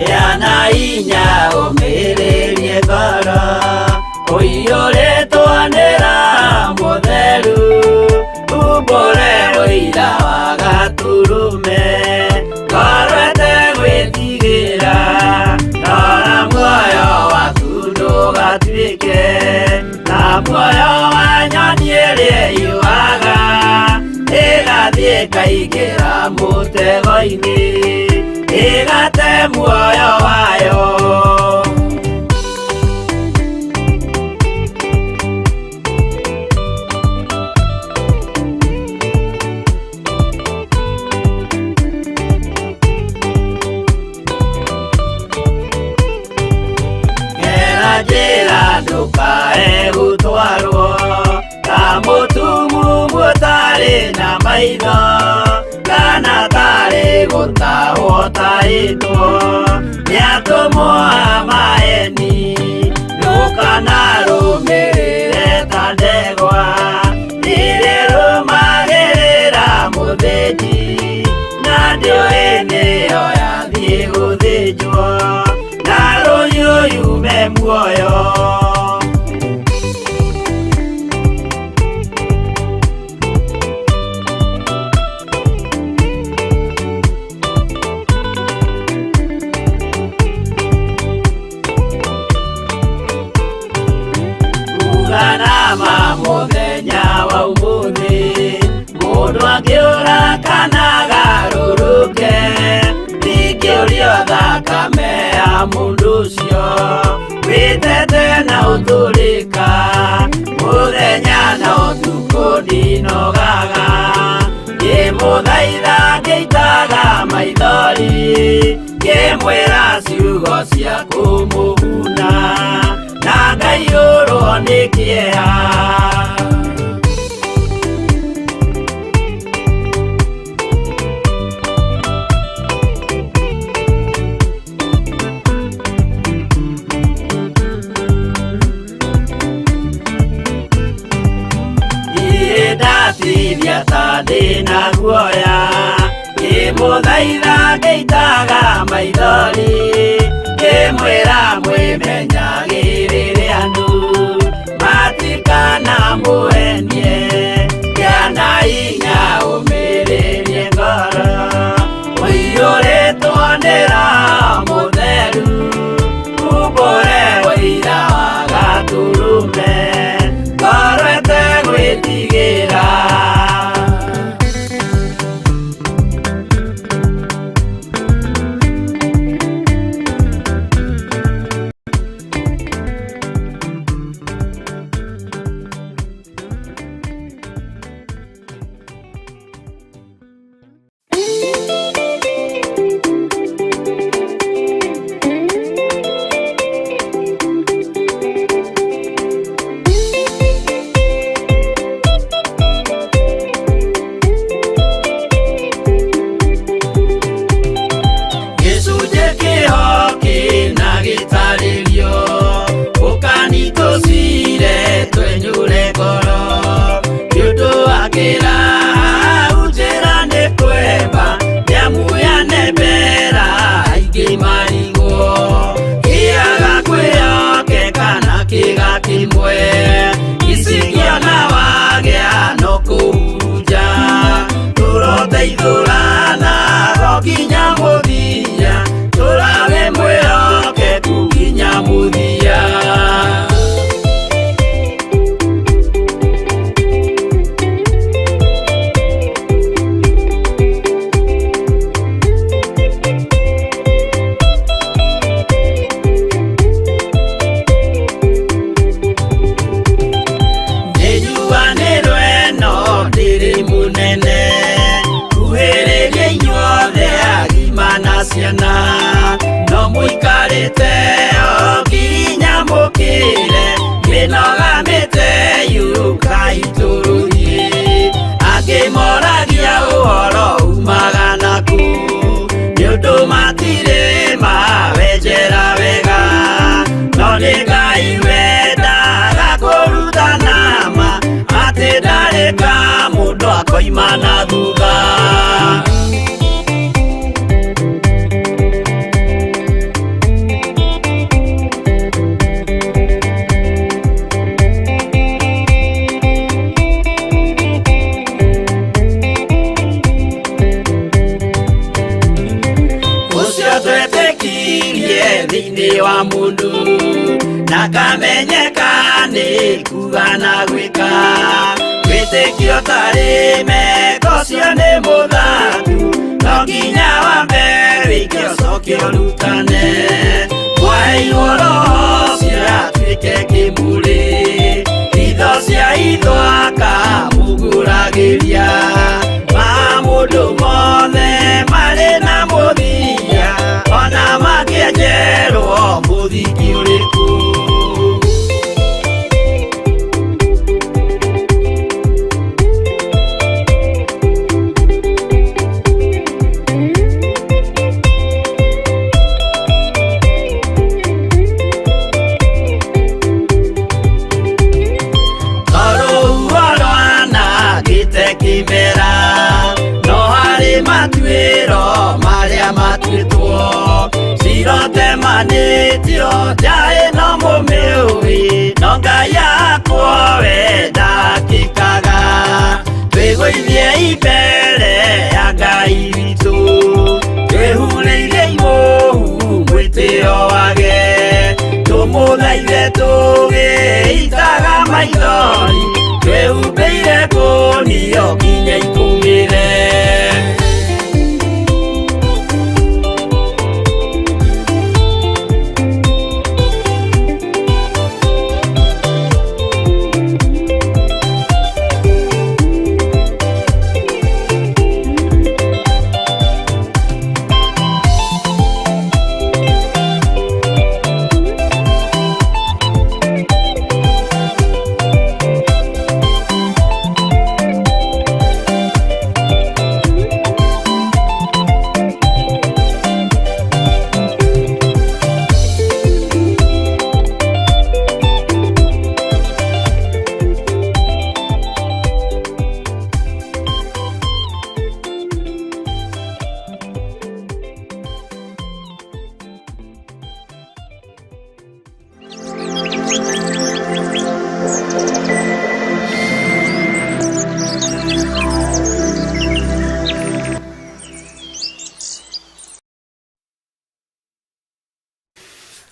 Gĩa na hinya ũmĩrĩrie ngoro ũiyũrĩtwo nĩ Roho Mũtheru umbũre ũira wa Gatũrũme ngoro ĩtegwĩtigĩra rora muoyo waku ndũgatuĩke ta muoyo wa nyoni ĩrĩa ĩyũaga ĩgathiĩ ĩkaingĩra mũtego-inĩ ĩgate muoyo wayo. Gera njĩra ndũkae gũtwarwo ta mũtumumu ũtarĩ na maitho kana tarĩ gũtahwo tahĩtwo nĩ atũmwo a maeni ndũkanarũmĩrĩre ta ndegwa rĩrĩa ĩrũmagĩrĩra mũthĩnji na ndĩũĩ nĩyo yathiĩ gũthĩnjwo na rũhiũ yume muoyo. Uganama mũthenya wa ũmũthĩ mũndũ angĩũra kana agarũrũke ndingĩũrio thakame ya mũndũ ũcio wĩtete na ũtũrĩka mũthenya na ũtukũ ndinogaga ngĩmũthaitha ngĩitaga maithori ngĩmwĩra ciugo cia kũmũguna na ngaiyũrwo nĩ kĩeha. Niĩ ndatithia ta ndĩna guoya ngĩmũthaitha ngĩitaga maithori ngĩmwĩra mwĩmenyagĩrĩre andũ matikanamũhenie gĩa na hinya ũmĩrĩrie ngoro ũiyũrĩtwo nĩ Roho Mũtheru umbũre ũira wa Gatũrũme ngoro ĩtegwĩtigĩra. Gĩcunjĩ kĩho kĩna gĩtarĩrio ũkani tũcire twenyũre ngoro nĩ ũndũ wa kĩra njĩra nĩ kwemba nĩamu yanembera aingĩ marigwo kĩaga kwĩyokeka na kĩga kĩmwe icikĩona wagĩa no kũhurunja tũroteithũrana go nginya mũthia tũrawe mwĩhokeku nginya mũthia. Nĩnjuanĩrwo ĩno ndĩrĩ mũnene kuhĩrĩria inyuothe agima na ciana no mũikarĩte o nginya mũkĩre mĩnoga mĩte yũkai tũrũthiĩ angĩ moragia ũhoro umaga naku nĩ ũndũ matirĩ mawenjera wega no nĩ Ngai wendaga kũrutana ma atĩ ndarĩ ka mũndũ akoima na thutha. Thĩinĩ wa mũndũ na kamenyeka nĩ kuga na gwĩka wĩtĩkio tarĩ meko cio nĩ mũthaku no nginya wambe wĩke ũcoke ũrutane mwaheirwo roho ũcio atuĩke kĩmũrĩ itho cia itho akamũgũragĩria ma mũndũ mothe marĩ na mũthia ona makĩenjerwo mũthingi ũrĩkũ. Kimera no harĩ matuĩro marĩa matuĩtwo cirotemanĩtio njaĩ no mũmĩũĩ no Ngai akwo we ndakĩkaga twĩgũithie imbere ya Ngai witũ twĩhurĩire imũhu mwĩtĩo wage tũmũthaithe tũgĩitaga maithori twĩhumbĩire kũnio nginya ikũmĩre.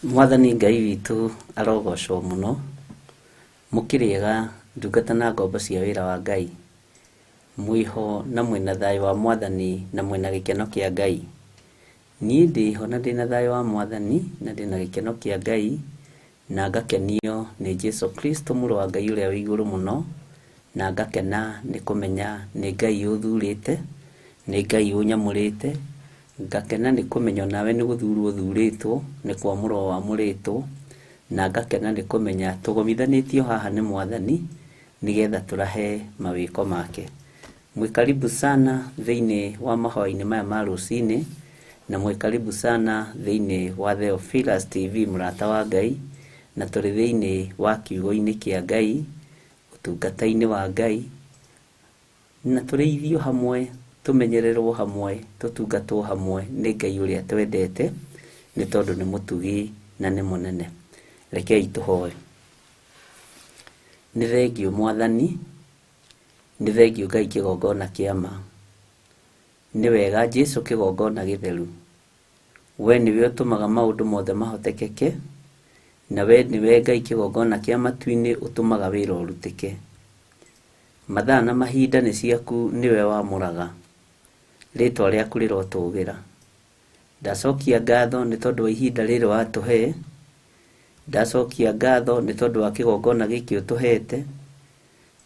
Mwathani Ngai witũ arogocwo mũno mũkĩrĩega ndungata na ngombo cia wĩra wa Ngai mwĩho na mwĩna thayũ wa Mwathani na mwĩna gĩkeno kĩa Ngai. Niĩ ndĩho na ndĩna thayũ wa Mwathani na ndĩna gĩkeno kĩa Ngai na ngakenio nĩ Jesu Kristo mũrũ wa Ngai ũrĩa wĩ igũrũ mũno na ngakena nĩ kũmenya nĩ Ngai ũthurĩte nĩ Ngai ũnyamũrĩte ngakena nĩ kũmenya nawe nĩ gũthurwo ũthurĩtwo nĩ kwamũrwo wamũrĩtwo na ngakena nĩ kũmenya tũgomithanĩtio haha nĩ Mwathani nĩgetha tũrahe mawĩko make. Mwĩ karibu sana thĩinĩ wa mahoya-inĩ maya ma rũcinĩ na mwĩ karibu sana thĩinĩ wa Theophilus TV mũrata wa Ngai na tũrĩ thĩinĩ wa kiugo-inĩ kĩa Ngai ũtungata-inĩ wa Ngai na tũrĩithio hamwe tũmenyererwo hamwe tũtungatwo hamwe nĩ Ngai ũrĩa twendete nĩ tondũ nĩ mũtugi na nĩ mũnene. Rekei tũhoe. Nĩ thengiũ Mwathani, nĩ thengiũ Ngai kĩgongona kĩa ma, nĩ wega Jesu kĩgongona gĩtheru, we nĩwe ũtũmaga maũndũ mothe mahotekeke na we nĩwe Ngai kĩgongona kĩa matu-inĩ ũtũmaga wĩra ũrutĩke. Mathaa na mahinda nĩ ciaku nĩwe wamũraga rĩtwa rĩaku rĩrotũgĩra. Ndacokia ngatho nĩ tondũ wa ihinda rĩrĩ watũhe, ndacokia ngatho nĩ tondũ wa kĩgongona gĩkĩ ũtũhete,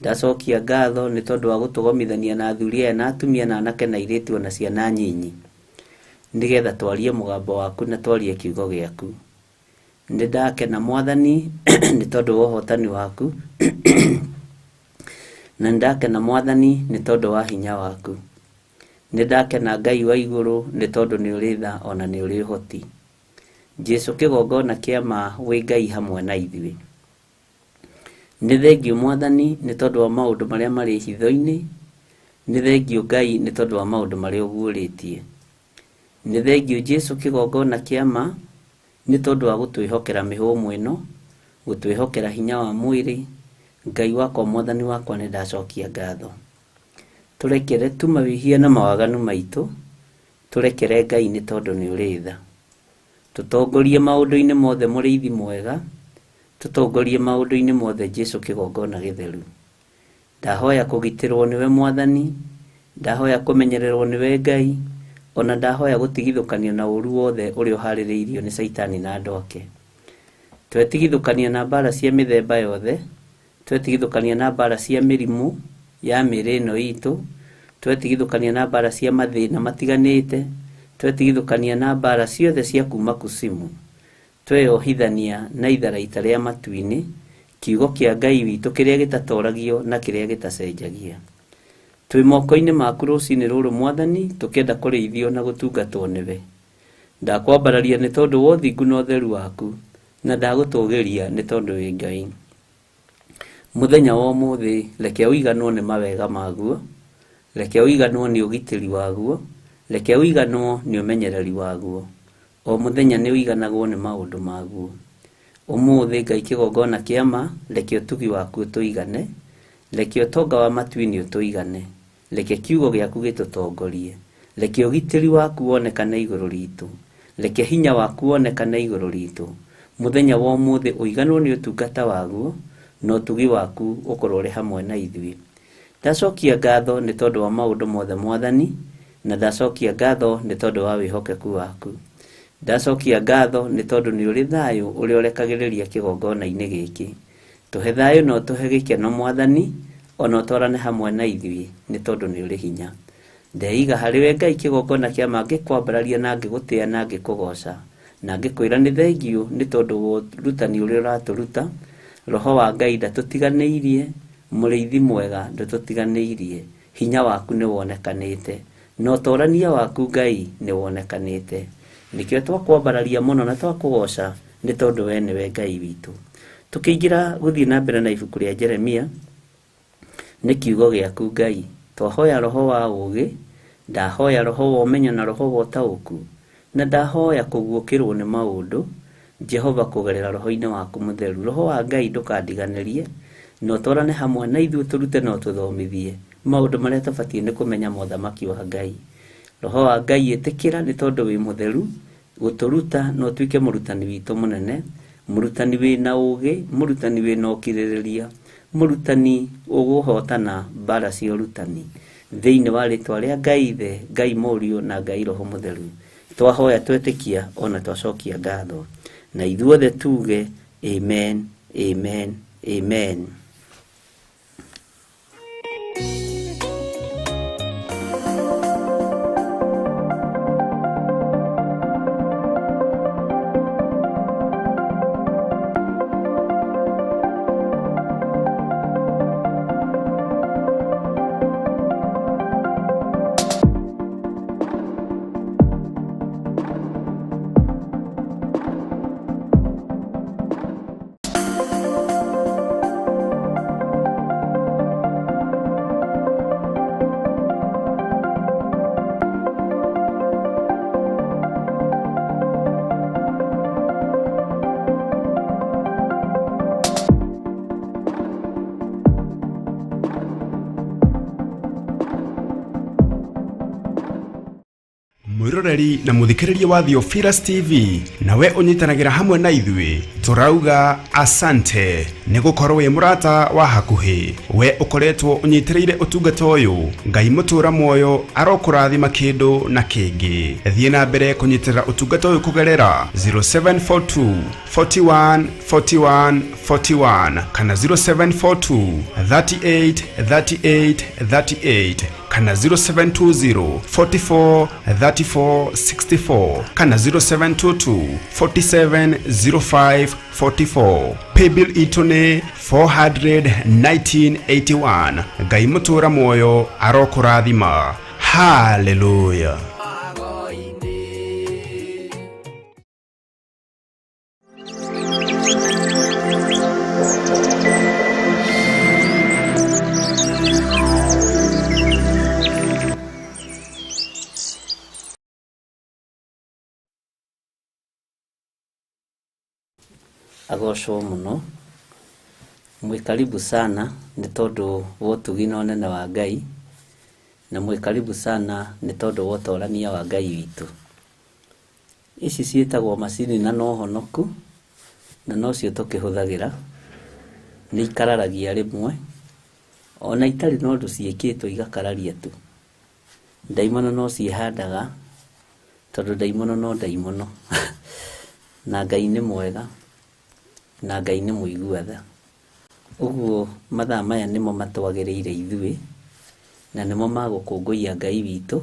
ndacokia ngatho nĩ tondũ wa gũtũgomithania na athuri aya na atumia na anake na airĩtu ona ciana nyinyi nĩgetha twarie mũgambo waku na twarie kiugo gĩaku. Nĩ ndakena Mwathani nĩ tondũ wa ũhotani waku na nĩ ndakena Mwathani nĩ tondũ wa hinya waku. Nĩ ndakena Ngai wa igũrũ nĩ tondũ nĩ ũrĩ tha ona nĩ ũrĩ ũhoti. Jesu kĩgongona kĩa ma wĩ Ngai hamwe na ithuĩ. Nĩ thengiũ Mwathani nĩ tondũ wa maũndũ marĩa marĩ hitho-inĩ, nĩ thengiũ Ngai nĩ tondũ wa maũndũ marĩa ũguũrĩtie. Nĩ thengiũ Jesu kĩgongona kĩa ma nĩ tondũ wa gũtwĩhokera mĩhũmũ ĩno, gũtwĩhokera hinya wa mwĩrĩ. Ngai wakwa Mwathani wakwa nĩ ndacokia ngatho. Tũrekere tu mawĩhia na mawaganu maitũ, tũrekere Ngai nĩ tondũ nĩ ũrĩ tha. Tũtongorie maũndũ-inĩ mothe mũrĩithi mwega, tũtongorie maũndũ-inĩ mothe Jesu kĩgongona gĩtheru. Ndahoya kũgitĩrwo nĩwe Mwathani, ndahoya kũmenyererwo nĩwe Ngai, ona ndahoya gũtigithũkanio na ũru wothe ũrĩa ũharĩrĩirio nĩ Caitani na andũ ake. Twetigithũkania na mbara cia mĩthemba yothe, twetigithũkania na mbara cia mĩrimũ ya mĩĩrĩ ĩno itũ, twetigithũkania na mbara cia mathĩna matiganĩte, twetigithũkania na mbara ciothe cia kuma kusimu, tweyohithania na itharaita rĩa matu-inĩ, kiugo kĩa Ngai witũ kĩrĩa gĩtatoragio na kĩrĩa gĩtacenjagia. Twĩ moko-inĩ maku rũcinĩ rũrũ Mwathani, tũkĩenda kũrĩithio na gũtungatwo nĩwe. Ndakwambararia nĩ tondũ wa ũthingu na ũtheru waku, na ndagũtũgĩria nĩ tondũ wĩ Ngai. Mũthenya wa ũmũthĩ reke ũiganwo nĩ mawega maguo, reke ũiganwo nĩ ũgitĩri waguo, reke ũiganwo nĩ ũmenyereri waguo. O mũthenya nĩ ũiganagwo nĩ maũndũ maguo. Ũmũthĩ Ngai kĩgongona kĩa ma, reke ũtugi waku ũtũigane, reke ũtonga wa matu-inĩ ũtũigane, reke kiugo gĩaku gĩtũtongorie, reke ũgitĩri waku wonekane igũrũ ritũ, reke hinya waku wonekane igũrũ ritũ. Mũthenya wa ũmũthĩ ũiganwo nĩ ũtungata waguo, na ũtugi waku ũkorwo ũrĩ hamwe na ithuĩ. Ndacokia ngatho nĩ tondũ wa maũndũ mothe Mwathani, na ndacokia ngatho nĩ tondũ wa wĩhokeku waku. Ndacokia ngatho nĩ tondũ nĩ ũrĩ thayũ ũrĩa ũrekagĩrĩria kĩgongona-inĩ gĩkĩ. Tũhe thayũ na ũtũhe gĩkeno Mwathani, ona ũtwarane hamwe na ithuĩ nĩ tondũ nĩ ũrĩ hinya. Ndeiga harĩ we Ngai kĩgongona kĩa ma, ngĩkwambararia na ngĩgũtĩa na ngĩkũgoca, na ngĩkwĩra nĩ thengiũ nĩ tondũ wa ũrutani ũrĩa ũratũruta. Roho wa Ngai ndatũtiganĩirie, mũrĩithi mwega ndũtũtiganĩirie, hinya waku nĩ wonekanĩte, na ũtorania waku Ngai nĩ wonekanĩte. Nĩkĩo twakwambararia mũno na twakũgoca nĩ tondũ we nĩwe Ngai witũ. Tũkĩingĩra gũthiĩ na mbere na ibuku rĩa Jeremia, nĩ kiugo gĩaku Ngai. Twahoya roho wa ũũgĩ, ndahoya roho wa ũmenyo na roho wa ũtaũku, na ndahoya kũguũkĩrwo nĩ maũndũ Jehova kũgerera roho-inĩ waku mũtheru. Roho wa Ngai ndũkandiganĩrie, na ũtwarane hamwe na ithuĩ, ũtũrute na ũtũthomithie maũndũ marĩa tũbatiĩ nĩ kũmenya mothamaki wa Ngai. Roho wa Ngai ĩtĩkĩra nĩ tondũ wĩ mũtheru gũtũruta na ũtuĩke mũrutani witũ mũnene, mũrutani wĩna ũũgĩ, mũrutani wĩna ũkirĩrĩria, mũrutani ũgũhotana mbara cia ũrutani. Thĩinĩ wa rĩtwa rĩa Ngai Ithe, Ngai Mũriũ na Ngai Roho Mũtheru, twahoya twetĩkia ona twacokia ngatho, na ithuothe tuge amen, amen, amen. Mwiroreri na muthikiriria wa Theophilus TV, nawe unyitanagira hamwe na ithuĩ, turauga asante nĩ gũkorwo wĩ mũrata wa hakuhĩ. We ũkoretwo ũnyitĩrĩire ũtungata ũyũ, Ngai mũtũra muoyo arokũrathima kĩndũ na kĩngĩ. Thiĩ na mbere kũnyitĩrĩra ũtungata ũyũ kũgerera 0742 41 41 41 kana 0742 38 38 38 kana 0720 44 34 64 kana 0722 47 05 44. Paybill itũ nĩ 41981. Ngai mũtũra muoyo arokũrathima. Hallelujah. Agocwo mũno, mwĩ karibu sana nĩ tondũ wa ũtugi na ũnene wa Ngai, na mwĩ karibu sana nĩ tondũ wa ũtorania wa Ngai witũ. Ici ciĩtagwo macini na no honoku, na nocio tũkĩhũthagĩra, nĩ ikararagia rĩmwe, ona itarĩ na ũndũ ciĩkĩtwo igakararia tu. Ndaimono no ciĩhandaga, tondũ ndaimono no ndaimono. Na Ngai nĩ mwega, na Ngai nĩ mũigua tha. Ũguo mathaa maya nĩmo matwagĩrĩire ithuĩ, na nĩmo ma gũkũngũiya Ngai witũ,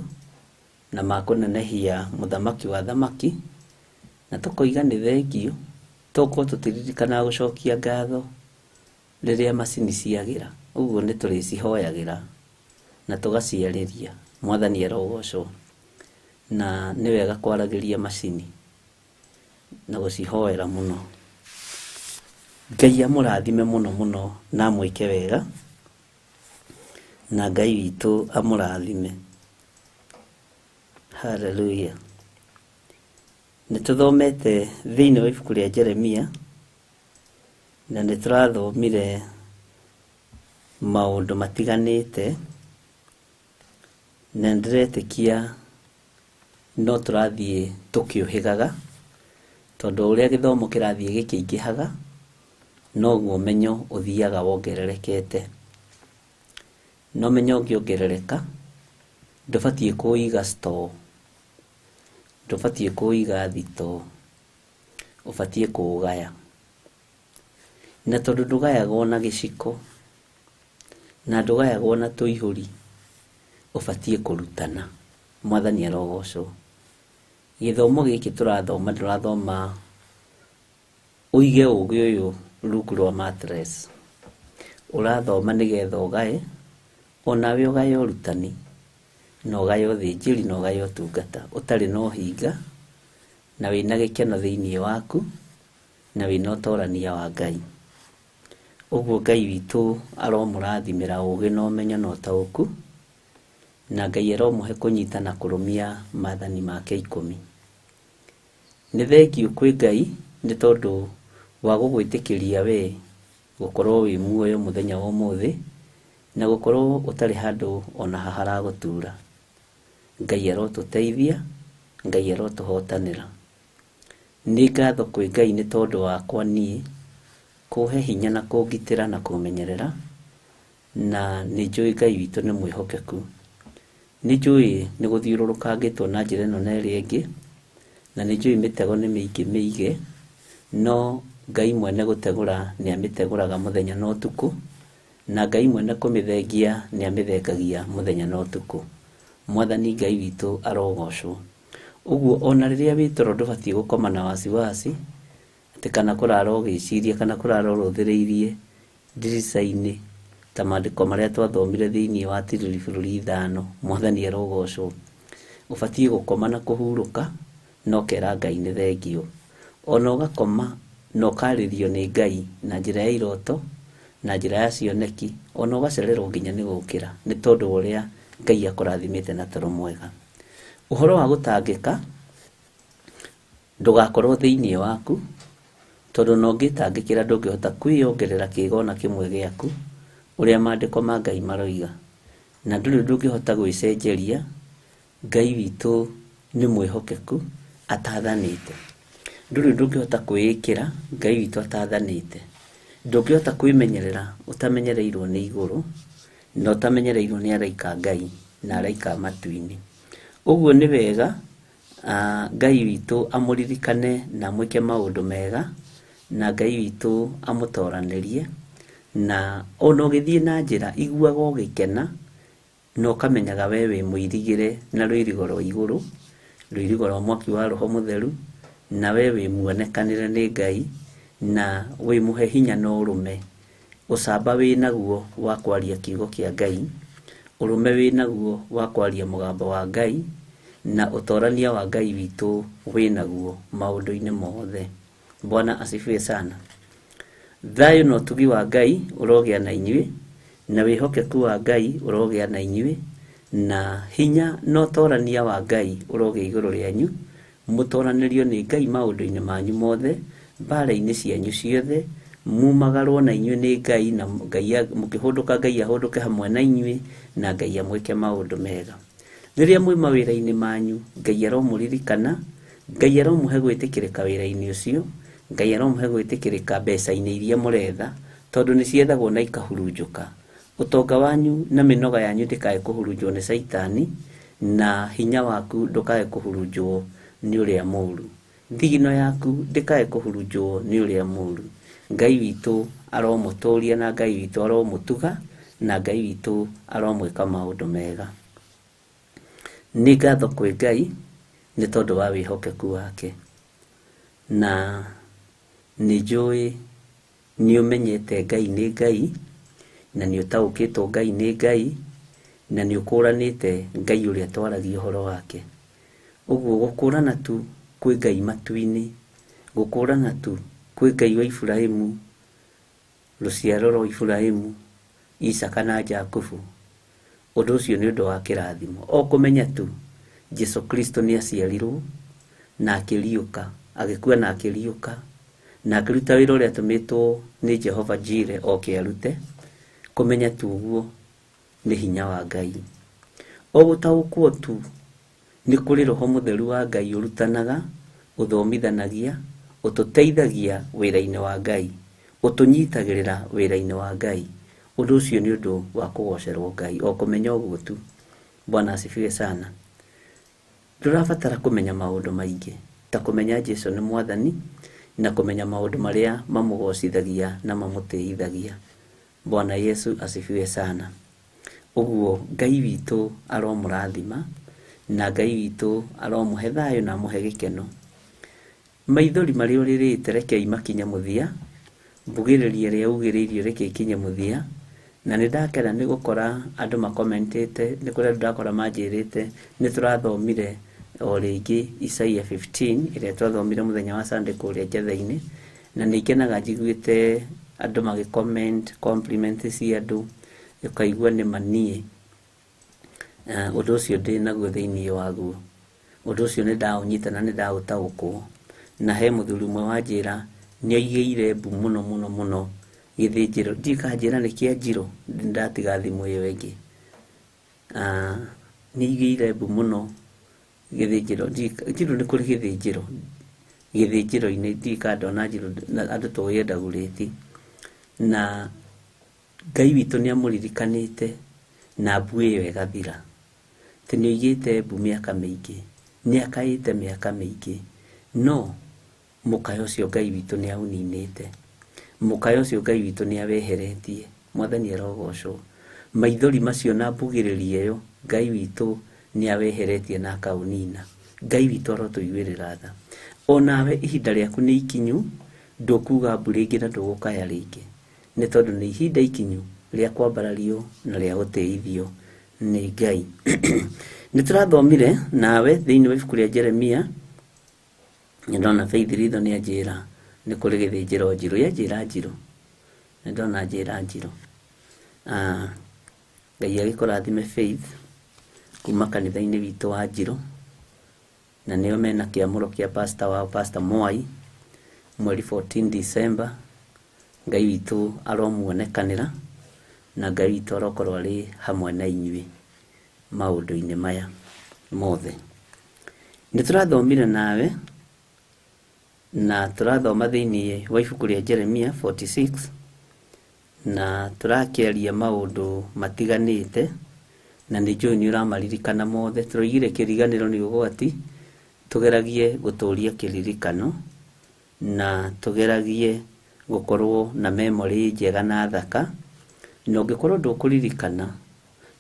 na ma kũnenehia mũthamaki wa thamaki, na tũkoiga nĩ thengiũ, tokorwo tũtiririkanaga gũcokia ngatho rĩrĩa macini ciagĩra. Ũguo nĩ tũrĩcihoyagĩra na tũgaciarĩria. Mwathani arogocwo. Na nĩ wega kwaragĩria macini na gũcihoera mũno. Ngai amũrathime mũno mũno na amwĩke wega, na Ngai witũ amũrathime. Hallelujah. Nĩ tũthomete thĩinĩ wa ibuku rĩa Jeremia, na nĩ tũrathomire maũndũ matiganĩte, na nĩndĩretĩkia no tũrathiĩ tũkĩũhĩgaga, tondũ ũrĩa gĩthomo kĩrathiĩ gĩkĩingĩhaga, noguo ũmenyo ũthiaga wongererekete. Na ũmenyo ũngĩongerereka, ndũbatiĩ kũũiga store, ndũbatiĩ kũũiga thitoo, ũbatiĩ kũũgaya. Na tondũ ndũgayagwo na gĩciko, na ndũgayagwo na tũihũri, ũbatiĩ kũrutana. Mwathani arogocwo. Gĩthomo gĩkĩ tũrathoma, ndũrathoma ũige ũgĩ ũyũ rungu rwa mattress. Ũrathoma nĩgetha ũgae, onawe ũgae ũrutani, na ũgae ũthĩnjĩri, na ũgae ũtungata, ũtarĩ na ũhinga, na wĩna gĩkeno thĩinĩ waku, na wĩna ũtorania wa Ngai. Ũguo Ngai witũ aromũrathimĩra ũgĩ na ũmenyo na ũtaũku, na Ngai aromũhe kũnyita na kũrũmia maathani make 10. Nĩ thengiũ kwĩ Ngai nĩ tondũ wa gũgwĩtĩkĩria we gũkorwo wĩ muoyo mũthenya wa ũmũthĩ, na gũkorwo ũtarĩ handũ ona ha haragũtura. Ngai arotũteithia, Ngai arotũhotanĩra. Nĩ ngatho kwĩ Ngai nĩ tondũ wakwa niĩ kũhe hinya na kũngitĩra na kũmenyerera, na nĩ njũĩ Ngai witũ nĩ mwĩhokeku. Nĩ njũĩ nĩ gũthiũrũrũkangĩtwo na njĩra ĩno na ĩrĩa ĩngĩ, na nĩ njũĩ mĩtego nĩ mĩingĩ mĩige, no Ngai mwene gũtegũra nĩ amĩtegũraga mũthenya na ũtukũ, na Ngai mwene kũmĩthengia nĩ amĩthengagia mũthenya na ũtukũ. Mwathani Ngai witũ arogocwo. Ũguo ona rĩrĩa wĩ toro ndũbatiĩ gũkoma na wasiwasi, atĩ kana kũrara ũgĩciria kana kũrara ũrũthĩrĩirie ndirica-inĩ ta maandĩko marĩa twathomire thĩinĩ wa Tiriri bũrũri 5. Mwathani arogocwo. Ũbatiĩ gũkoma na kũhurũka, na ũkera Ngai nĩ thengiũ. Ona ũgakoma na ũkarĩrio nĩ Ngai na njĩra ya iroto, na njĩra ya cioneki, ona ũgacererwo nginya nĩ gũkĩra, nĩ tondũ wa ũrĩa Ngai akũrathimĩte na toro mwega. Ũhoro wa gũtangĩka ndũgakorwo thĩinĩ waku, tondũ ona ũngĩtangĩkĩra ndũngĩhota kwĩyongerera kĩĩga ona kĩmwe gĩaku, ũrĩa maandĩko ma Ngai maroiga. Na ndũrĩ ũndũ ũngĩhota gwĩcenjeria, Ngai witũ nĩ mwĩhokeku atathanĩte. Ndũrĩ ũndũ ũngĩhota kwĩĩkĩra, Ngai witũ atathanĩte. Ndũngĩhota kwĩmenyerera ũtamenyereirwo nĩ igũrũ, na ũtamenyereirwo nĩ araika a Ngai na araika a matu-inĩ. Ũguo nĩ wega Ngai witũ amũririkane na amwĩke maũndũ mega, na Ngai witũ amũtoranĩrie, na ona ũgĩthiĩ na njĩra iguaga ũgĩkena, na ũkamenyaga we wĩ mũirigĩre na rũirigo rwa igũrũ, rũirigo rwa mwaki wa Roho Mũtheru, na we wĩ muonekanĩre nĩ Ngai, na wĩ mũhe hinya na ũrũme. Ũcamba wĩ naguo wa kwaria kiugo kĩa Ngai, ũrũme wĩ naguo wa kwaria mũgambo wa Ngai, na ũtorania wa Ngai witũ wĩ naguo maũndũ-inĩ mothe. Bwana asifiwe sana. Thayũ na ũtugi wa Ngai ũrogĩa na inyuĩ, na wĩhokeku wa Ngai ũrogĩa na inyuĩ, na hinya na ũtorania wa Ngai ũrogĩa igũrũ rĩanyu, mũtoranĩrio nĩ Ngai maũndũ-inĩ manyu mothe, mbara-inĩ cianyu ciothe, mumagarwo na inyuĩ nĩ Ngai, na Ngai mũkĩhũndũka Ngai ahũndũke hamwe na inyuĩ, na Ngai amwĩke maũndũ mega. Rĩrĩa mwĩ mawĩra-inĩ manyu, Ngai aromũririkana, Ngai aromũhe gwĩtĩkĩrĩka wĩra-inĩ ũcio, Ngai aromũhe gwĩtĩkĩrĩka mbeca-inĩ iria mũretha, tondũ nĩ ciethagwo na ikahurunjũka. Ũtonga wanyu na mĩnoga yanyu ndĩkae kũhurunjwo nĩ caitani, na hinya waku ndũkae kũhurunjwo nĩ ũrĩa mũru. Thigino yaku ndĩkae kũhurunjwo nĩ ũrĩa mũru. Ngai witũ aromũtũria na Ngai witũ aromũtuga na Ngai witũ aromwĩka maũndũ mega. Nĩ ngatho kwĩ Ngai nĩ tondũ wa wĩhokeku wake, na nĩ njũĩ nĩ ũmenyete Ngai nĩ Ngai, na nĩ ũtaũkĩtwo Ngai nĩ Ngai, na nĩ ũkũranĩte Ngai ũrĩa twaragia ũhoro wake. Ũguo gũkũrana tu kwĩ Ngai matu-inĩ, gũkũrana tu kwĩ Ngai wa Iburahĩmu, rũciaro rwa Iburahĩmu, Isaka na Jakubu, ũndũ ũcio nĩ ũndũ wa kĩrathimo. O kũmenya tu Jesu Kristo nĩ aciarirwo na akĩriũka, agĩkua na akĩriũka, na akĩruta wĩra ũrĩa atũmĩtwo nĩ Jehova Jire oke arute, kũmenya tu ũguo nĩ hinya wa Ngai. O gũtaũkwo tu nĩ kũrĩ Roho Mũtheru wa Ngai ũrutanaga, ũthomithanagia, ũtũteithagia wĩra-inĩ wa Ngai, ũtũnyitagĩrĩra wĩra-inĩ wa Ngai. Ũndũ ũcio nĩ ũndũ wa kũgocerwo Ngai, o kũmenya ũguo tu. Bwana asifiwe sana. Ndũrabatara kũmenya maũndũ maingĩ ta kũmenya Jesu nĩ Mwathani na kũmenya maũndũ marĩa mamũgocithagia na mamũtĩithagia. Bwana Yesu asifiwe sana. Ũguo Ngai witũ aromũrathima na Ngai witũ aromũhe thayũ na amũhe gĩkeno. Maithori marĩa ũrĩrĩte rekei makinye mũthia, mbugĩrĩria ĩrĩa ugĩrĩirio reke ĩkinye mũthia. Na nĩ ndakena nĩ gũkora andũ makomentĩte, nĩ kũrĩ andũ ndakora manjĩrĩte nĩ tũrathomire o rĩngĩ Isaia 15 ĩrĩa twathomire mũthenya wa Sunday kũrĩa Njetha-inĩ, na nĩ ngenaga njiguĩte andũ magĩ comment, compliment cia andũ, ũkaigua nĩ ma niĩ ũndũ ũcio ndĩ naguo thĩinĩ waguo. Ũndũ ũcio nĩ ndaũnyita na nĩ ndaũtaũkwo. Na he mũthuri ũmwe wanjĩra nĩ aigĩire mbu mũno mũno mũno gĩthĩnjĩro, ndiũĩ kana njĩra nĩ kĩa njiro, ndatiga thimũ ĩyo ĩngĩ. Nĩ aigĩire mbu mũno gĩthĩnjĩro, njiro nĩ kũrĩ gĩthĩnjĩro, gĩthĩnjĩro-inĩ ndiũĩ kana ndona njiro, andũ tũĩ Ndagurĩti. Na Ngai witũ nĩ amũririkanĩte na mbu ĩyo ĩgathira. Atĩ nĩ oigĩte mbu mĩaka mĩingĩ, nĩ akaĩte mĩaka mĩingĩ, no mũkayo ũcio Ngai witũ nĩ aũninĩte. Mũkayo ũcio Ngai witũ nĩ aweheretie. Mwathani arogocwo. Maithori macio na mbugĩrĩrio ĩyo Ngai witũ nĩ aweheretie na akaũnina. Ngai witũ arotũiguĩrĩra tha. Onawe ihinda rĩaku nĩ ikinyu, ndũkuga mbu rĩngĩ na ndũgũkaya rĩngĩ, nĩ tondũ nĩ ihinda ikinyu rĩa kwambarario na rĩa gũtĩithio nĩ Ngai. Nĩ tũrathomire nawe thĩinĩ wa ibuku rĩa Jeremia, nĩ ndona Faith Ritho nĩ anjĩra nĩ kũrĩ gĩthĩnjĩro njirũ, yanjĩra njirũ, nĩ ndona njĩra njirũ. Ngai agĩkũrathime Faith kuma kanitha-inĩ witũ wa Njirũ, na nĩo mena kĩamũro kĩa pastor wao, Pastor Mwai, mweri 14 December. Ngai witũ aromuonekanĩra na Ngai witũ arokorwo arĩ hamwe na inyuĩ maũndũ-inĩ maya mothe. Nĩ tũrathomire nawe na tũrathoma thĩinĩ wa ibuku rĩa Jeremia 46 na tũrakĩaria maũndũ matiganĩte, na nĩ njũĩ nĩ ũramaririkana mothe. Tũroigire kĩriganĩro nĩ ũgwati, tũgeragie gũtũria kĩririkano na tũgeragie gũkorwo na memory njega na thaka, na ũngĩkorwo ndũkũririkana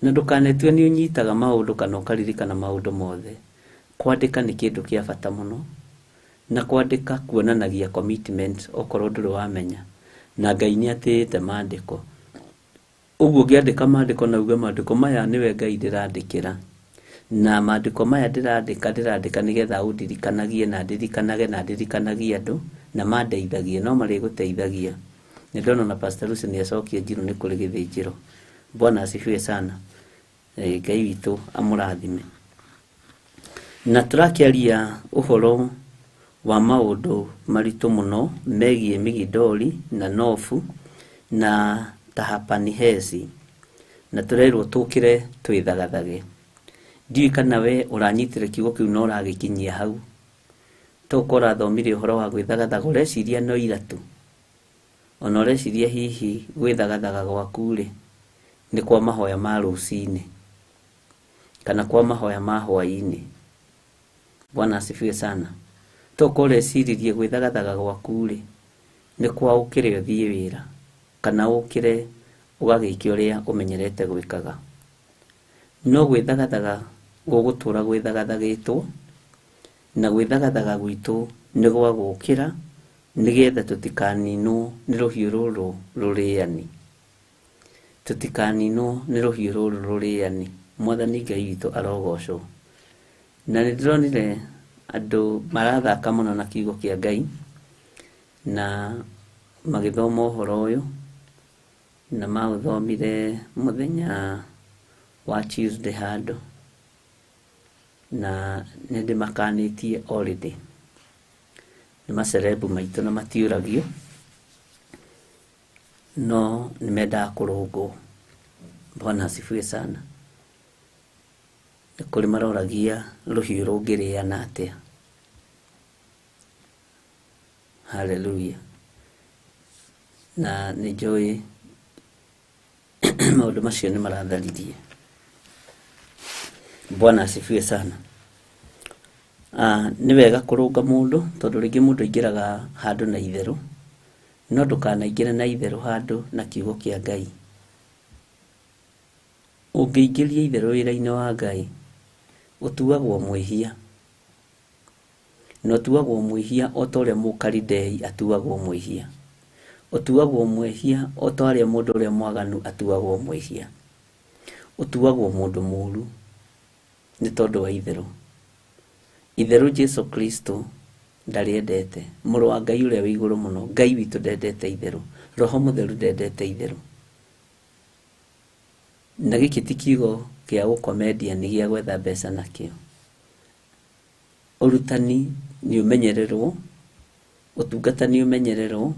na ndũkanetue nĩ ũnyitaga maũndũ kana ũkaririkana maũndũ mothe, kwandĩka nĩ kĩndũ kĩa bata mũno, na kwandĩka kuonanagia commitment okorwo ndũrĩ wamenya, na Ngai nĩ atĩĩte maandĩko. Ũguo ũngĩandĩka maandĩko na uge maandĩko maya nĩwe Ngai ndĩrandĩkĩra, na maandĩko maya ndĩrandĩka ndĩrandĩka nĩgetha ũndirikanagie na ndirikanage na ndirikanagie andũ na mandeithagie, no marĩgũteithagia. Nĩ ndona na Pastor Lucy nĩ acokia njirũ nĩ kũrĩ gĩthĩnjĩro. Bwana asifiwe sana. Ngai witũ amũrathime. Na tũrakĩaria ũhoro wa maũndũ maritũ mũno megiĩ Migidoli na Nofu na Tahapanihesi, na tũrerwo tũkĩre twĩthagathage. Ndiũĩ kana we ũranyitire kiugo kĩu na ũragĩkinyia hau. Tokorwo ũrathomire ũhoro wa gwĩthagathaga ũreciria no ira tu, ona ũreciria hihi gwĩthagathaga gwaku rĩ nĩ kwa mahoya ma rũcinĩ kana kwa mahoya ma hwaĩ-inĩ. Bwana asifiwe sana. Tokorwo ũreciririe gwĩthagathaga gwaku rĩ nĩ kwa ũkĩre ũthiĩ wĩra kana ũkĩre ũgagĩke ũrĩa ũmenyerete gwĩkaga. No gwĩthagathaga gũgũtũra gwĩthagathagĩtwo, na gwĩthagathaga gwitũ nĩ gwa gũkĩra nĩgetha tũtikaninwo nĩ rũhiũ rũrũ rũrĩani. Tũtikaninwo nĩ rũhiũ rũrũ rũrĩani. Mwathani Ngai witũ arogocwo. Na nĩ ndĩronire andũ marathaka mũno na kiugo kĩa Ngai na magĩthoma ũhoro ũyũ, na maũthomire mũthenya wa Tuesday handũ, na nĩ ndĩmakanĩtie already. Nĩ macerebu maitũ na matiũragio, no nĩ mendaga kũrũngwo. Bwana asifiwe sana. Nĩ kũrĩ maroragia rũhiũ rũngĩrĩana atĩa. Hallelujah. Na nĩ njũĩ maũndũ macio nĩ maratharirie. Bwana asifiwe sana. Nĩ wega kũrũnga mũndũ tondũ rĩngĩ mũndũ aingĩraga handũ na itherũ, no ndũkanaingĩre na itherũ handũ na kiugo kĩa Ngai. Ũngĩingĩria itherũ wĩra-inĩ wa Ngai, ũtuagwo mwĩhia. Na ũtuagwo mwĩhia o ta ũrĩa mũkaridei atuagwo mwĩhia. Ũtuagwo mwĩhia o ta ũrĩa mũndũ ũrĩa mwaganu atuagwo mwĩhia. Ũtuagwo mũndũ mũũru nĩ tondũ wa itherũ. Itherũ Jesu Kristo ndarĩendete. Mũrũ wa Ngai ũrĩa wĩ igũrũ mũno, Ngai witũ ndendete itherũ. Roho Mũtheru ndendete itherũ. Na gĩkĩ ti kiugo kĩa gũkomendia nĩ gĩa gwetha mbeca nakĩo. Ũrutani nĩ ũmenyererwo, ũtungata nĩ ũmenyererwo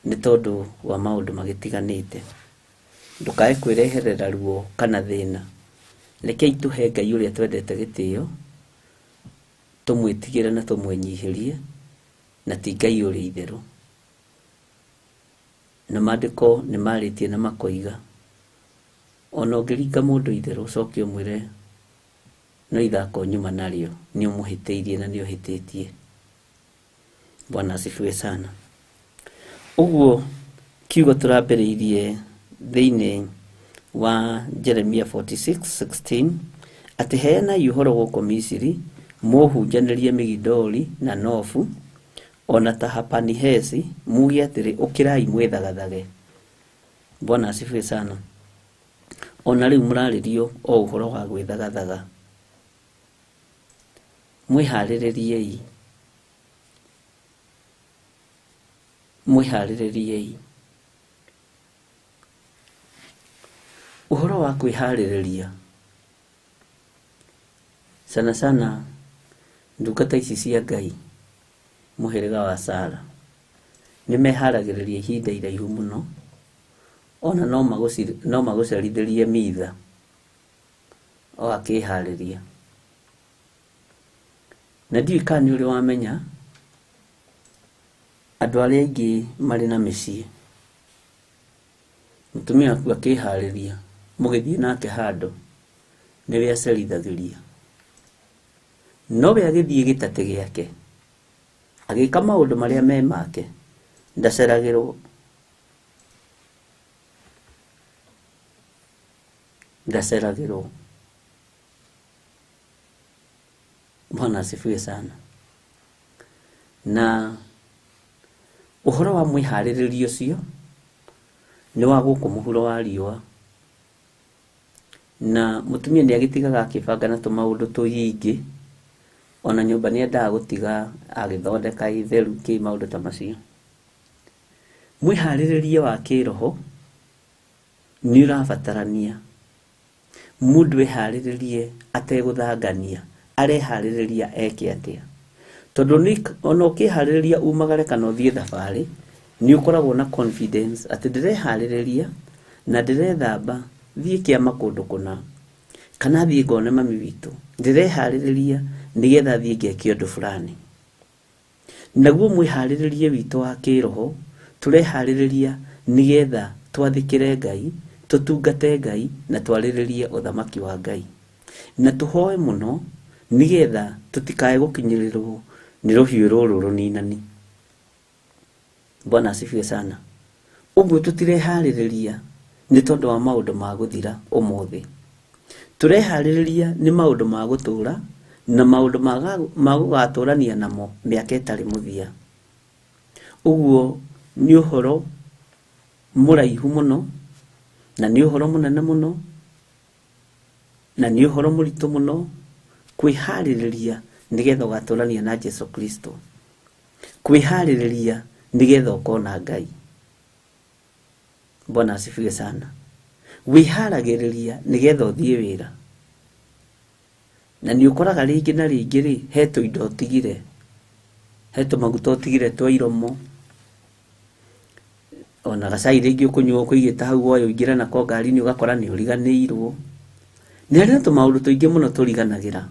nĩ tondũ wa maũndũ magĩtiganĩte. Ndũkae kwĩreherera ruo kana thĩna. Rekei tũhe Ngai ũrĩa twendete gĩtĩo, tũmwĩtigĩre na tũmwĩnyihĩrie, na ti Ngai ũrĩ itherũ. Na maandĩko nĩ marĩtie na makoiga, ona ũngĩringa mũndũ itherũ ũcoke ũmwĩre no ithako nyuma narĩo, nĩ ũmũhĩtĩirie na nĩ ũhĩtĩtie. Bwana asifiwe sana. Ũguo kiugo tũrambĩrĩirie thĩinĩ wa Jeremia 46:16 atĩ heanai ũhoro gũkũ Misiri, mũhunjanĩrie Migidoli na Nofu ona Tahapanihesi, muge atĩrĩ, ũkĩrai mwĩthagathage. Bwana asifiwe sana. Ona rĩu mũrarĩrio o ũhoro wa gwĩthagathaga. Mwĩharĩrĩriei. Mwĩharĩrĩriei. Ũhoro wa kwĩharĩrĩria sana sana ndungata ici cia Ngai mũhĩrĩga wa Sara nĩ meharagĩrĩria ihinda iraihu mũno, ona no magũcerithĩrie mitha o akĩharĩria. Na ndiũĩ kana nĩ ũrĩ wamenya andũ arĩa aingĩ marĩ na mĩciĩ, mũtumia waku akĩharĩria mũgĩthiĩ nake handũ nĩwe acerithagĩria, nowe agĩthiĩ gĩtatĩ gĩake agĩka maũndũ marĩa me make, ndaceragĩrwo. Ndaceragĩrwo. Bwana asifiwe sana. Na ũhoro wa mwĩharĩrĩrio ũcio nĩ wa gũkũ mũhuro wa riũa, na mũtumia nĩ agĩtigaga akĩbanga na tũmaũndũ tũingĩ, ona nyũmba nĩ endaga gũtiga agĩthondeka itheru kĩ maũndũ ta macio. Mwĩharĩrĩrie wa kĩroho nĩ ũrabatarania mũndũ eharĩrĩrie ategũthangania, areharĩrĩria eke atĩa. Tondũ ona ũkĩharĩrĩria umagare kana ũthiĩ thabarĩ, nĩ ũkoragwo na confidence atĩ ndĩreharĩrĩria na ndĩrethamba thiĩ kĩama kũndũ kũna, kana thiĩ ngone mami witũ, ndĩreharĩrĩria nĩgetha thiĩ ngeke ũndũ fulani. Naguo mwĩharĩrĩrie witũ wa kĩroho tũreharĩrĩria nĩgetha twathĩkĩre Ngai, tũtungate Ngai na twarĩrĩrie ũthamaki wa Ngai. Na tũhoe mũno nĩgetha tũtikae gũkinyĩrĩrwo nĩ rũhiũ rũrũ rũninani. Bwana asifiwe sana. Ũguo tũtireharĩrĩria nĩ tondũ wa maũndũ ma gũthira ũmũthĩ. Tũreharĩrĩria nĩ maũndũ ma gũtũra na maũndũ ma gũgatũrania namo mĩaka ĩtarĩ mũthia. Ũguo nĩ ũhoro mũraihu mũno na nĩ ũhoro mũnene mũno na nĩ ũhoro mũritũ mũno kwĩharĩrĩria nĩgetha ũgatũrania na Jesu Kristo. Kwĩharĩrĩria nĩgetha ũkona Ngai. Bwana asifiwe sana. Wĩharagĩrĩria nĩgetha ũthiĩ wĩra. Na nĩ ũkoraga rĩngĩ na rĩngĩ rĩ, he tũindo ũtigire, he tũmaguta ũtigire twa iromo, ona gacai rĩngĩ ũkũnyua ũkũigĩte hau woe ũingĩre nako ngari-inĩ ũgakora nĩ ũriganĩirwo. Nĩ harĩ na tũmaũndũ tũingĩ mũno tũriganagĩra.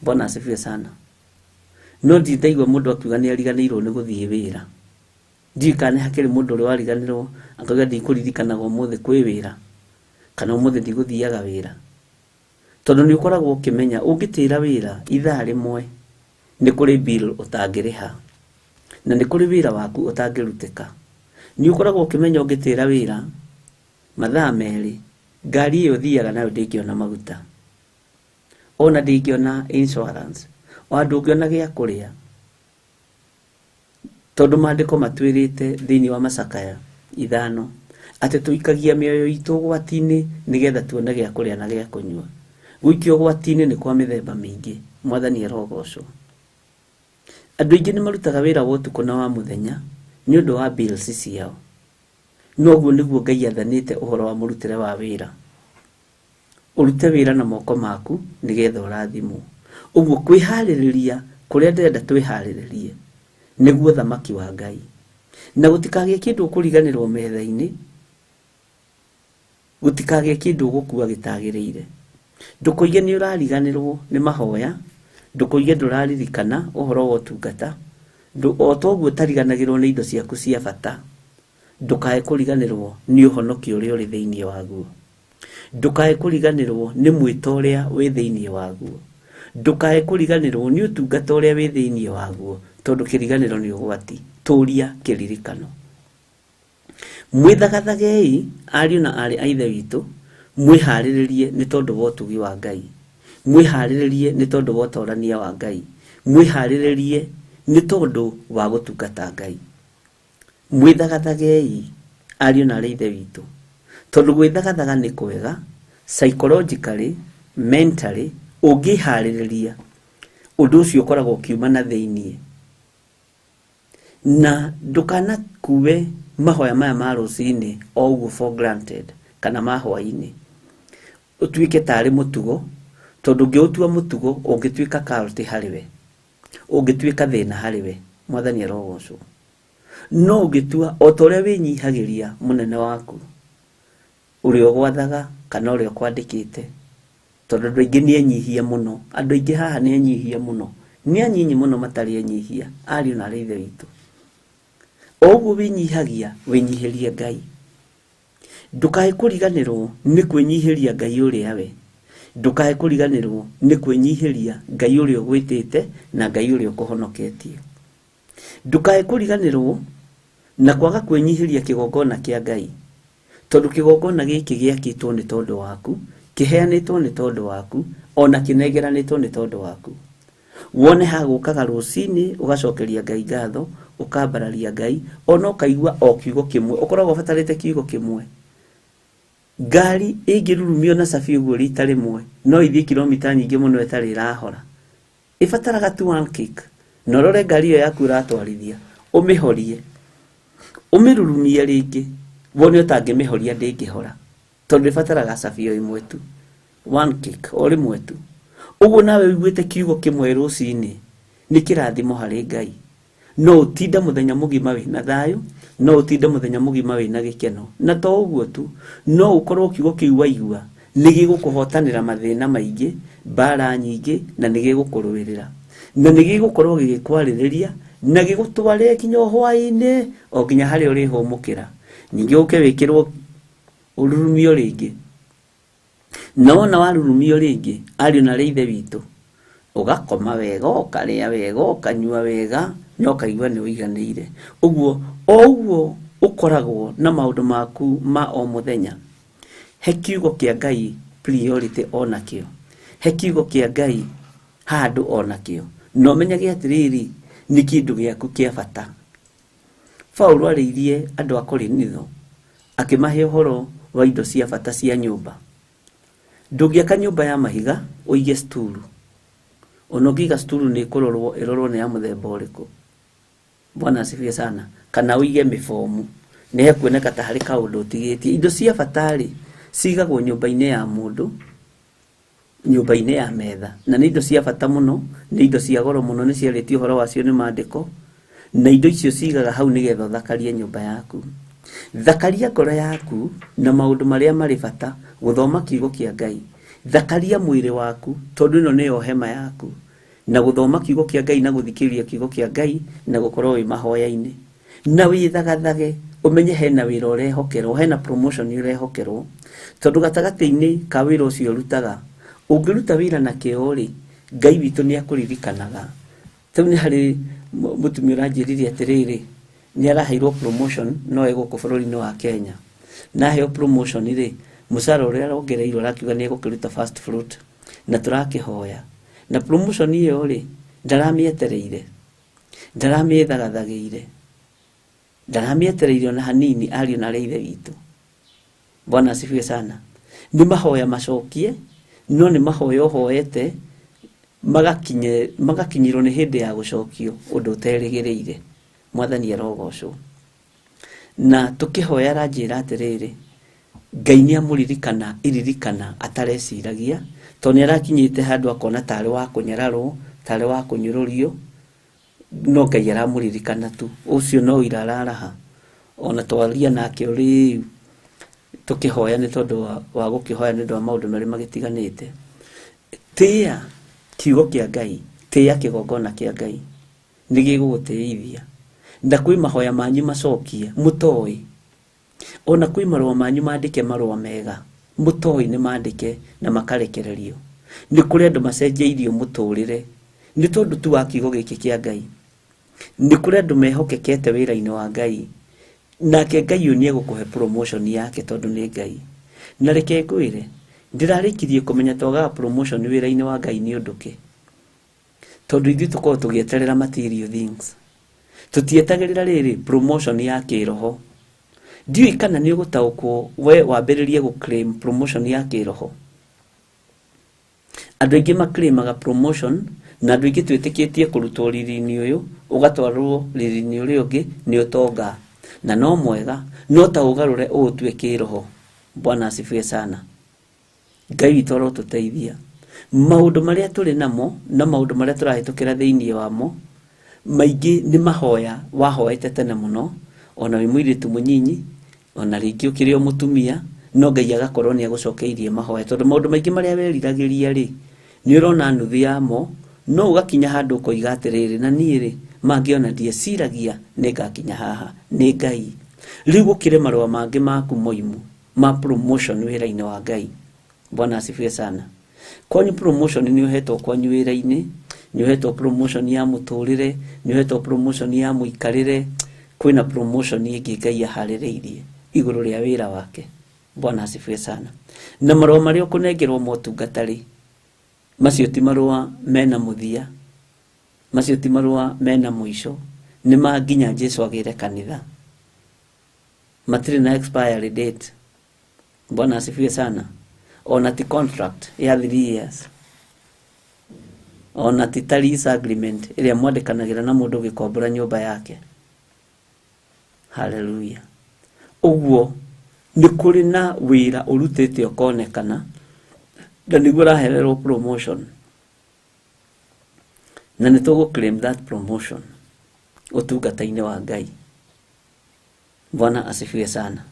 Bwana asifiwe sana. No ndirĩ ndaigua mũndũ akiuga nĩ ariganĩirwo nĩ gũthiĩ wĩra. Ndiũĩ kana nĩ hakĩrĩ mũndũ ũrĩ wariganĩrwo akauga ndikũririkanaga ũmũthĩ kwĩ wĩra kana ũmũthĩ ndigũthiaga wĩra. Tondũ nĩ ũkoragwo ũkĩmenya ũngĩtĩra wĩra ithaa rĩmwe nĩ kũrĩ bill ũtangĩrĩha na nĩ kũrĩ wĩra waku ũtangĩrutĩka. Nĩ ũkoragwo ũkĩmenya ũngĩtĩra wĩra mathaa merĩ ngari ĩyo ũthiaga nayo ndĩngĩona maguta, ona ndĩngĩona insurance, ona ndũngĩona gĩa kũrĩa. Tondũ maandĩko matwĩrĩte thĩinĩ wa Macakaya 5 atĩ tũikagia mĩoyo itũ ũgwati-inĩ nĩgetha tuone gĩa kũrĩa na gĩa kũnyua. Gũikio ũgwati-inĩ nĩ kwa mĩthemba mĩingĩ. Mwathani arogocwo. Andũ aingĩ nĩ marutaga wĩra wa ũtukũ na wa mũthenya nĩ ũndũ wa bills ciao. No ũguo nĩguo Ngai athanĩte ũhoro wa mũrutĩre wa wĩra. Ũrute wĩra na moko maku nĩgetha ũrathimwo. Ũguo kwĩharĩrĩria kũrĩa ndĩrenda twĩharĩrĩrie nĩguo thamaki wa Ngai. Na gũtikagĩe kĩndũ ũkũriganĩrwo metha-inĩ, gũtikagĩe kĩndũ ũgũkua gĩtagĩrĩire. Ndũkoige nĩ ũrariganĩrwo nĩ mahoya, ndũkoige ndũraririkana ũhoro wa ũtungata, o toguo ũtariganagĩrwo nĩ indo ciaku cia bata, ndũkae kũriganĩrwo nĩ ũhonokio ũrĩa ũrĩ thĩinĩ waguo. Ndũkae kũriganĩrwo nĩ mwĩto ũrĩa wĩ thĩinĩ waguo. Ndũkae kũriganĩrwo nĩ ũtungata ũrĩa wĩ thĩinĩ waguo, tondũ kĩriganĩro nĩ ũgwati. Tũria kĩririkano. Mwĩthagathagei ariũ na aarĩ a Ithe witũ, mwĩharĩrĩrie nĩ tondũ wa ũtugi wa Ngai. Mwĩharĩrĩrie nĩ tondũ wa ũtorania wa Ngai. Mwĩharĩrĩrie nĩ tondũ wa gũtungata Ngai. Mwĩthagathagei ariũ na aarĩ a Ithe witũ, tondũ gwĩthagathaga nĩ kwega psychologically, mentally, ũngĩharĩrĩria ũndũ ũcio ũkoragwo ũkiuma na thĩinĩ. Na ndũkanakue mahoya maya ma rũcinĩ o ũguo for granted kana ma hwaĩ-inĩ, ũtuĩke tarĩ mũtugo, tondũ ũngĩũtua mũtugo ũngĩtuĩka cult harĩ we, ũngĩtuĩka thĩna harĩ we. Mwathani arogocwo. No ũngĩtua o ta ũrĩa wĩnyihagĩria mũnene waku ũrĩa ũgwathaga kana ũrĩa ũkwandĩkĩte, tondũ andũ aingĩ nĩ enyihia mũno, andũ aingĩ haha nĩ enyihia mũno, nĩ anyinyi mũno matarĩ enyihia, ariũ na aarĩ a Ithe witũ. O ũguo wĩnyihagia, wĩnyihĩrie Ngai. Ndũkae kũriganĩrwo nĩ kwĩnyihĩria Ngai ũrĩa we. Ndũkae kũriganĩrwo nĩ kwĩnyihĩria Ngai ũrĩa ũgwĩtĩte na Ngai ũrĩa ũkũhonoketie. Ndũkae kũriganĩrwo na kwaga kwĩnyihĩria kĩgongona kĩa Ngai, tondũ kĩgongona gĩkĩ gĩakĩtwo nĩ tondũ waku, kĩheanĩtwo nĩ tondũ waku, ona kĩnengeranĩtwo nĩ tondũ waku. Wone hagũkaga rũcinĩ ũgacokeria Ngai ngatho, ũkambararia Ngai, ona ũkaigua o kiugo kĩmwe, ũkoragwo ũbatarĩte kiugo kĩmwe. Ngari ĩngĩrurumio na cabi ũguo rita rĩmwe, no ithiĩ kilomita nyingĩ mũno ĩtarĩ ĩrahora. Ĩbataraga tu one kick. Na ũrore ngari ĩyo yaku ũratwarithia, ũmĩhorie, ũmĩrurumie rĩngĩ, wone ũtangĩmĩhoria ndĩngĩhora, tondũ ĩbataraga cabi o ĩmwe tu. One kick, o rĩmwe tu. Ũguo nawe ũiguĩte kiugo kĩmwe rũcinĩ, nĩ kĩrathimo harĩ Ngai. No ũtinde mũthenya mũgima wĩna thayũ, no ũtinde mũthenya mũgima wĩna gĩkeno. Na to ũguo tu, no ũkorwo kiugo kĩu waigua nĩ gĩgũkũhotanĩra mathĩna maingĩ, mbara nyingĩ, na nĩ gĩgũkũrũĩrĩra. Na nĩ gĩgũkorwo gĩgĩkwarĩrĩria na gĩgũtware nginya hwaĩ-inĩ o nginya harĩa ũrĩhũmũkĩra. Ningĩ ũke wĩkĩrwo ũrurumio rĩngĩ. Na wona warurumio rĩngĩ, ariũ na arĩa ithe witũ, ũgakoma wega, ũkarĩa wega, ũkanyua wega, na ũkaigua nĩ ũiganĩire. Ũguo, o ũguo ũkoragwo na maũndũ maku ma o mũthenya, he kiugo kĩa Ngai priority onakĩo, he kiugo kĩa Ngai handũ onakĩo, na ũmenyage atĩrĩrĩ, nĩ kĩndũ gĩaku kĩa bata. Paulo arĩirie andũ a Korinitho akĩmahe ũhoro wa indo cia bata cia nyũmba. Ndũngĩaka nyũmba ya mahiga ũige sturu. Ona ũngĩiga sturu nĩ ĩkũrorwo ĩrorwo nĩ ya mũthemba ũrĩkũ. Bwana asifiwe sana. Kana ũige mĩbomu, nĩ hekuoneka ta harĩ kaũndũ ũtigĩtie. Indo cia bata rĩ, cigagwo nyũmba-inĩ ya mũndũ, nyũmba-inĩ ya metha. Na nĩ indo cia bata mũno, nĩ indo cia goro mũno, nĩ ciarĩtio ũhoro wacio nĩ maandĩko. Na indo icio cigaga hau nĩgetha ũthakarie nyũmba yaku. Thakaria ngoro yaku na maũndũ marĩa marĩ bata, gũthoma kiugo kĩa Ngai. Thakaria mwĩrĩ waku, tondũ ĩno nĩyo hema yaku. Na gũthoma kiugo kĩa Ngai na gũthikĩrĩria kiugo kĩa Ngai na gũkorwo wĩ mahoya-inĩ. Na wĩthagathage, ũmenye hena wĩra ũrehokerwo, hena promotion ũrehokerwo. Tondũ gatagatĩ-inĩ ka wĩra ũcio ũrutaga, ũngĩruta wĩra na kĩo rĩ, Ngai witũ nĩ akũririkanaga. Rĩu nĩ harĩ mũtumia ũranjĩrire atĩrĩrĩ, nĩ araheirwo promotion no e gũkũ bũrũri-inĩ wa Kenya. Na aheo promotion rĩ, mũcara ũrĩa arongereirwo arakiuga nĩ egũkĩruta first fruit, na tũrakĩhoya. Na promotion ĩyo rĩ, ndaramĩetereire, ndaramĩthagathagĩire, ndaramĩetereire ona hanini, ariũ na arĩa ithe witũ. Bwana asifiwe sana. Nĩ mahoya macokie, no nĩ mahoya ũhoete magakinyĩrwo nĩ hĩndĩ ya gũcokio ũndũ ũterĩgĩrĩire. Mwathani arogocwo. Na tũkĩhoya aranjĩra atĩrĩrĩ, Ngai nĩ amũririkana iririkana atareciragia, tondũ nĩ arakinyĩte handũ akona tarĩ wa kũnyararwo, tarĩ wa kũnyũrũrio, no Ngai aramũririkana tu. Ũcio no ira araraha. Ona twaria nake rĩu tũkĩhoya nĩ tondũ wa gũkĩhoya nĩ ũndũ wa maũndũ marĩa magĩtiganĩte. Tĩĩa kiugo kĩa Ngai, tĩĩa kĩgongona kĩa Ngai, nĩ gĩgũgũtĩithia. Na kwĩ mahoya manyu macokie mũtoĩ, ona kwĩ marũa manyu mandĩke marũa mega mũtoĩ nĩ mandĩke na makarekererio. Nĩ kũrĩ andũ macenjeirio mũtũrĩre nĩ tondũ tu wa kiugo gĩkĩ kĩa Ngai. Nĩ kũrĩ andũ mehokekete wĩra-inĩ wa Ngai, nake Ngai ũyũ nĩ egũkũhe promotion yake tondũ nĩ Ngai. Na reke ngwĩre, ndĩrarĩkirie kũmenya twagaga promotion wĩra-inĩ wa Ngai nĩ ũndũ kĩ, tondũ ithuĩ tũkoragwo tũgĩeterera material things, tũtietagĩrĩra rĩrĩ promotion ya kĩroho. Ndiũĩ kana nĩ ũgũtaũkwo we wambĩrĩrie gũ claim promotion ya kĩroho. Andũ aingĩ maclaimaga promotion, na andũ aingĩ twĩtĩkĩtie kũrutwo riri-inĩ ũyũ ũgatwarwo riri-inĩ ũrĩa ũngĩ nĩ ũtonga, na no mwega, no ta ũgarũre ũũtue kĩroho. Bwana asifiwe sana. Ngai witũ arotũteithia. Maũndũ marĩa tũrĩ namo na maũndũ marĩa tũrahĩtũkĩra thĩinĩ wamo maingĩ nĩ mahoya wahoete tene mũno, ona wĩ mũirĩtu mũnyinyi, ona rĩngĩ ũkĩrĩ o mũtumia, no Ngai agakorwo nĩ agũcokeirie mahoya, tondũ maũndũ maingĩ marĩa weriragĩria rĩ, nĩ ũrona nuthu yamo, no ũgakinya handũ ũkoiga atĩrĩrĩ, na niĩ rĩ, mangĩ ona ndieciragia nĩ ngakinya haha, nĩ Ngai. Rĩu gũkĩrĩ marũa mangĩ maku moimu ma promotion wĩra-inĩ wa Ngai. Bwana asifiwe sana. Kwanyu promotion nĩ ũhetwo kwanyu wĩra-inĩ, nĩ ũhetwo promotion ya mũtũrĩre, nĩ ũhetwo promotion ya mũikarĩre, kwĩna promotion ĩngĩ Ngai aharĩrĩirie igũrũ rĩa wĩra wake. Bwana asifiwe sana. Na marũa marĩa ũkũnengerwo motungata rĩ, macio ti marũa mena mũthia, macio ti marũa mena mũico, nĩ ma nginya Jesu agĩre kanitha. Matirĩ na expiry date. Bwana asifiwe sana. Ona ti contract ya 3 years, ona ti ta lease agreement ĩrĩa mwandĩkanagĩra na mũndũ ũgĩkombora nyũmba yake. Hallelujah. Ũguo nĩ kũrĩ na wĩra ũrutĩte ũkonekana, na nĩguo ũrahererwo promotion, na nĩ tũgũ claim that promotion ũtungata-inĩ wa Ngai. Bwana asifiwe sana.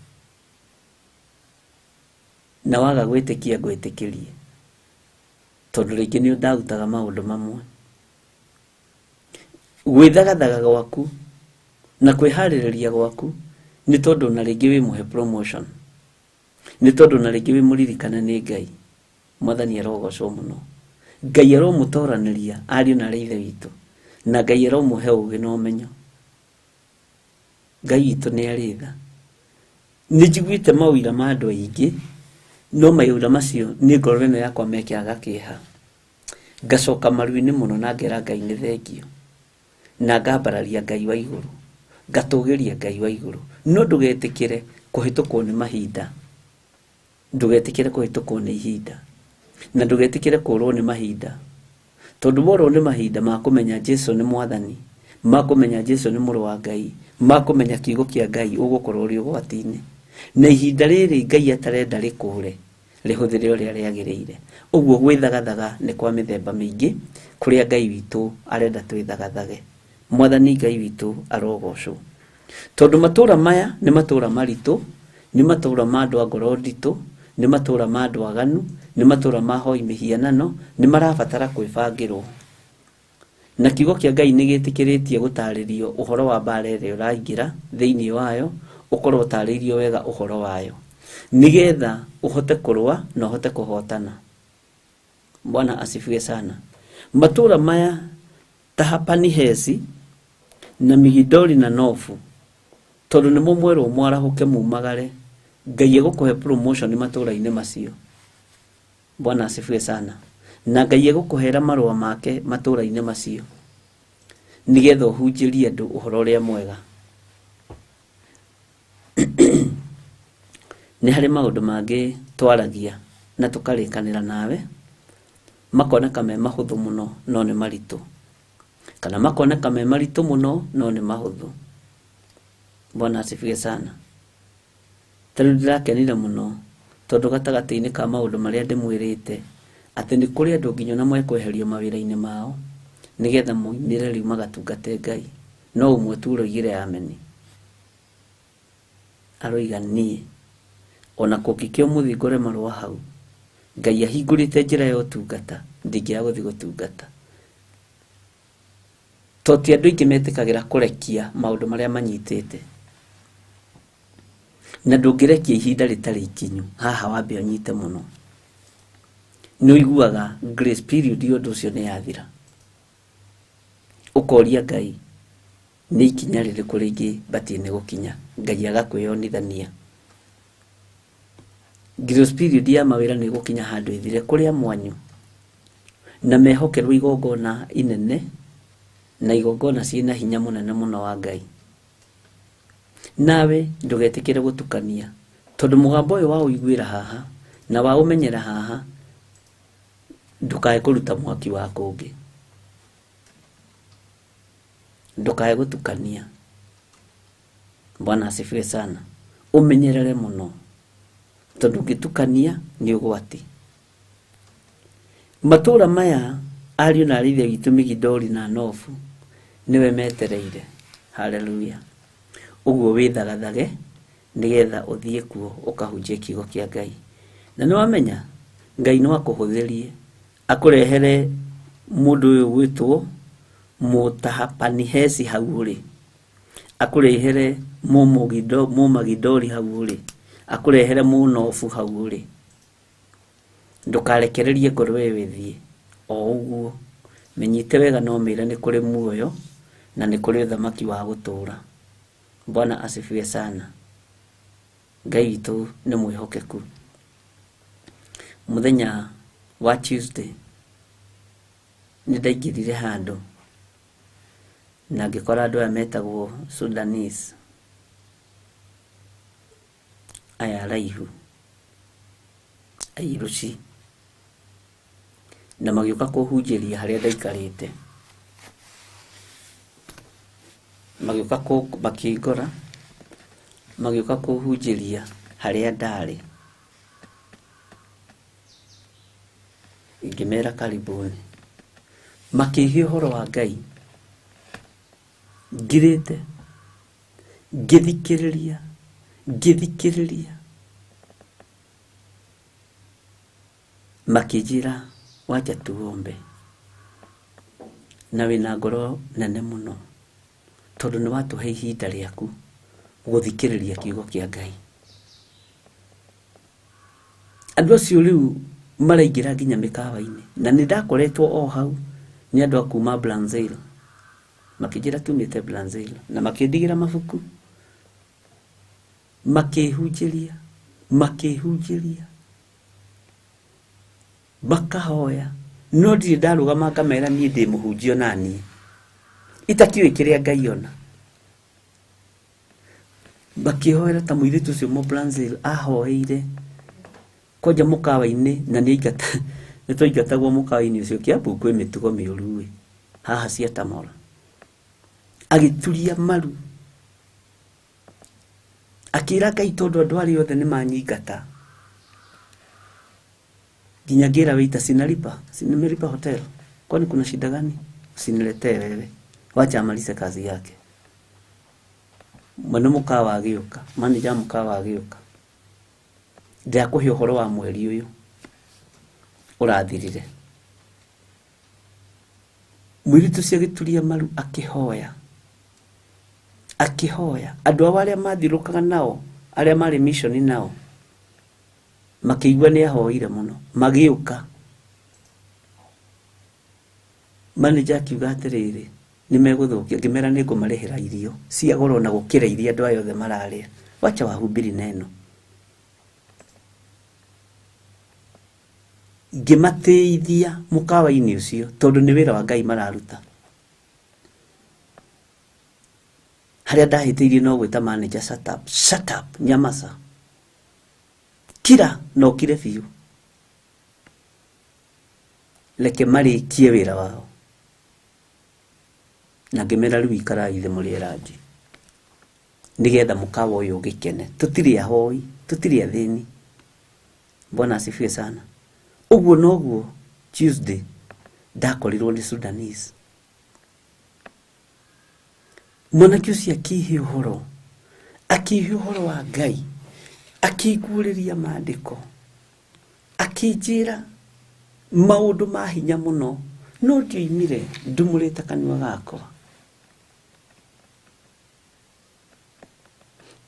Na waga gwĩtĩkia ngwĩtĩkĩrie, tondũ rĩngĩ nĩ ũndautaga maũndũ mamwe. Gwĩthagathaga gwaku na kwĩharĩrĩria gwaku nĩ tondũ na rĩngĩ wĩ mũhe promotion, nĩ tondũ na rĩngĩ wĩ mũririkane nĩ Ngai. Mwathani arogocwo mũno. Ngai aromũtoranĩria ariũ na arĩ ithe witũ, na Ngai aromũhe ũgĩ na ũmenyo. Ngai witũ nĩ arĩ tha. Nĩ njiguĩte maũira ma andũ aingĩ, no maũira macio nĩ ngoro ĩno yakwa mekĩraga kĩeha. Ngacoka maru-inĩ mũno na ngera Ngai nĩ thengio, na ngambararia Ngai wa igũrũ, ngatũgĩria Ngai wa igũrũ. No ndũgetĩkĩre kũhĩtũkwo nĩ mahinda, ndũgetĩkĩre kũhĩtũkwo nĩ ihinda, na ndũgetĩkĩre kũrwo nĩ mahinda. Tondũ worwo nĩ mahinda ma kũmenya Jesu nĩ Mwathani, ma kũmenya Jesu nĩ mũrũ wa Ngai, ma kũmenya kiugo kĩa Ngai, ũgũkorwo ũrĩ ũgwati-inĩ. Na ihinda rĩrĩ Ngai atarenda rĩkũre, rĩhũthĩre ũrĩa rĩagĩrĩire. Ũguo gwĩthagathaga nĩ kwa mĩthemba mĩingĩ, kũrĩa Ngai witũ arenda twĩthagathage. Mwathani Ngai witũ arogocwo. Tondũ matũra maya nĩ matũra maritũ, nĩ matũra ma andũ a ngoro nditũ, nĩ matũra ma andũ aganu, nĩ matũra ma hoi mĩhianano, nĩ marabatara kwĩbangĩrwo. Na kiugo kĩa Ngai nĩ gĩtĩkĩrĩtie gũtarĩrio ũhoro wa mbara ĩrĩa ũraingĩra thĩinĩ wayo, ũkorwo ũtarĩirio wega ũhoro wayo, nĩgetha ũhote kũrũa na ũhote kũhotana. Bwana asifiwe sana. Matũra maya Tahapanihesi na Migidoli na Nofu, tondũ nĩmo mwerwo mwarahũke mumagare, Ngai egũkũhe promotion matũra-inĩ macio. Bwana asifiwe sana. Na Ngai egũkũhera marũa make matũra-inĩ macio, nĩgetha ũhunjĩrie andũ ũhoro ũrĩa mwega. Nĩ harĩ maũndũ mangĩ twaragia na tũkarĩkanĩra nawe, makoneka me mahũthũ mũno no nĩ maritũ, kana makoneka me maritũ mũno no nĩ mahũthũ. Bwana asifiwe sana. Ta rĩu ndĩrakenire mũno tondũ gatagatĩ-inĩ ka maũndũ marĩa ndĩmwĩrĩte atĩ nĩ kũrĩ andũ nginya ona mekweherio mawĩra-inĩ mao nĩgetha moimĩre rĩu magatungate Ngai. No ũmwe tu ũroigire ameni. Aroiga niĩ ona kũngĩkĩa ũmũthĩ ngore marũa hau, Ngai ahingũrĩte njĩra ya ũtungata, ndingĩaga gũthiĩ gũtungata. To ti andũ aingĩ metĩkagĩra kũrekia maũndũ marĩa manyitĩte. Na ndũngĩrekia ihinda rĩtarĩ ikinyu, haha wambe ũnyite mũno. Nĩ ũiguaga grace period ya ũndũ ũcio nĩ yathira. Ũkoria Ngai nĩ ikinya rĩrĩkũ rĩngĩ batiĩ nĩ gũkinya, Ngai agakwĩyonithania. Grace period ya mawĩra nĩ ĩgũkinya handũ ĩthire kũrĩa mwanyu, na mehokerwo igongona inene na igongona ciĩna hinya mũnene mũno wa Ngai. Nawe ndũgetĩkĩre gũtukania, tondũ mũgambo ũyũ wa ũiguĩra haha na wa ũmenyera haha, ndũkae kũruta mwaki wa kũngĩ. Ndũkae gũtukania. Bwana asifiwe sana. Ũmenyerere mũno, tondũ ũngĩtukania nĩ ũgwati. Matũra maya ariũ na arĩ ithe witũ Migidoli na Nofu nĩwe metereire. Haleluya. Ũguo wĩthagathage nĩgetha ũthiĩ kuo ũkahunjie kiugo kĩa Ngai. Na nĩ wamenya Ngai no akũhũthĩrie akũrehere mũndũ ũyũ gwĩtwo Mũtahapanihesi hau ũrĩ, akũrehere Mũmagidoli hau ũrĩ, akũrehere Mũnofu hau ũrĩ. Ndũkarekererie ngoro ĩyo ĩthiĩ o ũguo. Mĩnyite wega no mĩre nĩ kũrĩ muoyo na nĩ kũrĩ ũthamaki wa gũtũũra. Bwana asifiwe sana. Ngai witũ nĩ mwĩhokeku. Mũthenya wa Tuesday nĩ ndaingĩrire handũ na ngĩkora andũ aya metagwo Sudanese, aya araihu airũci, na magĩũka kũhunjĩria harĩa ndaikarĩte. Magĩũka makĩngora, magĩũka kũhunjĩria harĩa ndarĩ. Ngĩmera karibuni. Makĩhe ũhoro wa Ngai. Ngirĩte, ngĩthikĩrĩria, ngĩthikĩrĩria. Makĩnjĩra wacha tuombe. Na wĩna ngoro nene mũno tondũ nĩ watũhe ihinda rĩaku gũthikĩrĩria kiugo kĩa Ngai. Andũ acio rĩu maraingĩra nginya mĩkawa-inĩ, na nĩ ndakoretwo o hau nĩ andũ a kuma Brazil, makĩnjĩra tumĩte Brazil, na makĩndigĩra mabuku, makĩhunjĩria, makĩhunjĩria, makahoya, no ndirĩ ndarũgama ngamera niĩ ndĩ mũhunjia ona niĩ itakĩũĩ kĩrĩa Ngai ona. Makĩhoera ta mũirĩtu ũcio mũ Brazil ahoeire kwanja mũkawa-inĩ, na nĩ twaingatagwo mũkawa-inĩ ũcio. Kiambu kwĩ mĩtugo mĩũru ĩ haha cia Tamora. Agĩturia maru akĩra Ngai, tondũ andũ arĩa othe nĩ manyingata, nginya ngĩra waiter, sinalipa, sinimelipa hotel, kwani kuna shida gani? Usiniletee wewe, wacha amalize kazi yake. Mwene mũkawa agĩũka, manager mũkawa agĩũka, ndĩrakũhe ũhoro wa mweri ũyũ ũrathirire. Mũirĩtu ũcio agĩturia maru akĩhoya, akĩhoya. Andũ ao arĩa mathiũrũrũkaga nao, arĩa marĩ mission nao, makĩigua nĩ ahoire mũno, magĩũka. Manager akiuga atĩrĩrĩ, nĩ megũthũkia, ngĩmera nĩ ngũmarĩhĩra irio cia goro na gũkĩra iria andũ aya othe mararĩa, wacha wahubiri neno. Ngĩmatĩithia mũkawa-inĩ ũcio tondũ nĩ wĩra wa Ngai mararuta. Harĩa ndahĩtĩirie no gwĩta manager, shut up, shut up, nyamaza, kira na ũkire biũ, reke marĩkie wĩra wao. Na ngĩmera rĩu ikarai thĩ mũrĩe ranji nĩgetha mũkawa ũyũ ũgĩkene. Tũtirĩ ahoi, tũtirĩ athĩni. Bwana asifiwe sana. Ũguo noguo Tuesday ndakorirwo nĩ Sudanese. Mwanake ũcio akĩhe ũhoro, akĩhe ũhoro wa Ngai, akĩnguũrĩria maandĩko, akĩnjĩra maũndũ ma hinya mũno, no ndioimire ndumũrĩte kanua gakwa,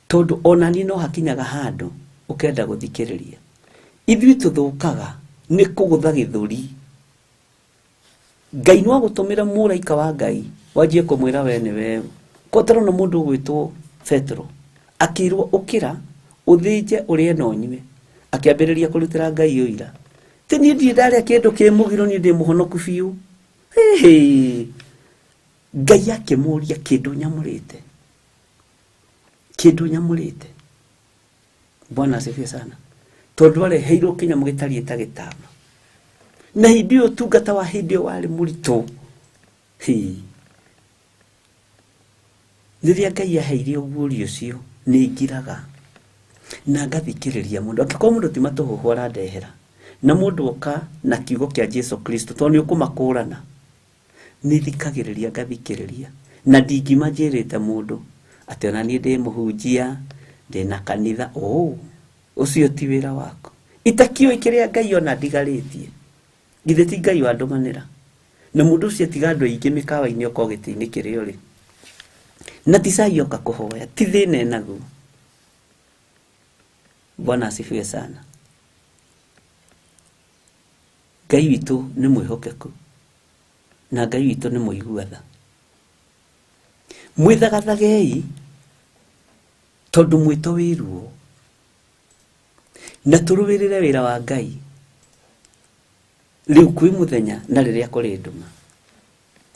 tondũ ona niĩ no hakinyaga handũ ũkenda gũthikĩrĩria. Ithuĩ tũthũkaga nĩ kũgũtha gĩthũri. Ngai no agũtũmĩra mũraika wa Ngai wanjie kũmwĩra we nĩ we. Kotarwo na mũndũ ũgwĩtwo Petero akĩrwo ũkĩra ũthĩnje ũrĩe na ũnyue, akĩambĩrĩria kũrutĩra Ngai ũira, ti niĩ ndirĩ ndarĩa kĩndũ kĩ mũgiro, niĩ ndĩ mũhonoku biũ. Hĩhĩ, Ngai akĩmũria kĩndũ nyamũrĩte, kĩndũ nyamũrĩte. Bwana asifiwe sana. Tondũ areheirwo kĩnyamũ gĩtariĩ ta gĩtama, na hĩndĩ ĩyo ũtungata wa hĩndĩ ĩyo warĩ mũritũ. Hĩ, rĩrĩa Ngai aheire ũguũrio ũcio nĩ ngiraga na ngathikĩrĩria mũndũ. Angĩkorwo mũndũ ti matũhũhũ arandehera, na mũndũ oka na kiugo kĩa Jesu Kristo, tondũ nĩ ũkũmakũrana, nĩ thikagĩrĩria ngathikĩrĩria, na ndingiuma njĩrĩte mũndũ atĩ ona niĩ ndĩ mũhunjia, ndĩna kanitha. Ũ ũcio ti wĩra waku, itakĩũĩ kĩrĩa Ngai ona ndigarĩtie. Githĩ ti Ngai wandũmanĩra? Na mũndũ ũcio tiga andũ aingĩ mĩkawa-inĩ oka gĩtĩ-inĩ kĩrĩa ũrĩ, na ti cai oka kũhoya, ti thĩna enaguo. Bwana asifiwe sana. Ngai witũ nĩ mwĩhokeku, na Ngai witũ nĩ mũigua tha. Mwĩthagathagei tondũ mwĩto wĩ ruo, na tũrũĩrĩre wĩra wa Ngai rĩu kwĩ mũthenya na rĩrĩa kũrĩ nduma.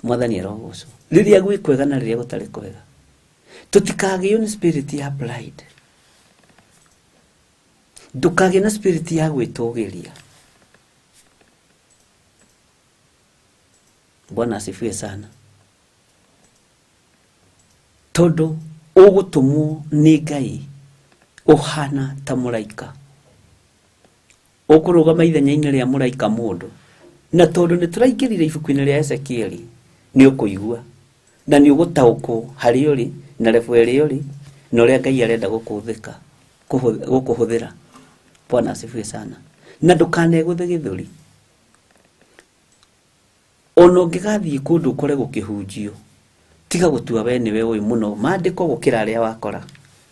Mwathani arogocwo. Rĩrĩa gwĩ kwega na rĩrĩa gũtarĩ kwega, tũtikagĩo nĩ spirit ya pride, ndũkagĩe na spirit ya gwĩtũgĩria. Bwana asifiwe sana. Tondũ ũgũtũmwo nĩ Ngai ũhana ta mũraika, ũkũrũgama ithenya-inĩ rĩa mũraika mũndũ, na tondũ nĩ tũraingĩrire ibuku-inĩ rĩa Ezekieli, nĩ ũkũigua na nĩ ũgũtaũkwo harĩa ũrĩ na level ĩrĩa ũrĩ na ũrĩa Ngai arenda gũkũhũthĩka, gũkũhũthĩra. Bwana asifiwe sana. Na ndũkanegũthe gĩthũri. Ona ũngĩgathiĩ kũndũ ũkore gũkĩhunjio, tiga gũtua we nĩwe ũĩ mũno maandĩko gũkĩra arĩa wakora.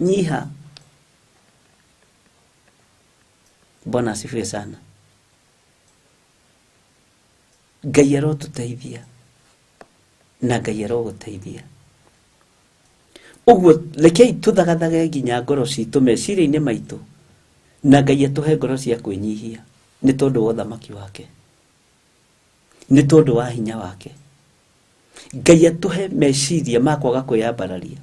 Nyiha. Bwana asifiwe sana. Ngai arotũteithia na Ngai arogũteithia. Ũguo rekei tũthagathage nginya ngoro citũ meciria-inĩ maitũ, na Ngai atũhe ngoro cia kwĩnyihia nĩ tondũ wa ũthamaki wake, nĩ tondũ wa hinya wake. Ngai atũhe meciria ma kwaga kwĩyambararia.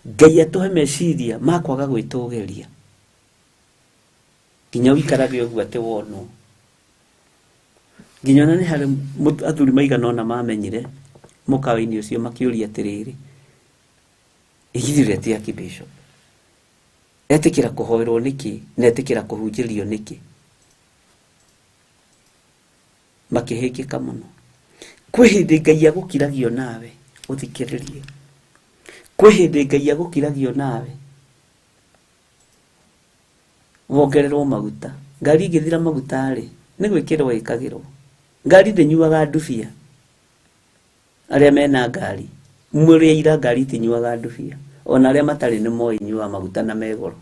Ngai atũhe meciria ma kwaga gwĩtũgĩria. Nginya ũikarage ũguo atĩ wonwo. Nginya ona nĩ harĩ athuri maigana ũna mamenyire mũkawa-inĩ ũcio makĩũria atĩrĩrĩ, githĩ ũrĩa ti Archbishop etĩkĩra kũhoerwo nĩkĩ na etĩkĩra kũhunjĩrio nĩkĩ? Makĩhĩngĩka mũno. Kwĩ hĩndĩ Ngai agũkiragio nawe ũthikĩrĩrie. Kwĩ hĩndĩ Ngai agũkiragio nawe wongererwo maguta. Ngari ĩngĩthira maguta rĩ, nĩ gwĩkĩrwo ĩkagĩrwo. Ngari ndĩnyuaga ndubia. Arĩa mena ngari, mũrĩ aira ngari itinyuaga ndubia. Ona arĩa matarĩ nĩ moĩ inyuaga maguta na me goro.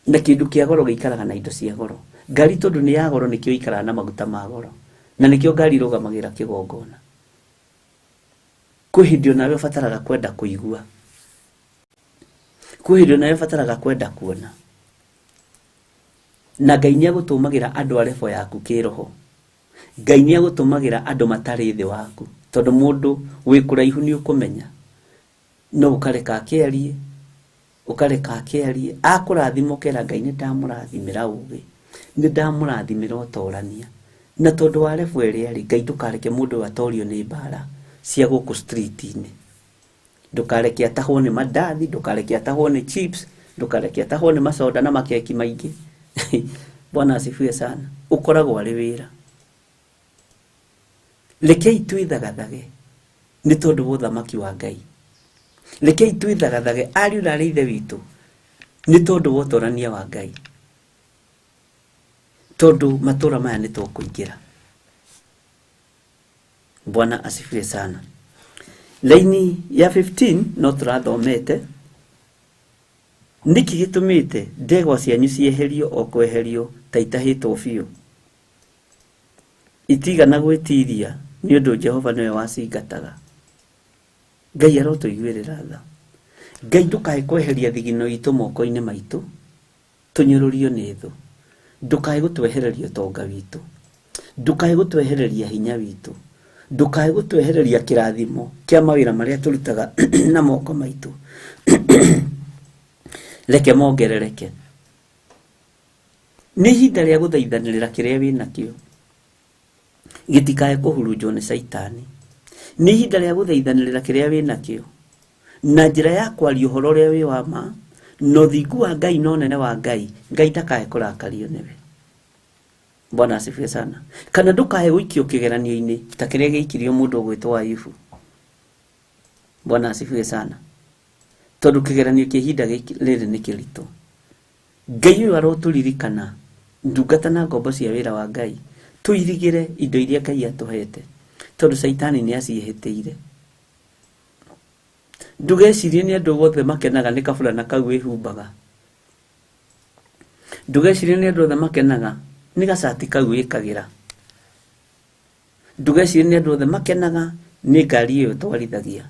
Na kĩndũ kĩa goro gĩikaraga na indo cia goro. Ngari tondũ nĩ ya goro nĩkĩo ĩikaraga na maguta ma goro. Na nĩkĩo ngari ĩrũgamagĩra kĩgongona. Kwĩ hĩndĩ onawe ũbataraga kwenda kũigua. Kwĩ hĩndĩ onawe ũbataraga kwenda kuona. Na Ngai nĩ agũtũmagĩra andũ a level yaku kĩroho. Ngai nĩ agũtũmagĩra andũ matarĩ thĩ waku. Tondũ mũndũ wĩ kũraihu nĩ ũkũmenya. No ũkareka akĩarie, ũkareka akĩarie. Akũrathima ũkera Ngai nĩ ndamũrathimĩra ũgĩ, nĩ ndamũrathimĩra ũtorania. Na tondũ wa level ĩrĩa arĩ, Ngai ndũkareke mũndũ ũyũ atorio nĩ mbara cia gũkũ street-inĩ. Ndũkareke atahwo nĩ mandathi, ndũkareke atahwo nĩ chips, ndũkareke atahwo nĩ macoda na makeki maingĩ. Bwana asifiwe sana. Ũkoragwo arĩ wĩra. Rekei twĩthagathage nĩ tondũ wa ũthamaki wa Ngai. Rekei twĩthagathage ariũ na aarĩ a Ithe witũ nĩ tondũ wa ũtorania wa Ngai. Tondũ matũra maya nĩ tũkũingĩra. Bwana asifiwe sana. Laini ya 15 no tũrathomete. Nĩkĩ gĩtũmĩte ndegwa cianyu cieherio o kweherio ta itahĩtwo biũ? Itigana gwĩtiria nĩ ũndũ Jehova nĩwe wacingataga. Ngai arotũiguĩrĩra tha. Ngai ndũkae kweheria thigino itũ moko-inĩ maitũ tũnyũrũrio nĩ thũ. Ndũkae gũtwehereria ũtonga witũ. Ndũkae gũtwehereria hinya witũ. Ndũkae gũtwehereria kĩrathimo kĩa mawĩra marĩa tũrutaga na moko maitũ. Reke mongerereke. Nĩ ihinda rĩa gũthaithanĩrĩra kĩrĩa wĩnakĩo. Gĩtikae kũhurunjwo nĩ caitani. Nĩ ihinda rĩa gũthaithanĩrĩra kĩrĩa wĩnakĩo. Na njĩra ya kwaria ũhoro ũrĩa wĩ wa ma, na ũthingu wa Ngai na ũnene wa Ngai, Ngai ndakae kũrakario nĩwe. Bwana asifiwe sana. Kana ndũkae gũikio kĩgeranio-inĩ ta kĩrĩa gĩaikirio mũndũ ũgwĩtwo Ayubu. Bwana asifiwe sana. Tondũ kĩgeranio kĩa ihinda rĩrĩ nĩ kĩritũ. Ngai ũyũ arotũririkana ndungata na ngombo cia wĩra wa Ngai, tũirigĩre indo iria Ngai atũhete, tondũ caitani nĩ aciĩhĩtĩire. Ndũgecirie nĩ andũ othe makenaga nĩ kaburana kau wĩhumbaga. Ndũgecirie nĩ andũ othe makenaga nĩ gacati kau wĩkagĩra. Ndũgecirie nĩ andũ othe makenaga nĩ ngari ĩyo twarithagia.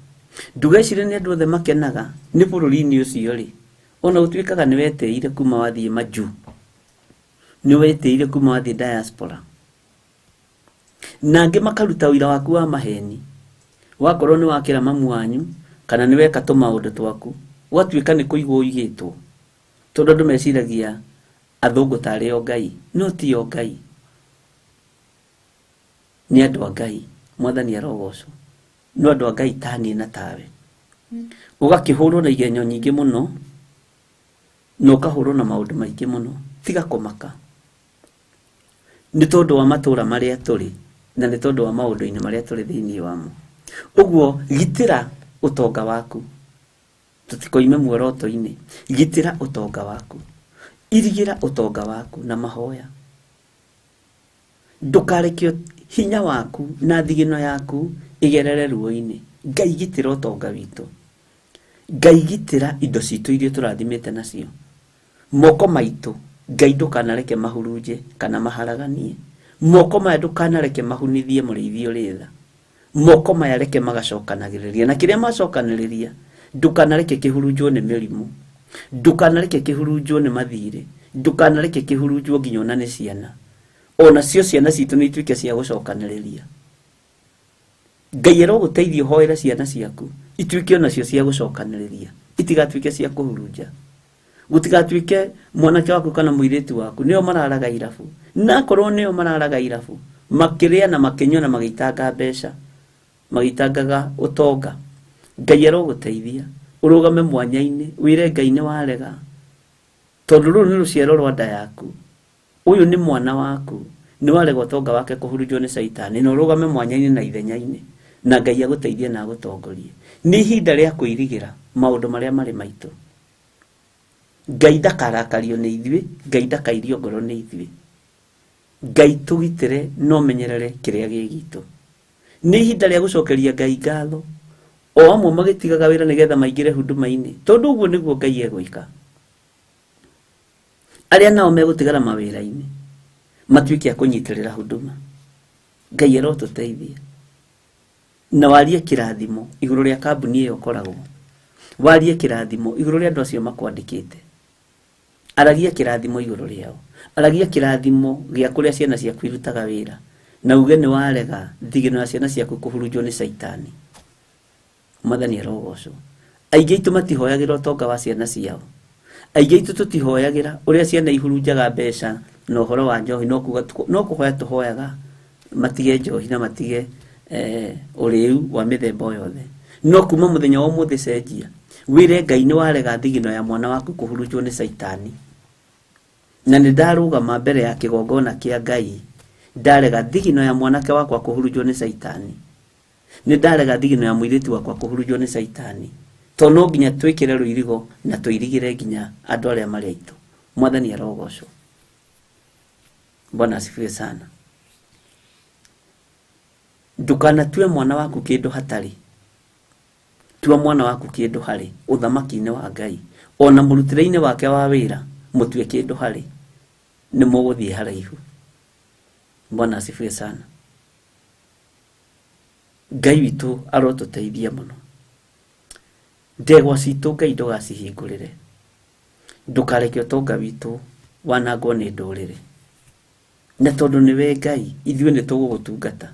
Ndũgecirie nĩ andũ othe makenaga nĩ bũrũri-inĩ ũcio rĩ. Ona gũtuĩkaga nĩ wetĩire kuma wathiĩ majuu. Nĩ wetĩire kuma wathiĩ diaspora. Na angĩ makaruta ũira waku wa maheni. Wakorwo nĩ wakĩra mamu wanyu kana nĩ weka tũmaũndũ twaku, gwatuĩka nĩ kũigwo ũigĩtwo. Tondũ andũ meciragia athũngũ tarĩ o Ngai, no ti o Ngai. Nĩ andũ a Ngai, Mwathani arogocwo. No andũ a Ngai ta niĩ na tawe. Ũgakĩhũrwo na igenyo nyingĩ mũno, na ũkahũrwo na maũndũ maingĩ mũno. Tiga kũmaka. Nĩ tondũ wa matũra marĩa tũrĩ, na nĩ tondũ wa maũndũ-inĩ marĩa tũrĩ thĩinĩ wamo. Ũguo gitĩra ũtonga waku. Tũtikoime muoroto-inĩ. Gitĩra ũtonga waku. Irigĩra ũtonga waku na mahoya. Ndũkareke hinya waku na thigino yaku ĩgerere ruo-inĩ. Ngai gitĩra ũtonga witũ. Ngai gitĩra indo citũ iria tũrathimĩte nacio. Moko maitũ Ngai ndũkanareke mahurunje kana maharaganie. Moko maya ndũkanareke mahunithie mũrĩithi ũrĩ tha. Moko maya reke magacokanagĩrĩria, na kĩrĩa macokanĩrĩria ndũkanareke kĩhurunjwo nĩ mĩrimũ, ndũkanareke kĩhurunjwo nĩ mathirĩ, ndũkanareke kĩhurunjwo nginya ona nĩ ciana. Ona cio ciana citũ nĩ ituĩke cia gũcokanĩrĩria. Ngai arogũteithia ũhoere ciana ciaku ituĩke onacio cia gũcokanĩrĩria, itigatuĩke cia kũhurunja. Gũtigatuĩke mwanake waku kana mũirĩtu waku nĩo mararaga irabu, na akorwo nĩo mararaga irabu makĩrĩa na makĩnyua na magĩitanga mbeca, magĩitangaga ũtonga. Ngai arogũteithia ũrũgame mwanya-inĩ wĩre Ngai nĩ warega, tondũ rũrũ nĩ rũciaro rwa nda yaku, ũyũ nĩ mwana waku, nĩ warega ũtonga wake kũhurunjwo nĩ caitani, na ũrũgame mwanya-inĩ na ithenya-inĩ, na Ngai agũteithie na agũtongorie. Nĩ ihinda rĩa kwĩrigĩra maũndũ marĩa marĩ maitũ. Ngai ndakarakario nĩ ithuĩ, Ngai ndakairio ngoro nĩ ithuĩ. Ngai tũgitĩre na ũmenyerere kĩrĩa gĩ gitũ. Nĩ ihinda rĩa gũcokeria Ngai ngatho, o amwe magĩtigaga wĩra nĩgetha maingĩre huduma-inĩ, tondũ ũguo nĩguo Ngai egwĩka. Arĩa nao megũtigara mawĩra-inĩ matuĩke a kũnyitĩrĩra huduma. Ngai arotũteithia. Na warie kĩrathimo igũrũ rĩa kambuni ĩyo ũkoragwo, warie kĩrathimo igũrũ rĩa andũ acio makwandĩkĩte. Aragia kĩrathimo igũrũ rĩao, aragia kĩrathimo gĩa kũrĩa ciana ciaku irutaga wĩra, na uge nĩ warega thigino ya ciana ciaku kũhurunjwo nĩ caitani. Mwathani arogocwo. Aingĩ aitũ matihoyagĩra ũtonga wa ciana ciao. Aingĩ aitũ tũtihoyagĩra ũrĩa ciana ihurunjaga mbeca na ũhoro wa njohi, no kuga no kũhoya tũhoyaga matige njohi na matige ũrĩu wa mĩthemba o yothe. No kuma mũthenya wa ũmũthĩ cenjia, wĩre Ngai nĩ warega thigino ya mwana waku kũhurunjwo nĩ caitani. Na nĩ ndarũgama mbere ya kĩgongona kĩa Ngai, ndarega thigino ya mwanake wakwa kũhurunjwo nĩ caitani. Nĩ ndarega thigino ya mũirĩtu wakwa kũhurunjwo nĩ caitani. Tondũ no nginya twĩkĩre rũirigo na tũirigĩre nginya andũ arĩa marĩ aitũ. Mwathani arogocwo. Bwana asifiwe sana. Ndũkanatue mwana waku kĩndũ hatarĩ. Tua mwana waku kĩndũ harĩ ũthamaki-inĩ wa Ngai. Ona mũrutĩre-inĩ wake wa wĩra mũtue kĩndũ harĩ, nĩ mũgũthiĩ haraihu. Bwana asifiwe sana. Ngai witũ arotũteithia mũno. Ndegwa citũ Ngai ndũgacihingũrĩre. Ndũkareke ũtonga witũ wanangwo nĩ ndũrĩrĩ. Na tondũ nĩwe Ngai, ithuĩ nĩ tũgũgũtungata.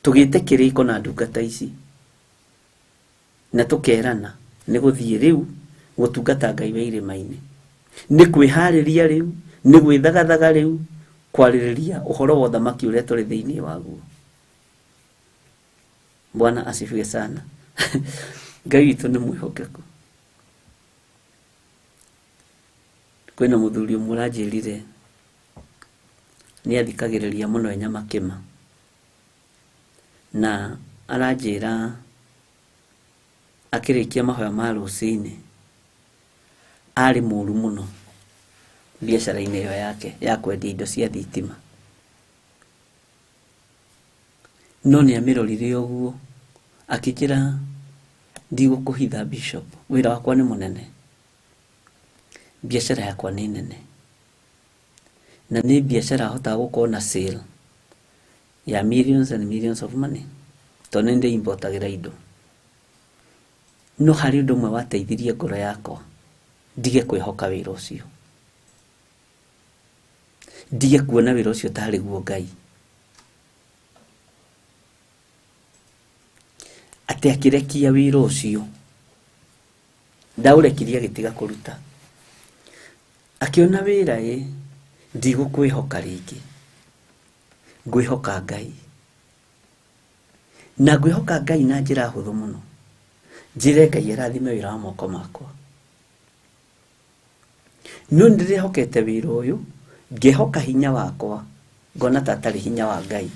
Tũgĩte kĩrĩko na ndungata ici. Na tũkerana nĩ gũthiĩ rĩu gũtungata Ngai wa irĩma-inĩ. Nĩ kwĩharĩria rĩu, nĩ gwĩthagathaga rĩu, kwarĩrĩria ũhoro wa ũthamaki ũrĩa tũrĩ thĩinĩ waguo. Bwana asifiwe sana. Ngai witũ nĩ mwĩhokeku. Kwĩna mũthuri ũmwe ũranjĩrire nĩ athikagĩrĩria mũno e Nyamakĩma, na aranjĩra akĩrĩkia mahoya ma rũcinĩ arĩ mũru mũno biacara-inĩ ĩyo yake ya kwendia indo cia thitima. No nĩ amĩrorire ũguo akĩnjĩra, ndigũkũhitha Bishop, wĩra wakwa nĩ mũnene, biacara yakwa nĩ nene, na nĩ biacara hotaga gũkorwo na sale ya millions and millions of money, tondũ nĩ ndĩ-importagĩra indo. No harĩ ũndũ ũmwe wateithirie ngoro yakwa ndige kwĩhoka wĩra ũcio, ndige kuona wĩra ũcio tarĩ guo Ngai. Atĩ akĩrekia wĩra ũcio, ndaũrekirie agĩtiga kũruta. Akĩona wĩra ĩ, ndigũkwĩhoka rĩngĩ, ngwĩhoka Ngai. Na ngwĩhoka Ngai na njĩra hũthũ mũno. Njĩre Ngai arathime wĩra wa moko makwa. No nĩndĩrehokete wĩra ũyũ, ngehoka hinya wakwa, ngona ta atarĩ hinya wa Ngai.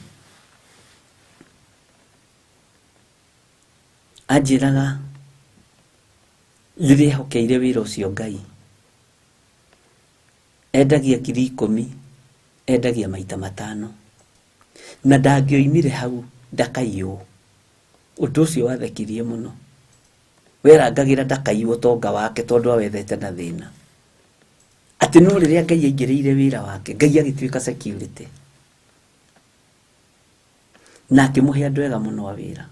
Anjĩraga ndĩrehokeire wĩra ũcio Ngai. Endagia 10,000, endagia maita matano. Na ndangĩoimire hau ndakaiywo. Ũndũ ũcio wathekirie mũno. Werangagĩra ndakaiywo ũtonga wake tondũ awethete na thĩna. Atĩ no rĩrĩa Ngai aingĩrĩire wĩra wake, Ngai agĩtuĩka security. Na akĩmũhe andũ ega mũno a wĩra.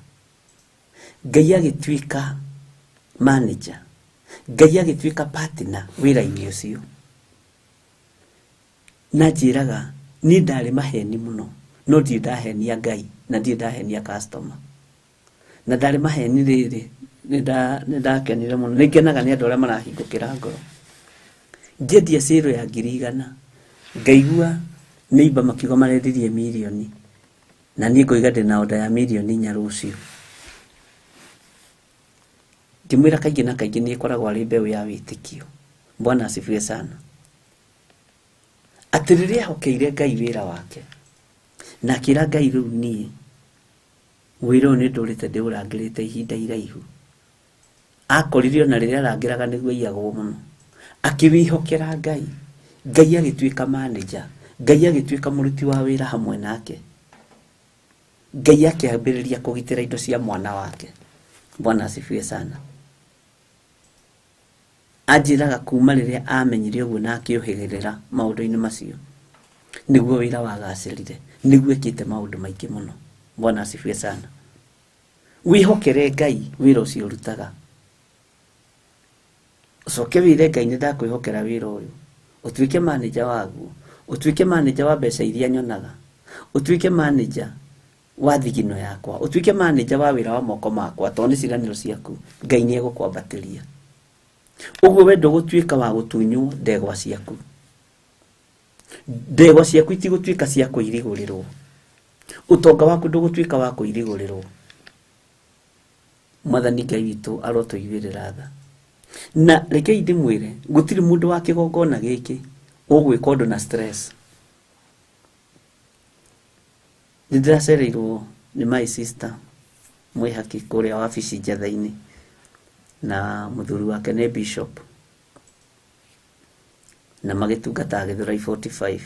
Ngai agĩtuĩka manager. Ngai agĩtuĩka partner wĩra-inĩ ũcio. Na njĩraga niĩ ndarĩ maheni mũno, no ndirĩ ndahenia Ngai na ndirĩ ndahenia customer. Na ndarĩ maheni rĩrĩ, nĩ ndakenire mũno. Nĩ ngenaga nĩ andũ arĩa marahingũkĩra ngoro. Ngĩendia sale ya 100,000, ngaigua neighbor makiuga marendirie mirioni, na niĩ ngoiga ndĩna order ya 4 mirioni rũciũ. Ngĩmwĩra kaingĩ na kaingĩ nĩ ĩkoragwo arĩ mbeũ ya wĩtĩkio. Bwana asifiwe sana. Atĩ rĩrĩa ehokeire Ngai wĩra wake, na akĩra Ngai rĩu niĩ wĩra ũyũ nĩ ndũrĩte ndĩũrangĩrĩte ihinda iraihu. Akorire ona rĩrĩa arangĩraga nĩguo aiyagwo mũno. Akĩwĩhokera Ngai. Ngai agĩtuĩka manager. Ngai agĩtuĩka mũruti wa wĩra hamwe nake. Ngai akĩambĩrĩria kũgitĩra indo cia mwana wake. Bwana asifiwe sana. Anjĩraga kuma rĩrĩa amenyire ũguo na akĩũhĩgĩrĩra maũndũ-inĩ macio, nĩguo wĩra wagacĩrire, nĩguo ekĩte maũndũ maingĩ mũno. Bwana asifiwe sana. Wĩhokere Ngai wĩra ũcio ũrutaga. Ũcoke wĩre Ngai nĩ ndakwĩhokera wĩra ũyũ. Ũtuĩke manager waguo. Ũtuĩke manager wa mbeca iria nyonaga. Ũtuĩke manager wa thigino yakwa. Ũtuĩke manager wa wĩra wa moko makwa, tondũ nĩ ciĩranĩro ciaku. Ngai nĩ egũkwambatĩria. Ũguo we ndũgũtuĩka wa gũtunywo ndegwa ciaku. Ndegwa ciaku itigũtuĩka cia kũirigũrĩrwo. Ũtonga waku ndũgũtuĩka wa kũirigũrĩrwo. Mwathani Ngai witũ arotũiguĩrĩra tha. Na rekei ndĩmwĩre, gũtirĩ mũndũ wa kĩgongona gĩkĩ ũgwĩka ũndũ na stress. Nĩ ndĩracereirwo nĩ my sister mwĩhaki kũrĩa wabici Njetha-inĩ, na mũthuri wake nĩ bishop, na magĩtungataga Gĩthũrai 45.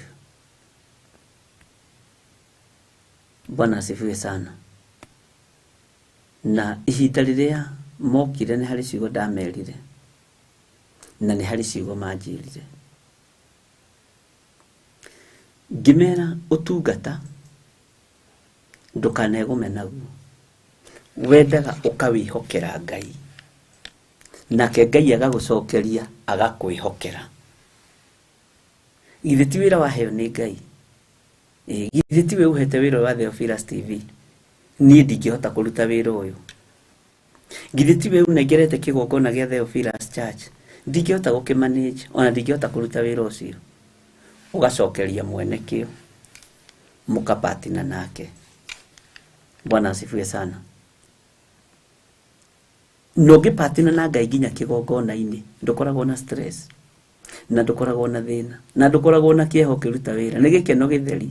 Bwana asifiwe sana. Na ihinda rĩrĩa mokire nĩ harĩ ciugo ndamerire, na nĩ harĩ ciugo manjĩrire. Ngĩmera ũtungata ndũkanegũme naguo, wendaga ũkawĩhokera Ngai, nake Ngai agagũcokeria agakwĩhokera. Githĩ ti wĩra waheo nĩ Ngai? Githĩ tiwe ũhete wĩra ũyũ wa Theophilus TV? Niĩ ndingĩhota kũruta wĩra ũyũ. Githĩ tiwe ũnengerete kĩgongona gĩa Theophilus Church? Ndingĩhota gũkĩmanage, ona ndingĩhota kũruta wĩra ũcio. Ũgacokeria mwene kĩo, mũkapatina nake. Bwana asifiwe sana. Na ũngĩpatina na Ngai nginya kĩgongona-inĩ, ndũkoragwo na stress, na ndũkoragwo na thĩna, na ndũkoragwo na kĩeha ũkĩruta wĩra. Nĩ gĩkeno gĩtheri.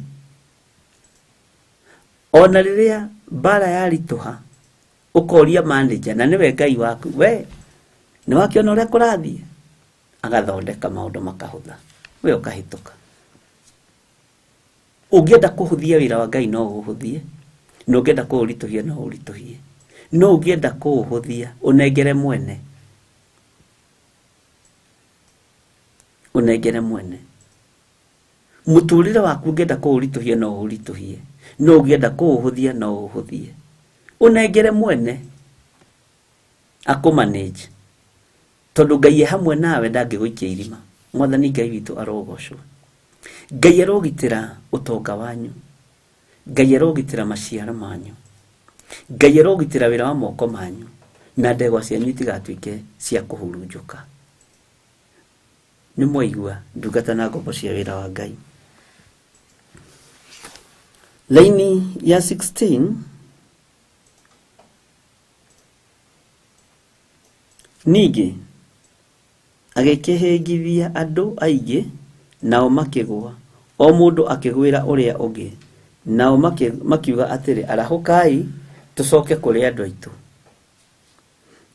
Ona rĩrĩa mbara yaritũha, ũkoria manager, na nĩwe Ngai waku, we nĩ wakĩona ũrĩa kũrathiĩ? Agathondeka maũndũ makahũtha, we ũkahĩtũka. Ũngĩenda kũhũthia wĩra wa Ngai no ũhũthie, na ũngĩenda kũũritũhia no ũritũhie. No ũngĩenda kũũhũthia, ũnengere mwene. Ũnengere mwene. Mũtũrĩre waku ũngĩenda kũũritũhia no ũritũhie, no ũngĩenda kũũhũthia no ũhũthie. Ũnengere mwene akũmanage, tondũ Ngai e hamwe nawe ndangĩgũikia irima. Mwathani Ngai witũ arogocwo. Ngai arogitĩra ũtonga wanyu. Ngai arogitĩra maciaro manyu. Ngai arogitĩra wĩra wa moko manyu, na ndegwa cianyu itigatuĩke cia kũhurunjũka. Nĩ mwaigua ndungata na ngombo cia wĩra wa Ngai. Laini ya 16, ningĩ agĩkĩhĩngithia andũ aingĩ, nao makĩgũa, o mũndũ akĩgwĩra ũrĩa ũngĩ. Nao makiuga atĩrĩ, arahũkai tũcoke kũrĩ andũ aitũ,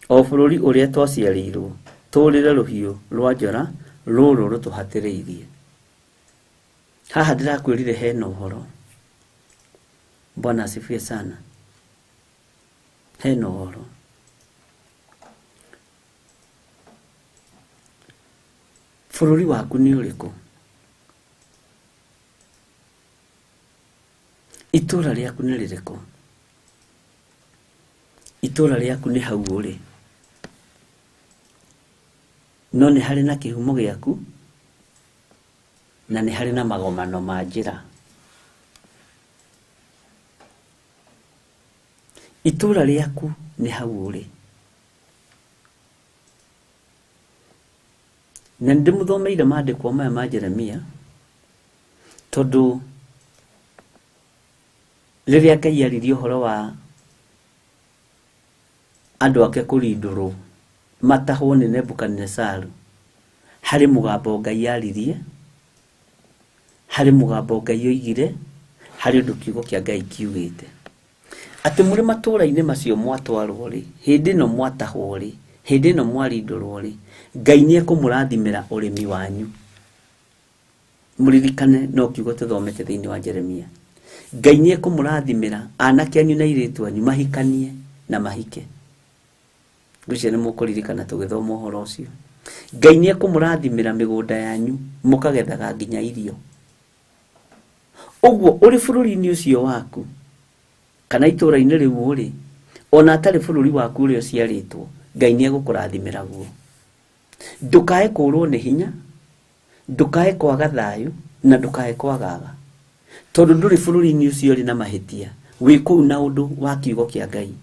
o bũrũri ũrĩa twaciarĩirwo, tũũrĩre rũhiũ rwa njora rũrũ rũtũhatĩrĩirie. Haha ndĩrakwĩrire hena ũhoro. Bwana asifiwe sana. Hena ũhoro. Bũrũri waku nĩ ũrĩkũ? Itũra rĩaku nĩ rĩrĩkũ? Itũra rĩaku nĩ hau ũrĩ. No nĩ harĩ na kĩhumo gĩaku na nĩ harĩ na magomano ma njĩra. Itũra rĩaku nĩ hau ũrĩ. Na nĩ ndĩmũthomeire maandĩko maya ma Jeremia tondũ rĩrĩa Ngai aririe ũhoro wa andũ ake kũrindũrwo matahwo nĩ Nebukadinesaru, harĩ mũgambo Ngai aririe, harĩ mũgambo Ngai oigire, harĩ ũndũ kiugo kĩa Ngai kiugĩte. Atĩ mũrĩ matũũra-inĩ macio mwatwarwo rĩ, hĩndĩ ĩno mwatahwo rĩ, hĩndĩ ĩno mwarindũrwo rĩ, Ngai nĩ ekũmũrathimĩra ũrĩmi wanyu. Mũririkane no kiugo tũthomete thĩinĩ wa Jeremia. Ngai nĩ ekũmũrathimĩra anake anyu na airĩtu anyu mahikanie na mahike. Ngwĩciria nĩ mũkũririkana tũgĩthoma ũhoro ũcio. Ngai nĩ ekũmũrathimĩra mĩgũnda yanyu mũkagethaga nginya irio. Ũguo ũrĩ bũrũri-inĩ ũcio waku kana itũũra-inĩ rĩu ũrĩ, ona atarĩ bũrũri waku ũrĩa ũciarĩtwo, Ngai nĩ egũkũrathimĩra guo. Ndũkae kũũrwo nĩ hinya, ndũkae kwaga thayũ na ndũkae kwagaga. Tondũ ndũrĩ bũrũri-inĩ ũcio ũrĩ na mahĩtia, wĩ kũu na ũndũ wa kiugo kĩa Ngai.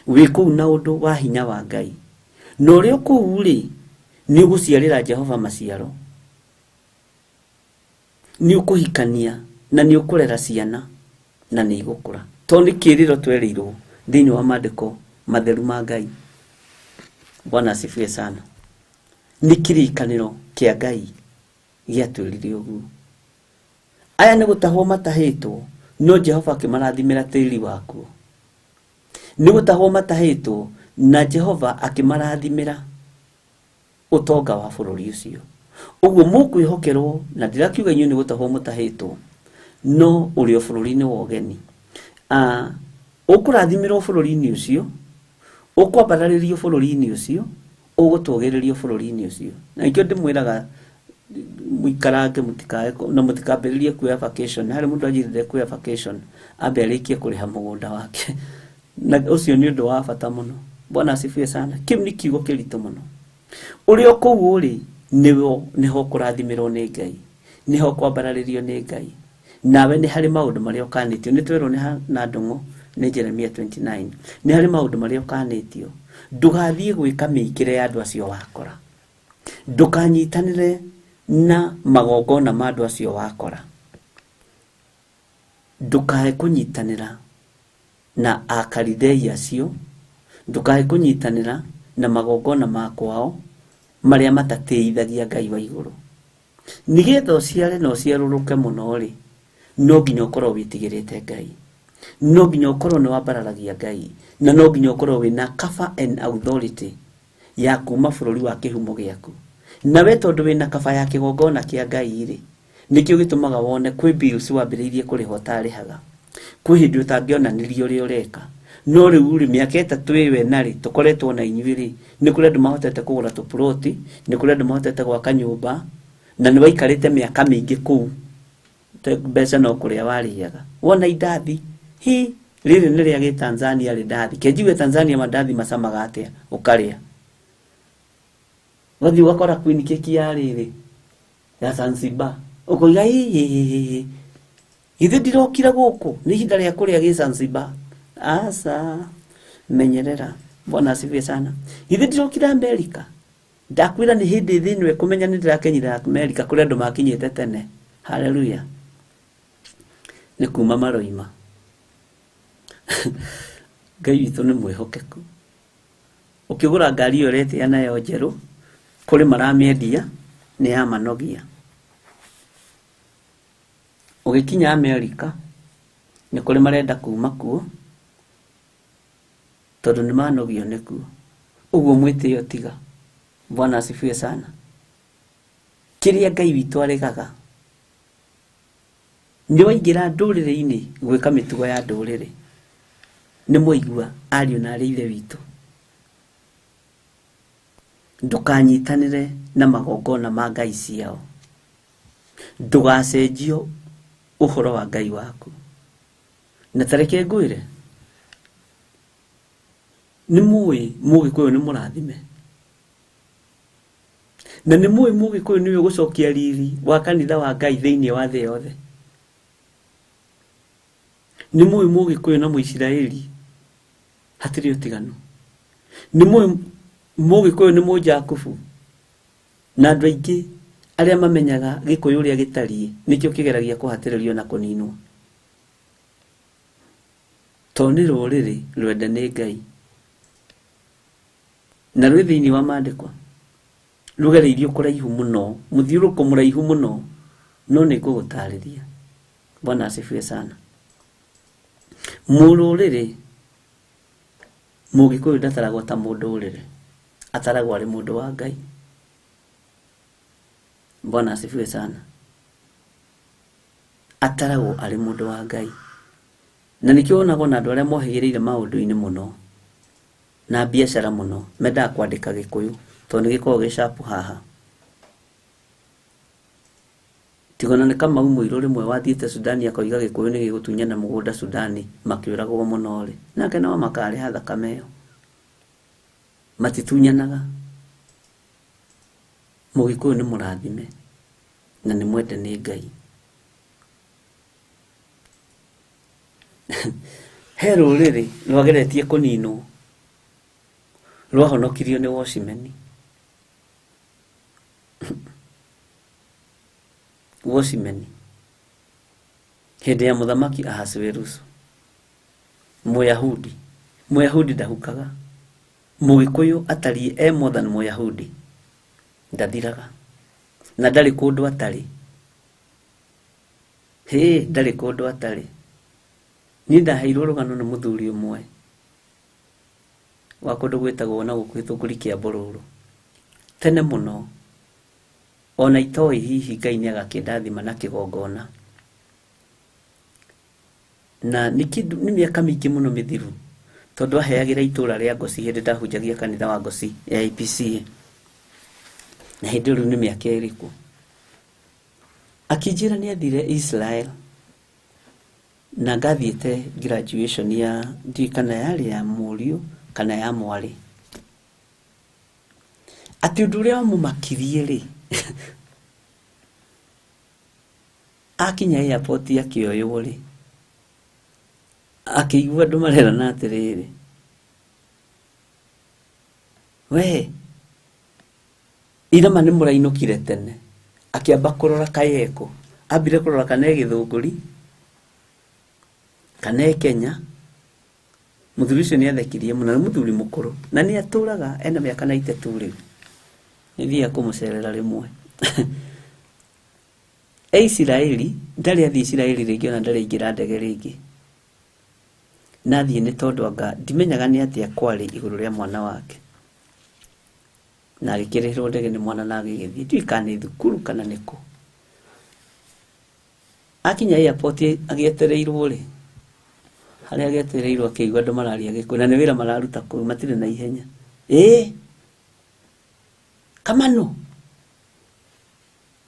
Wĩ kũu na ũndũ wa hinya wa Ngai. Na ũrĩ o kũu rĩ, nĩ ũgũciarĩra Jehova maciaro. Nĩ ũkũhikania na nĩ ũkũrera ciana na nĩ igũkũra. Tondũ nĩ kĩĩrĩro twerĩirwo thĩinĩ wa maandĩko matheru ma Ngai. Bwana asifiwe sana. Nĩ kĩrĩkanĩro kĩa Ngai gĩatwĩrire ũguo. Aya nĩ gũtahwo matahĩtwo, no Jehova akĩmarathimĩra tĩri wakuo. Nĩ gũtahwo matahĩtwo na Jehova akĩmarathimĩra ũtonga wa bũrũri ũcio. Ũguo mũkwĩhokerwo, na ndirakiuga inyuĩ nĩ gũtahwo mũtahĩtwo, no ũrĩ o bũrũri-inĩ wa ũgeni. Ũkũrathimĩrwo bũrũri-inĩ ũcio, ũkwambararĩrio bũrũri-inĩ ũcio, ũgũtũgĩrĩrio bũrũri-inĩ ũcio. Na nĩkĩo ndĩmwĩraga mũikarange mũtikae na mũtikambĩrĩrie kuoya vacation. Harĩ mũndũ anjĩrire kuoya vacation ambe arĩkie kũrĩha mũgũnda wake. Na ũcio nĩ ũndũ wa bata mũno. Bwana asifiwe sana. Kĩu nĩ kiugo kĩritũ mũno. Ũrĩ o kũu ũrĩ, nĩho ũkũrathimĩrwo nĩ Ngai, nĩho ũkwambararĩrio nĩ Ngai. Nawe nĩ harĩ maũndũ marĩa ũkanĩtio. Nĩ twerwo nĩ na ndũng'ũ nĩ Jeremia 29. Nĩ harĩ maũndũ marĩa ũkanĩtio. Ndũgathiĩ gwĩka mĩikĩre ya andũ acio wakora. Ndũkanyitanĩre na magongona ma andũ acio wakora. Ndũkae kũnyitanĩra na Akalidei acio, ndũkae kũnyitanĩra na magongona ma kwao marĩa matatĩithagia Ngai wa igũrũ. Nĩgetha ũciare na ũciarũrũke mũno rĩ, no nginya ũkorwo wĩtigĩrĩte Ngai. No nginya ũkorwo nĩ wambararagia Ngai, na no nginya ũkorwo wĩna cover and authority ya kuma bũrũri wa kĩhumo gĩaku. Na we tondũ wĩna kaba ya kĩgongona kĩa Ngai rĩ, nĩkĩo gĩtũmaga wone kwĩ bills wambĩrĩirie kũrĩha ũtarĩhaga. Kwĩ hĩndĩ ũtangĩonanirie ũrĩa ũreka. No rĩu rĩ, mĩaka ĩtatũ ĩyo ĩna rĩ, tũkoretwo na inyuĩ rĩ, nĩ kũrĩ andũ mahotete kũgũra tũploti, nĩ kũrĩ andũ mahotete gwaka nyũmba, na nĩ waikarĩte mĩaka mĩingĩ kũu, mbeca no kũrĩa warĩaga. Wona indathi, hi, rĩrĩ nĩ rĩa gĩ-Tanzania rĩndathi. Ke njigue Tanzania mandathi macamaga atĩa, ũkarĩa. Ũgathiĩ ũgakora queen cake ya rĩrĩ, ya Zanzibar. Ũkoiga, hi, hi, hi, hi, hi. Githĩ ndirokire gũkũ, nĩ ihinda rĩa kũrĩa gĩ Zanzibar. Aca, menyerera. Bwana asifiwe sana. Githĩ ndirokire Amerika? Ndakwĩra nĩ hĩndĩ thĩ ĩno ĩkũmenya nĩ ndĩrakinyire Amerika kũrĩ andũ makinyĩte tene. Haleluya. Nĩ kuma maroima. Ngai witũ nĩ mwĩhokeku. Ũkĩgũra ngari ĩyo ũretĩa nayo njerũ, kũrĩ maramĩendia, nĩ ya manogia. Ũgĩkinya Amerika, nĩ kũrĩ marenda kuma kuo, tondũ nĩ manogio nĩkuo. Ũguo mwĩtĩo tiga. Bwana asifiwe sana. Kĩrĩa Ngai witũ aregaga, Nĩ waingĩra ndũrĩrĩ-inĩ gwĩka mĩtugo ya ndũrĩrĩ. Nĩ mwaigua ariũ na arĩ ithe witũ. Ndũkanyitanĩre na magongona ma ngai ciao. Ndũgacenjio ũhoro wa Ngai waku. Na ta reke ngwĩre, nĩ mũĩ Mũgĩkũyũ nĩ mũrathime. Na nĩ mũĩ Mũgĩkũyũ nĩwe ũgũcokia riri wa kanitha wa Ngai thĩinĩ wa thĩ yothe. Nĩ mũĩ Mũgĩkũyũ na Mũisiraeli hatirĩ ũtiganu. Nĩ mũĩ Mũgĩkũyũ nĩ Mũjakubu. Na andũ aingĩ arĩa mamenyaga Gĩkũyũ ũrĩa gĩtariĩ nĩkĩo kĩgeragia kũhatĩrĩrio na kũninwo. Tondũ nĩ rũrĩrĩ rwende nĩ Ngai. Na rwĩ thĩinĩ wa maandĩko rũgereirio kũraihu mũno, mũthiũrũrũko mũraihu mũno, no nĩ ngũgũtarĩria. Bwana asifiwe sana. Mũrũrĩrĩ Mũgĩkũyũ ndataragwo ta mũndũrĩrĩ, ataragwo arĩ mũndũ wa Ngai. Bwana asifiwe sana. Ataragwo arĩ mũndũ wa Ngai. Na nĩkĩo wonagwo na andũ arĩa mohĩgĩrĩire maũndũ-inĩ mũno na biacara mũno mendaga kwandĩka Gĩkũyũ tondũ nĩ gĩkoragwo gĩ sharp haha. Tiga ona nĩ Kamau Mũirũ rĩmwe wathiĩte Sudani akoiga Gĩkũyũ nĩ gĩgũtunyana mũgũnda Sudani makĩũragwo mũno rĩ, nake no makarĩha thakame ĩyo. Matitunyanaga. Mũgĩkũyũ nĩ mũrathime na nĩ mwende nĩ Ngai. He rũrĩrĩ rwageretie kũninwo rwahonokirio nĩ Wocimeni. Wocimeni hĩndĩ ya mũthamaki Ahasuerusu. Mũyahudi, Mũyahudi ndahukaga. Mũgĩkũyũ atariĩ e more than Mũyahudi. Ndathiraga. Na ndarĩ kũndũ atarĩ. Hĩ, ndarĩ kũndũ atarĩ. Niĩ ndaheirwo rũgano nĩ mũthuri ũmwe wa kũndũ gwĩtagwo na gũkũ Gĩthũngũri kĩa Mborũrũ. Tene mũno, ona itoĩ hihi Ngai nĩ agakĩndathima na kĩgongona. Na nĩ kĩndũ, nĩ mĩaka mĩingĩ mũno mĩthiru, tondũ aheagĩra itũra rĩa Ngoci hĩndĩ ndahunjagia kanitha wa Ngoci ya APCA. Na hĩndĩ ĩyo rĩu nĩ mĩaka ĩrĩkũ. Akĩnjĩra nĩ athire Israel na ngathiĩte graduation ya ndiũĩ kana yarĩ ya mũriũ kana ya mwarĩ. Atĩ ũndũ ũrĩa wamũmakirie rĩ, akinya airport akĩoywo rĩ, akĩigua andũ marerana atĩrĩrĩ, we irama nĩ mũrainũkire tene. Akĩamba kũrora kayeko, ambire kũrora kana e Gĩthũngũri kana e Kenya. Mũthuri ũcio nĩ athekirie mũno, nĩ mũthuri mũkũrũ na nĩ atũraga ena mĩaka 92 rĩu. Nĩ thiaga kũmũcerera rĩmwe. E Isiraeli, ndarĩ athiĩ Isiraeli rĩngĩ ona ndarĩ aingĩra ndege rĩngĩ. Na athiĩ nĩ tondũ anga ndimenyaga nĩ atĩa kwarĩ igũrũ rĩa mwana wake. Na agĩkĩrĩhĩrwo ndege nĩ mwana na agĩgĩthiĩ. Ndiũĩ kana nĩ thukuru kana nĩ kũ. Akinya airport agĩetereirwo rĩ, harĩa agĩetereirwo akĩigua andũ mararia Gĩkũyũ na nĩ wĩra mararuta kũu matirĩ na ihenya. Ĩĩ, Kamano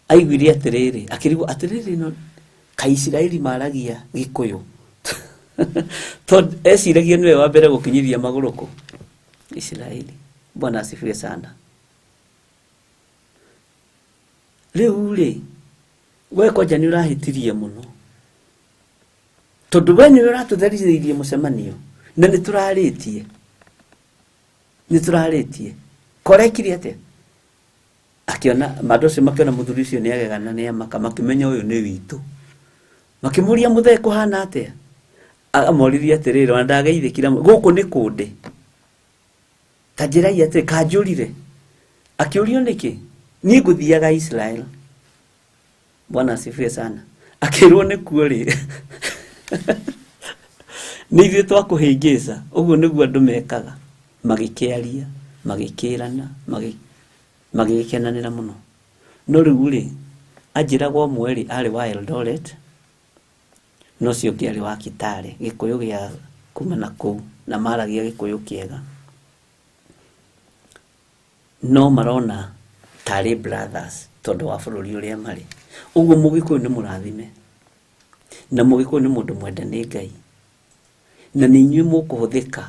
aiguire atĩrĩrĩ, akĩrigwo atĩrĩrĩ no kaĩ Isiraeli maragia Gĩkũyũ. Tondũ eciragia nĩwe wa mbere gũkinyithia magũrũ kũ Isiraeli. Bwana asifiwe sana. Rĩu rĩ, we kwanja nĩ ũrahĩtirie mũno. Tondũ we nĩwe ũratũtherithĩirie mũcemanio na nĩ tũrarĩtie. Nĩ tũrarĩtie. Korekire atĩa? Akĩona andũ acio makĩona mũthuri ũcio nĩ agegana nĩ amaka, makĩmenya ũyũ nĩ witũ. Makĩmũria mũthee kũhana atĩa? Amoririe atĩrĩrĩ, ona ndageithĩkire, gũkũ nĩ kũndĩ. Ta njĩrai atĩrĩ, kanjũrire. Akĩũrio nĩkĩ? Niĩ ngũthiaga Israel. Bwana asifiwe sana. Akĩrwo nĩ kuo rĩ. Nĩ ithuĩ twakũhĩngĩca. Ũguo nĩguo andũ mekaga. Magĩkĩaria, magĩkĩrana, magĩgĩkenanĩra mũno. No rĩu rĩ, anjĩragwo ũmwe rĩ, arĩ wa Eldoret. Na ũcio ũngĩ arĩ wa Kitale, Gĩkũyũ gĩa kuma na kũu, na maragia Gĩkũyũ kĩega. No marona tarĩ brothers tondũ wa bũrũri ũrĩa marĩ. Ũguo Mũgĩkũyũ nĩ mũrathime, na Mũgĩkũyũ nĩ mũndũ mwende nĩ Ngai, na nĩ inyuĩ mũkũhũthĩka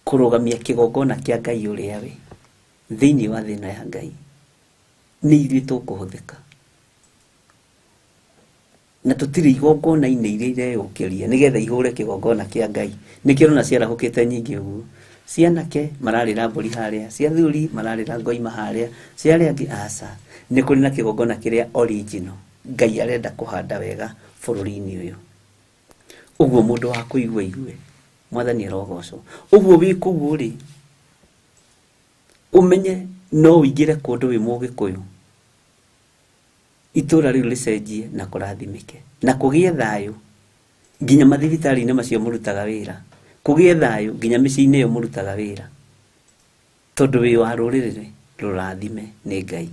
kũrũgamia kĩgongona kĩa Ngai ũrĩa we thĩinĩ wa thĩ ĩno ya Ngai. Nĩ ithuĩ tũkũhũthĩka, na tũtirĩ igongona-inĩ iria ireyũkĩria nĩgetha ihũre kĩgongona kĩa Ngai. Nĩkĩo ũrona ciarahũkĩte nyingĩ ũguo. Cia anake mararĩra mbũri harĩa, cia athuri mararĩra ngoima harĩa, cia arĩa angĩ aca. Nĩ kũrĩ na kĩgongona kĩrĩa original Ngai arenda kũhanda wega bũrũri-inĩ ũyũ. Ũguo mũndũ wa kũigua igue, Mwathani arogocwo. Ũguo wĩ kũu rĩ, ũmenye no ũingĩre kũndũ wĩ Mũgĩkũyũ, itũra rĩu rĩcenjie na kũrathimĩke na kũgĩe thayũ nginya mathibitarĩ-inĩ macio mũrutaga wĩra, kũgĩe thayũ nginya mĩciĩ-inĩ ĩyo mũrutaga wĩra, tondũ wĩ wa rũrĩrĩ rũrathime nĩ Ngai.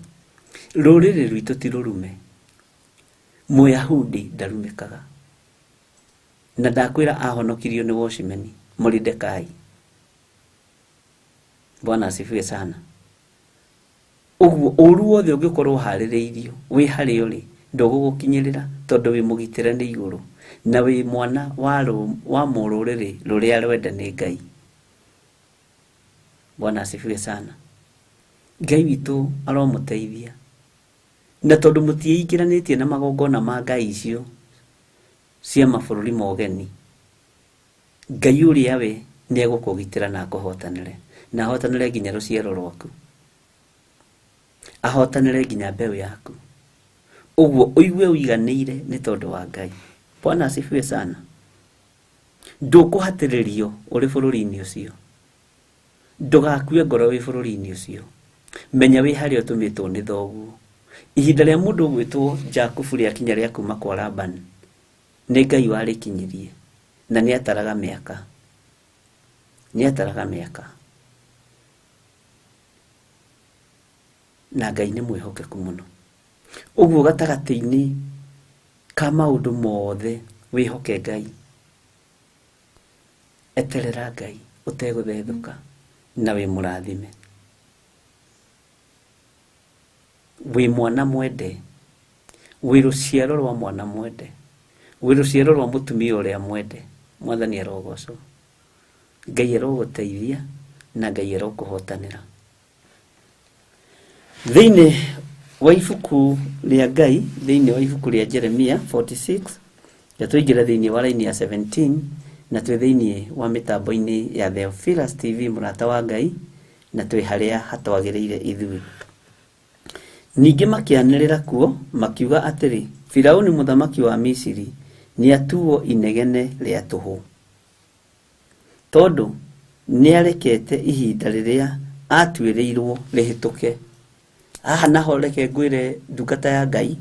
Rũrĩrĩ rwitũ ti rũrume. Mũyahudi ndarumĩkaga. Na ndakwĩra ahonokirio nĩ Watchman Moridekai. Bwana asifiwe sana. Ũguo ũru wothe ũngĩkorwo ũharĩrĩirio wĩ harĩa ũrĩ ndũgũgũkinyĩrĩra tondũ wĩ mũgitĩre nĩ igũrũ na wĩ mwana wa mũrũrĩrĩ rũrĩa rwende nĩ Ngai. Bwana asifiwe sana. Ngai witũ aromũteithia. Na tondũ mũtiĩingĩranĩtie na magongona ma Ngai icio cia mabũrũri ma ũgeni, Ngai ũrĩa we nĩ egũkũgitĩra na akũhotanĩre, na ahotanĩre nginya rũciaro rwaku, ahotanĩre nginya mbeũ yaku. Ũguo ũigue ũiganĩire nĩ tondũ wa Ngai. Bwana asifiwe sana. Ndũkũhatĩrĩrio ũrĩ bũrũri-inĩ ũcio, ndũgakue ngoro wĩ bũrũri-inĩ ũcio. Menya wĩ harĩa ũtũmĩtwo nĩ thoguo. Ihinda rĩa mũndũ ũgwĩtwo Jakubu rĩakinya rĩa kuma kwa Labani, nĩ Ngai warĩkinyirie, na nĩ ataraga mĩaka, nĩ ataraga mĩaka, na Ngai nĩ mwĩhokeku mũno. Ũguo gatagatĩ-inĩ ka maũndũ mothe wĩhoke Ngai, eterera Ngai ũtegũthethũka na wĩ mũrathime. Wĩ mwana mwende, wĩ rũciaro rwa mwana mwende, wĩ rũciaro rwa mũtumia ũrĩa mwende. Mwathani arogocwo. Ngai arogũteithia na Ngai arokũhotanĩra. Thĩinĩ wa ibuku rĩa Ngai, thĩinĩ wa ibuku rĩa Jeremia 46, ya tũingĩre thĩinĩ wa raini ya 17, na twĩ thĩinĩ wa mĩtambo-inĩ ya Theophilus TV mũrata wa Ngai, na twĩ harĩa hatwagĩrĩire ithuĩ. Ningĩ makĩanĩrĩra kuo makiuga atĩrĩ, Firauni mũthamaki wa Misiri nĩatuo inegene rĩa tũhũ, tondũ nĩarekete ihinda rĩrĩa atuĩrĩirwo rĩhĩtũke. Haha naho reke ngwĩre ndungata ya Ngai,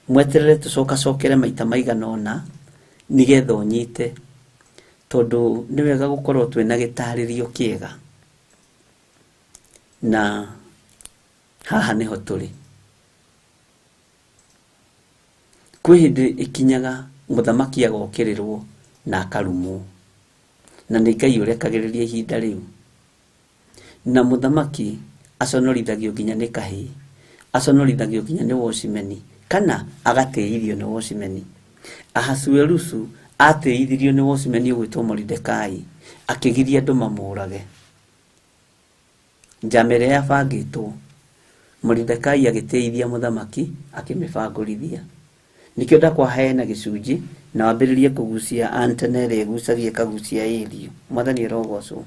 mweterere tũcokacokere maita maigana ũna nĩgetha ũnyite, tondũ nĩ wega gũkorwo twĩna gĩtarĩrio kĩega. Na haha nĩho tũrĩ. Kwĩ hĩndĩ ĩkinyaga mũthamaki agokĩrĩrwo na akarumwo, na nĩ Ngai ũrekagĩrĩria ihinda rĩu. Na mũthamaki aconorithagio nginya nĩ kahĩĩ, aconorithagio nginya nĩ Watchman, kana agatĩithio nĩ Watchman. Ahasuerusu atĩithirio nĩ Watchman ũgwĩtwo Moridekai, akĩgiria andũ mamũrage. Njama ĩrĩa yabangĩtwo, Moridekai agĩtĩithia mũthamaki, akĩmĩbangũrithia. Nĩkĩo ndakwahe na gĩcunjĩ na wambĩrĩrie kũgucia antena ĩrĩa ĩgucagia ĩkagucia ĩrio. Mwathani arogocwo.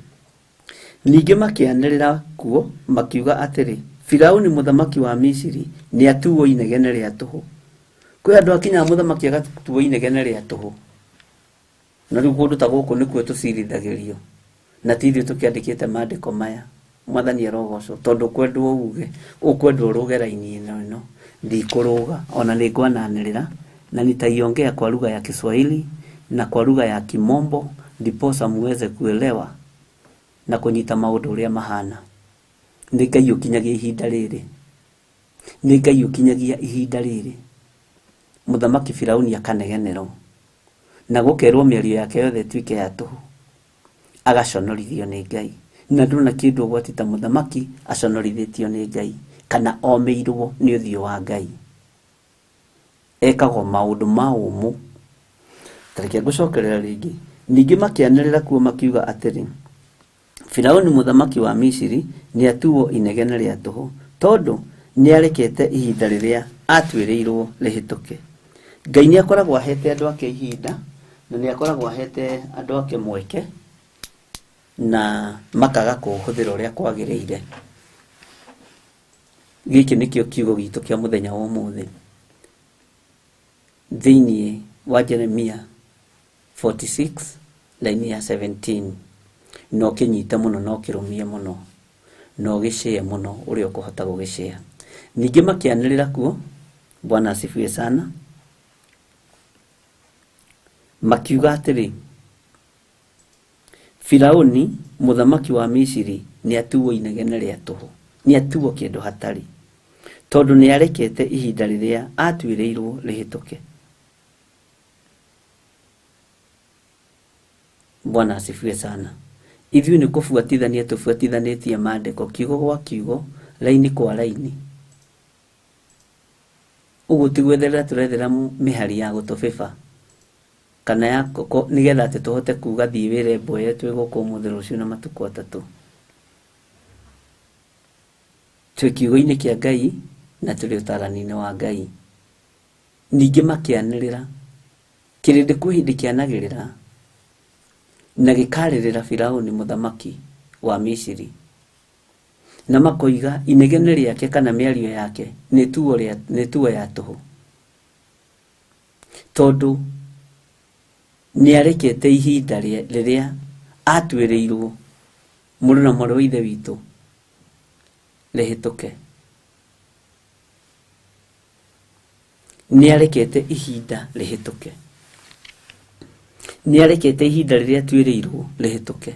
Ningĩ makĩanĩrĩra kuo makiuga atĩrĩ, Firauni mũthamaki wa Misiri nĩatuo inegene rĩa tũhũ. Kwĩ andũ akinyaga mũthamaki agatuo inegene rĩa tũhũ. Na rĩu kũndũ ta gũkũ nĩkuo tũcirithagĩrio, na ti ithuĩ tũkĩandĩkĩte maandĩko maya. Mwathani arogocwo, tondũ ũkwendwo uge, ũkwendwo ũrũge raini ĩno ĩno, ndikũrũga, ona nĩ ngwananĩrĩra, na nitaiongea kwa lugha ya Kiswahili na kwa lugha ya Kimombo, ndiposa muweze kuelewa na kũnyita maũndũ ũrĩa mahana. Nĩ Ngai ũkinyagia ihinda rĩrĩ, nĩ Ngai ũkinyagia ihinda rĩrĩ. Mũthamaki Firauni akanegenerwo. Na gũkerwo mĩario yake yothe ĩtuĩke ya tũhũ. Agaconorithio nĩ Ngai. Na ndũrona kĩndũ ũgwati ta mũthamaki aconorithĩtio nĩ Ngai kana omĩirwo nĩ ũthiũ wa Ngai. Ekagwo maũndũ ma ũmũ. Ta reke ngũcokerera rĩngĩ. Ningĩ makĩanĩrĩra kuo makiuga atĩrĩ, Firauni mũthamaki wa Misiri nĩatuo inegene rĩa tũhũ, tondũ nĩarekete ihinda rĩrĩa atuĩrĩirwo rĩhĩtũke. Ngai nĩakoragwo ahete andũ ake ihinda, na nĩakoragwo ahete andũ ake mweke, na makaga kũũhũthĩra ũrĩa kwagĩrĩire. Gĩkĩ nĩkĩo kiugo gitũ kĩa mũthenya wa ũmũthĩ. Thĩinĩ wa Jeremia 46 line ya 17. Na ũkĩnyite mũno na ũkĩrũmie mũno na ũgĩcĩe mũno ũrĩa ũkũhota gũgĩcĩa. Ningĩ makĩanĩrĩra kuo, Bwana asifiwe sana, makiuga atĩrĩ, Firauni mũthamaki wa Misiri nĩatuo inegene rĩa tũhũ, nĩatuo kĩndũ hatarĩ, tondũ nĩarekete ihinda rĩrĩa atuĩrĩirwo rĩhĩtũke. Bwana asifiwe sana. Ithuĩ nĩ kũbuatithania tũbuatithanĩtie maandĩko kiugo gwa kiugo, raini kwa raini. Ũguo ti gwetherera tũretherera mĩhari ya gũtũbĩba kana ya nĩgetha atĩ tũhote kuga thiĩ wĩre mboye twĩ gũkũ ũmũthĩ rũciũ na matukũ atatũ. Twĩ kiugo-inĩ kĩa Ngai na tũrĩ ũtaarani-inĩ wa Ngai. Ningĩ makĩanĩrĩra, kĩrĩndĩ kwĩ hĩndĩ kĩanagĩrĩra na gĩkarĩrĩra Firauni mũthamaki wa Misiri, na makoiga inegene rĩake kana mĩario yake nĩ tuo ya tũhũ, tondũ nĩarekete ihinda rĩrĩa atuĩrĩirwo mũrũ na mwarĩ wa ithe witũ rĩhĩtũke. Nĩarekete ihinda rĩhĩtũke. Nĩarekete ihinda rĩrĩa atuĩrĩirwo rĩhĩtũke.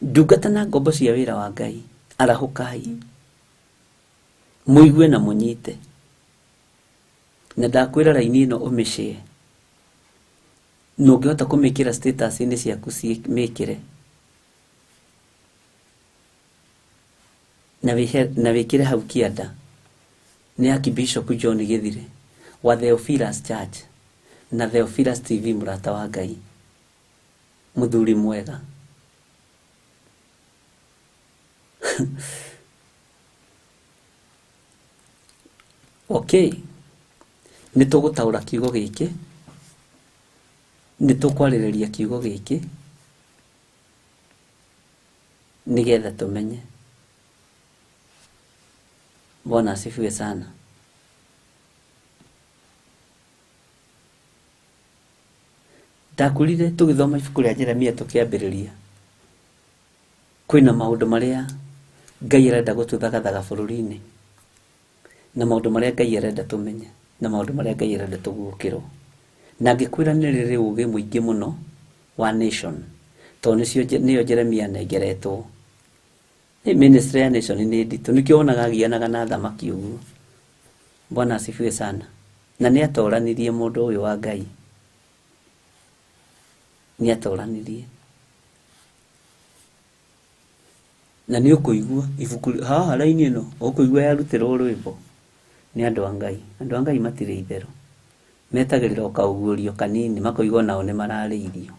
Ndungata na ngombo cia wĩra wa Ngai, arahũkai, mũigue na mũnyite. Na ndakwĩra raini ĩno ũmĩshare. Na ũngĩhota kũmĩkĩra status-inĩ ciaku mĩkĩre. Na wĩkĩre hau kĩanda. Nĩ Archbishop John Gĩthire wa Theophilus Church na Theophilus TV, mũrata wa Ngai, mũthuri mwega. Okay, nĩ tũgũtaũra kiugo gĩkĩ, nĩ tũkwarĩrĩria kiugo gĩkĩ nĩgetha tũmenye. Bwana asifiwe sana. Ndakwĩrire tũgĩthoma ibuku rĩa Jeremia tũkĩambĩrĩria, kwĩna maũndũ marĩa Ngai arenda gũtũthagathaga bũrũri-inĩ, na maũndũ marĩa Ngai arenda tũmenye, na maũndũ marĩa Ngai arenda tũguũkĩrwo. Na ngĩkwĩra nĩ rĩrĩ ũũgĩ mũingĩ mũno wa nation, tondũ nĩyo Jeremia anengeretwo. Nĩ ministry ya nation nĩ nditũ, nĩkĩo wonaga agianaga na athamaki ũguo. Bwana asifiwe sana. Na nĩ atoranirie mũndũ ũyũ wa Ngai. Nĩ atoranirie. Na nĩ ũkũigua ibuku haha raini ĩno, ũkũigua yarutĩrwo rwĩmbo nĩ andũ a Ngai. Andũ a Ngai matirĩ itherũ. Metagĩrĩra o kaũguũrio kanini, makoiga onao nĩ mararĩithio.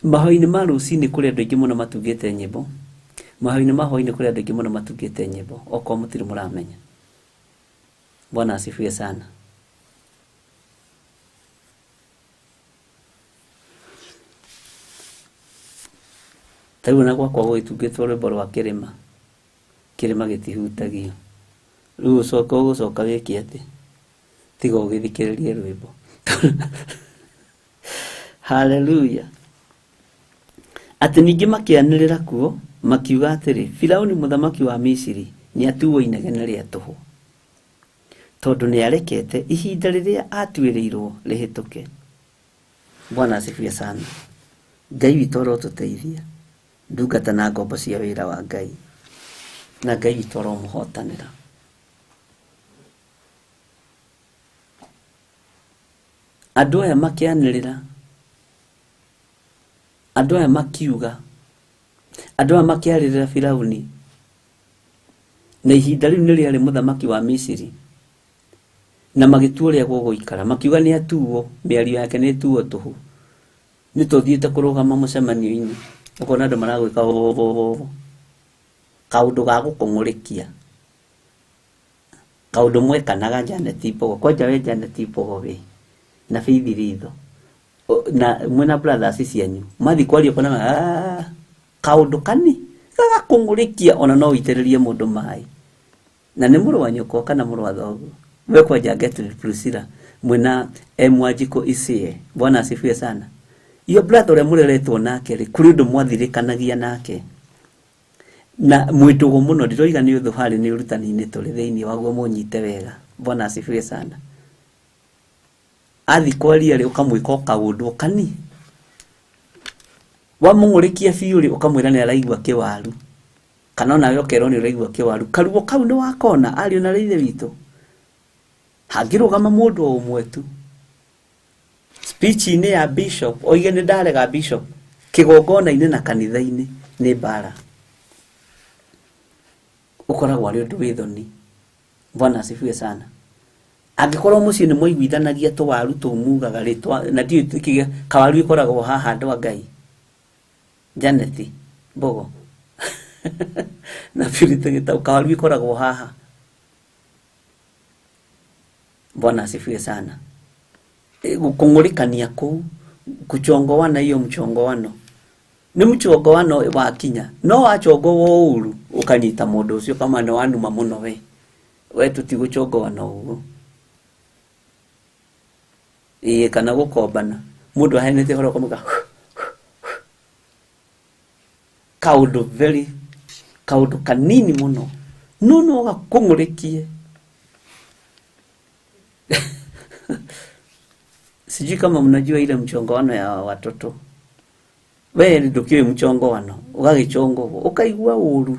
Mahoya-inĩ ma rũcinĩ kũrĩ andũ aingĩ mũno matungĩte nyĩmbo. Mahoya-inĩ ma hwaĩ-inĩ kũrĩ andũ aingĩ mũno matungĩte nyĩmbo, okorwo mũtirĩ mũramenya. Bwana asifiwe sana. Ta rĩu ona gwakwa gũgĩtungĩtwo rwĩmbo rwa kĩrĩma, kĩrĩma gĩtihutagio. Rĩu ũcoke ũgũcoka wĩke atĩ, tiga ũgĩthikĩrĩrie rwĩmbo. Hallelujah. Atĩ ningĩ makĩanĩrĩra kuo makiuga atĩrĩ, Firauni mũthamaki wa Misiri nĩatuo inegene rĩa tũhũ, tondũ nĩarekete ihinda rĩrĩa atuĩrĩirwo rĩhĩtũke. Bwana asifiwe sana. Ngai witũ arotũteithia, ndungata na ngombo cia wĩra wa Ngai, na Ngai witũ aromũhotanĩra. Andũ aya makĩanĩrĩra, andũ aya makiuga, andũ aya makĩarĩrĩra Firauni, na ihinda rĩu nĩ rĩarĩ mũthamaki wa Misiri, na magĩtua ũrĩa gũgũikara, makiuga nĩ atuo, mĩario yake nĩ ĩtuo tũhũ, nĩ tũthiĩte kũrũgama mũcemanio-inĩ, ũkona andũ maragwĩka ũũ, kaũndũ ga gũkũng'ũrĩkia, kaũndũ mwekanaga Janet Mbogo, kwanja we Janet Mbogo we na Faith Ritho na mwena brothers cianyu mathi kwaria kona kaũndũ kani gagakũng'ũrĩkia, ona no ũitĩrĩrie mũndũ maĩ, na nĩ mũrũ wa nyũkwa kana mũrũ wa thoguo. We kwanja Gertrude Priscilla mwena Mwanjiko Isie, Bwana asifiwe sana. Iyo brother ũrĩa mũreretwo nake rĩ, kũrĩ ũndũ mwathirĩkanagia nake na mwĩtũgo mũno, ndiroiga nĩ ũthũ harĩ nĩ ũrutani-inĩ tũrĩ thĩinĩ waguo, mũnyite wega. Bwana asifiwe sana. Athi kwaria rĩ, ũkamwĩka o kaũndũ kani wamũng'ũrĩkia biũ rĩ, ũkamwĩra nĩ araigua kĩwaru, kana onawe ũkerwo nĩ ũraigua kĩwaru, karuo kau nĩ wakona ariũ na ithe witũ. Hangĩrũgama mũndũ o ũmwe tu speech-inĩ ya bishop oige nĩ ndarega bishop kĩgongona-inĩ na kanitha-inĩ, nĩ mbara, ũkoragwo arĩ ũndũ wĩ thoni. Bwana asifiwe sana. Angĩkorwo mũciĩ nĩ mwaiguithanagia tũwaru tũu mugaga rĩ, na ndiũĩ kawaru ĩkoragwo haha andũ a Ngai, Janet Mbogo na Purity Gĩtau, kawaru ĩkoragwo haha. Bwana asifiwe sana. Gũkũng'ũrĩkania kũu, kuchongoana, hiyo mchongowano nĩ mchongowano wakinya, no wachongowo ũru ũkanyita mũndũ ũcio kama nĩ wanuma mũno, we tũtigũchongoana ũguo, ĩĩ, kana gũkombana, mũndũ aheanĩte ũhoro ũkamwĩka kaũndũ very kaũndũ kanini mũno, no no gakũng'ũrĩkie. Sijui kama mnajua ile mchongowano ya watoto. We ndũkĩũĩ mchongowano, ũgagĩchongwo ũkaigua ũru,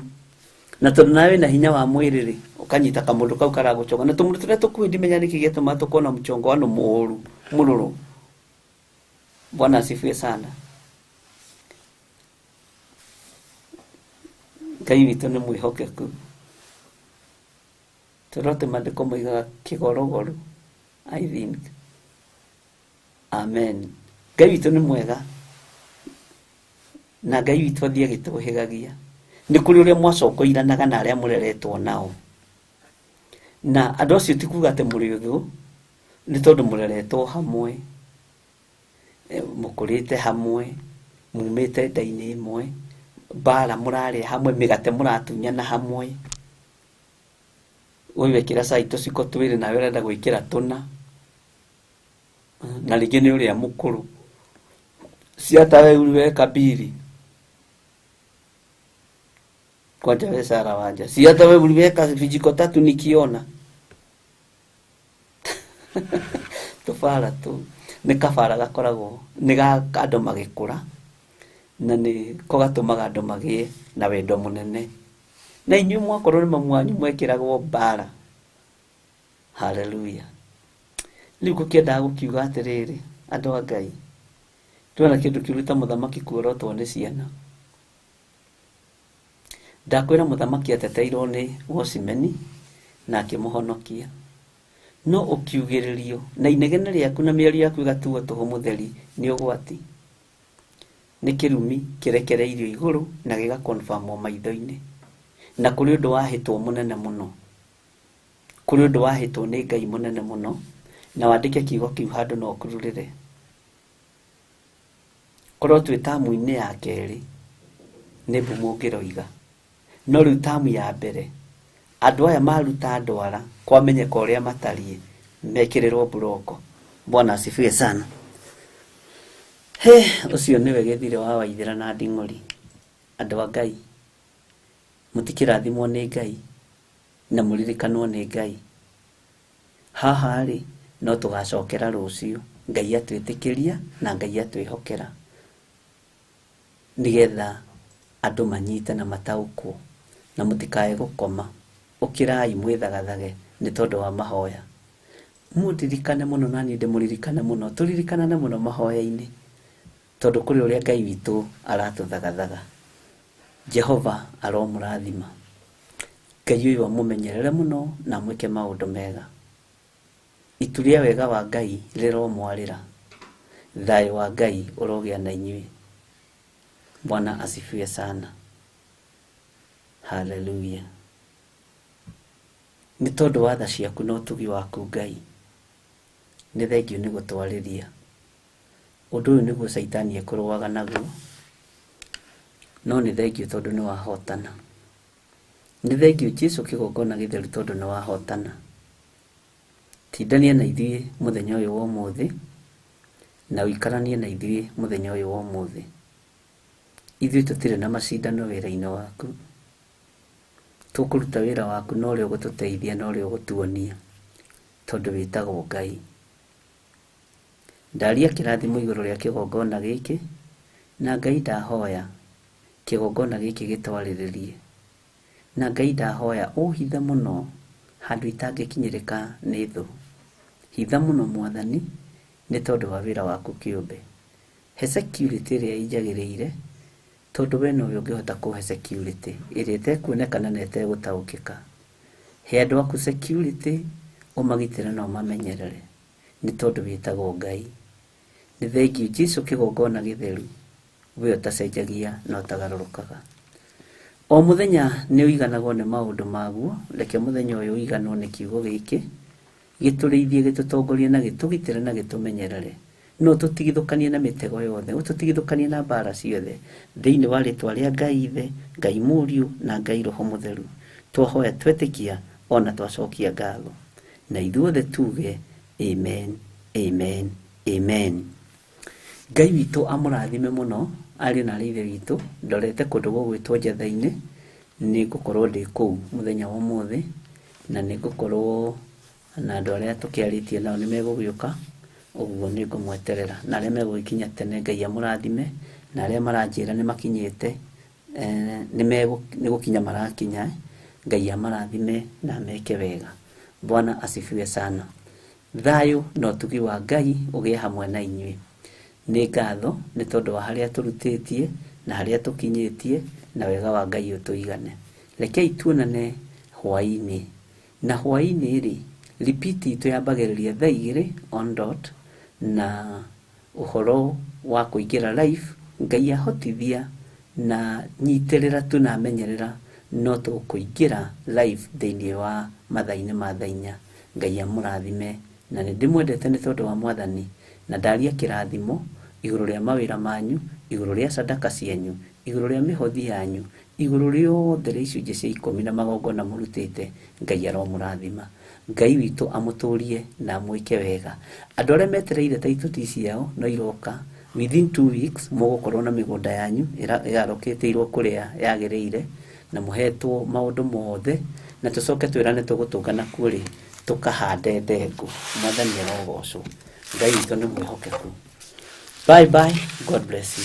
na tondũ nawe na hinya wa mwĩrĩ rĩ, ũkanyita kamũndũ kau karagũchonga, na tũmũndũ tũrĩa tũkuhĩ ndimenya nĩkĩ gĩatũma tũkorwo na mchongowano mũũru mũrũrũ. Bwana asifiwe sana. Ngai witũ nĩ mwĩhokeku, tũrote maandĩko moigaga kĩgorogoro, I think. Amen. Ngai witũ nĩ mwega, na Ngai witũ athiĩ agĩtũhĩgagia. Nĩ kũrĩ ũrĩa mwacokoiranaga na arĩa mũreretwo nao, na andũ acio ti kuga atĩ mũrĩ ũthũ, nĩ tondũ mũreretwo hamwe, mũkũrĩte hamwe, mumĩte nda-inĩ ĩmwe, mbara mũrarĩa hamwe, mĩgate mũratunyana hamwe, ũyũ ekĩra cai tũciko twĩrĩ nawe ũrenda gwĩkĩra tũna, na rĩngĩ nĩ ũrĩa mũkũrũ, si hata wewe uliweka mbili kwanja we Sara Wanja, si hata wewe uliweka vijiko tatu nikiona. Tũbara tu nĩ kabara gakoragwo nĩ ga andũ magĩkũra, na nĩ ko gatũmaga andũ magĩe na wendo mũnene, na inyuĩ mwakorwo nĩ mamu wanyu mwekĩragwo mbara. Haleluya. Rĩu ngũkĩendaga gũkiuga atĩrĩrĩ, andũ a Ngai, tuona kĩndũ kĩũru ta mũthamaki kuorotwo nĩ ciana. Ndakwĩra mũthamaki ateteirwo nĩ Wocimeni na akĩmũhonokia, no ũkiugĩrĩrio na inegene rĩaku na mĩario yaku ĩgatuo tũhũ mũtheri nĩ ũgwati, nĩ kĩrumi kĩrekereirio igũrũ na gĩgakonfamwo maitho-inĩ, na kũrĩ ũndũ wahĩtwo mũnene mũno, kũrĩ ũndũ wahĩtwo nĩ Ngai mũnene mũno, na wandĩke kiugo kĩu handũ no ũkururĩre. Korwo twĩ tamu-inĩ ya kerĩ nĩ mbumu ũngĩroiga, no rĩu tamu ya mbere andũ aya maruta ndwara kwamenyeka ũrĩa matariĩ, mekĩrĩrwo mburoko. Bwana asifiwe sana. He, ũcio nĩwe gĩthire wa Waithĩra na Nding'ori. Andũ a Ngai, mũtikĩrathimwo nĩ Ngai na mũririkanwo nĩ Ngai. Haha rĩ, no tũgacokera rũciũ, Ngai atwĩtĩkĩria na Ngai atwĩhokera, nĩgetha andũ manyite na mataũkwo, na mũtikae gũkoma. Ũkĩrai mwĩthagathage nĩ tondũ wa mahoya. Mũndirikane mũno na niĩ ndĩmũririkane mũno, tũririkanane mũno mahoya-inĩ, tondũ kũrĩ ũrĩa Ngai witũ aratũthagathaga. Jehova aromũrathima. Ngai ũyũ amũmenyerere mũno na amwĩke maũndũ mega. Itu rĩa wega wa Ngai rĩromwarĩra. Thayũ wa Ngai ũrogĩa na inyuĩ. Bwana asifiwe sana. Haleluya. Nĩ tondũ wa tha ciaku na ũtugi waku Ngai, nĩ thengiũ nĩ gũtwarĩria. Ũndũ ũyũ nĩguo caitani ekũrũaga naguo, no nĩ thengiũ tondũ nĩ wahotana. Nĩ thengiũ Jesu kĩgongona gĩtheru tondũ nĩ wahotana. Tindania na ithuĩ mũthenya ũyũ wa ũmũthĩ, na ũikaranie na ithuĩ mũthenya ũyũ wa ũmũthĩ. Ithuĩ tũtirĩ na macindano wĩra-inĩ waku. Tũkũruta wĩra waku na ũrĩa ũgũtũteithia na ũrĩa ũgũtuonia, tondũ wĩtagwo Ngai. Ndaria kĩrathimo igũrũ rĩa kĩgongona gĩkĩ, na Ngai ndahoya kĩgongona gĩkĩ gĩtwarĩrĩrie. Na Ngai ndahoya ũhithe mũno handũ itangĩkinyĩrĩka nĩ thũ. Hitha mũno Mwathani, nĩ tondũ wa wĩra waku kĩũmbe. He security ĩrĩa ĩnjagĩrĩire, tondũ we nowe ũngĩhota kũhe security ĩrĩa ĩtekuonekana na ĩtegũtaũkĩka. He andũ aku security, ũmagitĩre na ũmamenyerere, nĩ tondũ wĩtagwo Ngai. Nĩ thengiũ Jesu kĩgongona gĩtheru, we ũtacenjagia na ũtagarũrũkaga. O mũthenya nĩ ũiganagwo nĩ maũndũ maguo, reke mũthenya ũyũ ũiganwo nĩ kiugo gĩkĩ, gĩtũrĩithie, gĩtũtongorie na gĩtũgitĩre na gĩtũmenyerere. No ũtũtigithũkanie na mĩtego yothe, ũtũtigithũkanie na mbara ciothe, thĩinĩ wa rĩtwa rĩa Ngai Ithe, Ngai Mũriũ na Ngai Roho Mũtheru. Twahoya twetĩkia ona twacokia ngatho. Na ithuothe tuge amen, amen, amen. Ngai witũ amũrathime mũno, ariũ na aarĩ a Ithe witũ. Ndorete kũndũ gũgwĩtwo Njatha-inĩ, nĩ ngũkorwo ndĩ kũu mũthenya wa ũmũthĩ, na nĩ ngũkorwo na andũ arĩa tũkĩarĩtie nao nĩ megũgĩũka, ũguo nĩ ngũmweterera. Na arĩa megũgĩkinya tene Ngai amũrathime, na arĩa maranjĩra nĩ makinyĩte, nĩ gũkinya marakinya, Ngai amarathime na ameke wega. Bwana asifiwe sana. Thayũ na ũtugi wa Ngai ũgĩe hamwe na inyuĩ. Nĩ ngatho nĩ tondũ wa harĩa tũrutĩtie na harĩa tũkinyĩtie, na wega wa Ngai ũtũigane. Rekei tuonane hwaĩ-inĩ. Na hwaĩ-inĩ rĩ, repeat itũ yambagĩrĩria thaa igĩrĩ on dot, na ũhoro wa kũingĩra live, Ngai ahotithia na nyitĩrĩra tu na menyerera, no tũkũingĩra live thĩinĩ wa mathaa-inĩ ma thaa inya. Ngai amũrathime, na nĩ ndĩmwendete nĩ tondũ wa Mwathani, na ndaria kĩrathimo igũrũ rĩa mawĩra manyu, igũrũ rĩa sadaka cianyu, igũrũ rĩa mĩhothi yanyu, igũrũ rĩothe rĩa icunjĩ cia ikũmi na magongona mũrutĩte. Ngai aromũrathima. Ngai witũ amũtũrie na amwĩke wega. Andũ arĩa metereire title deed ciao no iroka within 2 weeks, mũgũkorwo na mĩgũnda yanyu ĩrarokĩtĩirwo kũrĩa yagĩrĩire, na mũhetwo maũndũ mothe, na tũcoke twĩrane tũgũtũngana kuo rĩ, tũkahande ndengũ. Mwathani arogocwo. Ngai witũ nĩ mwĩhokeku. Bye bye. God bless you.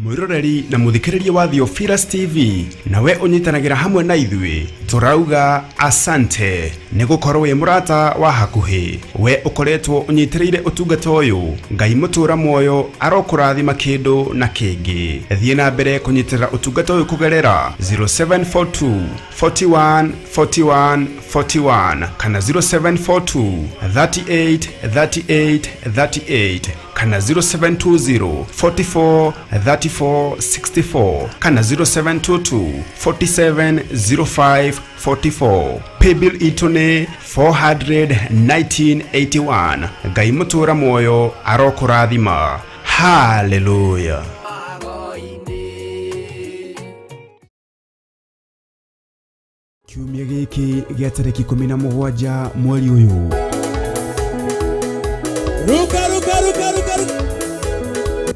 Mwiroreri na muthikiriria wa Theophilus TV, nawe unyitanagĩra hamwe na ithuĩ, tũrauga asante nĩ gũkorwo wĩ mũrata wa hakuhĩ. We ũkoretwo ũnyitĩrĩire ũtungata ũyũ, Ngai mũtũra muoyo arokũrathima kĩndũ na kĩngĩ. Thiĩ na mbere kũnyitĩrĩra ũtungata ũyũ kũgerera 0742 41 41 41 kana 0742 38 38 38. Kana 0720 44 34 64 kana 0722 47 05 44. Paybill itũ nĩ 41981. Ngai mũtũra muoyo arokũrathima. Haleluya. Kiumia gĩkĩ gĩa tarĩki 17 mweri ũyũ. Ruka, ruka, ruka, ruka, ruka.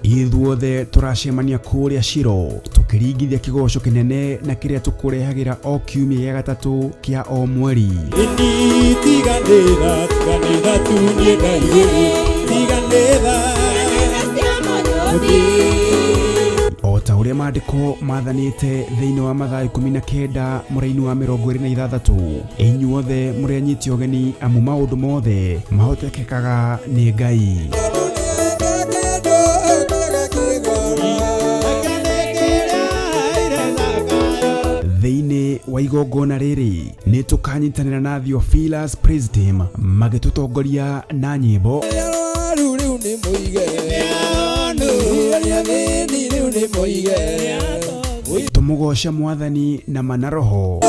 Ithuothe tũracemania kũrĩa Shilo tũkĩringithia kĩgoco kĩnene na kĩrĩa tũkũrehagĩra o kiumia gĩa gatatũ kĩa o mweri. Tiganĩra, tiganĩra tu niĩ ndaigĩrĩ. Tiganĩra. O ta ũrĩa maandĩko mathanĩte thĩinĩ wa Mathayo 19 mũraini wa 26, inyuothe mũrĩ anyiti ũgeni, amu maũndũ mothe mahotekekaga nĩ Ngai. Thĩinĩ wa igongona rĩrĩ nĩ tũkanyitanĩra na Theophilus Praise Team magĩtũtongoria na nyĩmbo. Arwaru rĩu nĩ mũige. Arĩa athĩni rĩu nĩ mũige. Tũmũgoce mwathani na mana roho.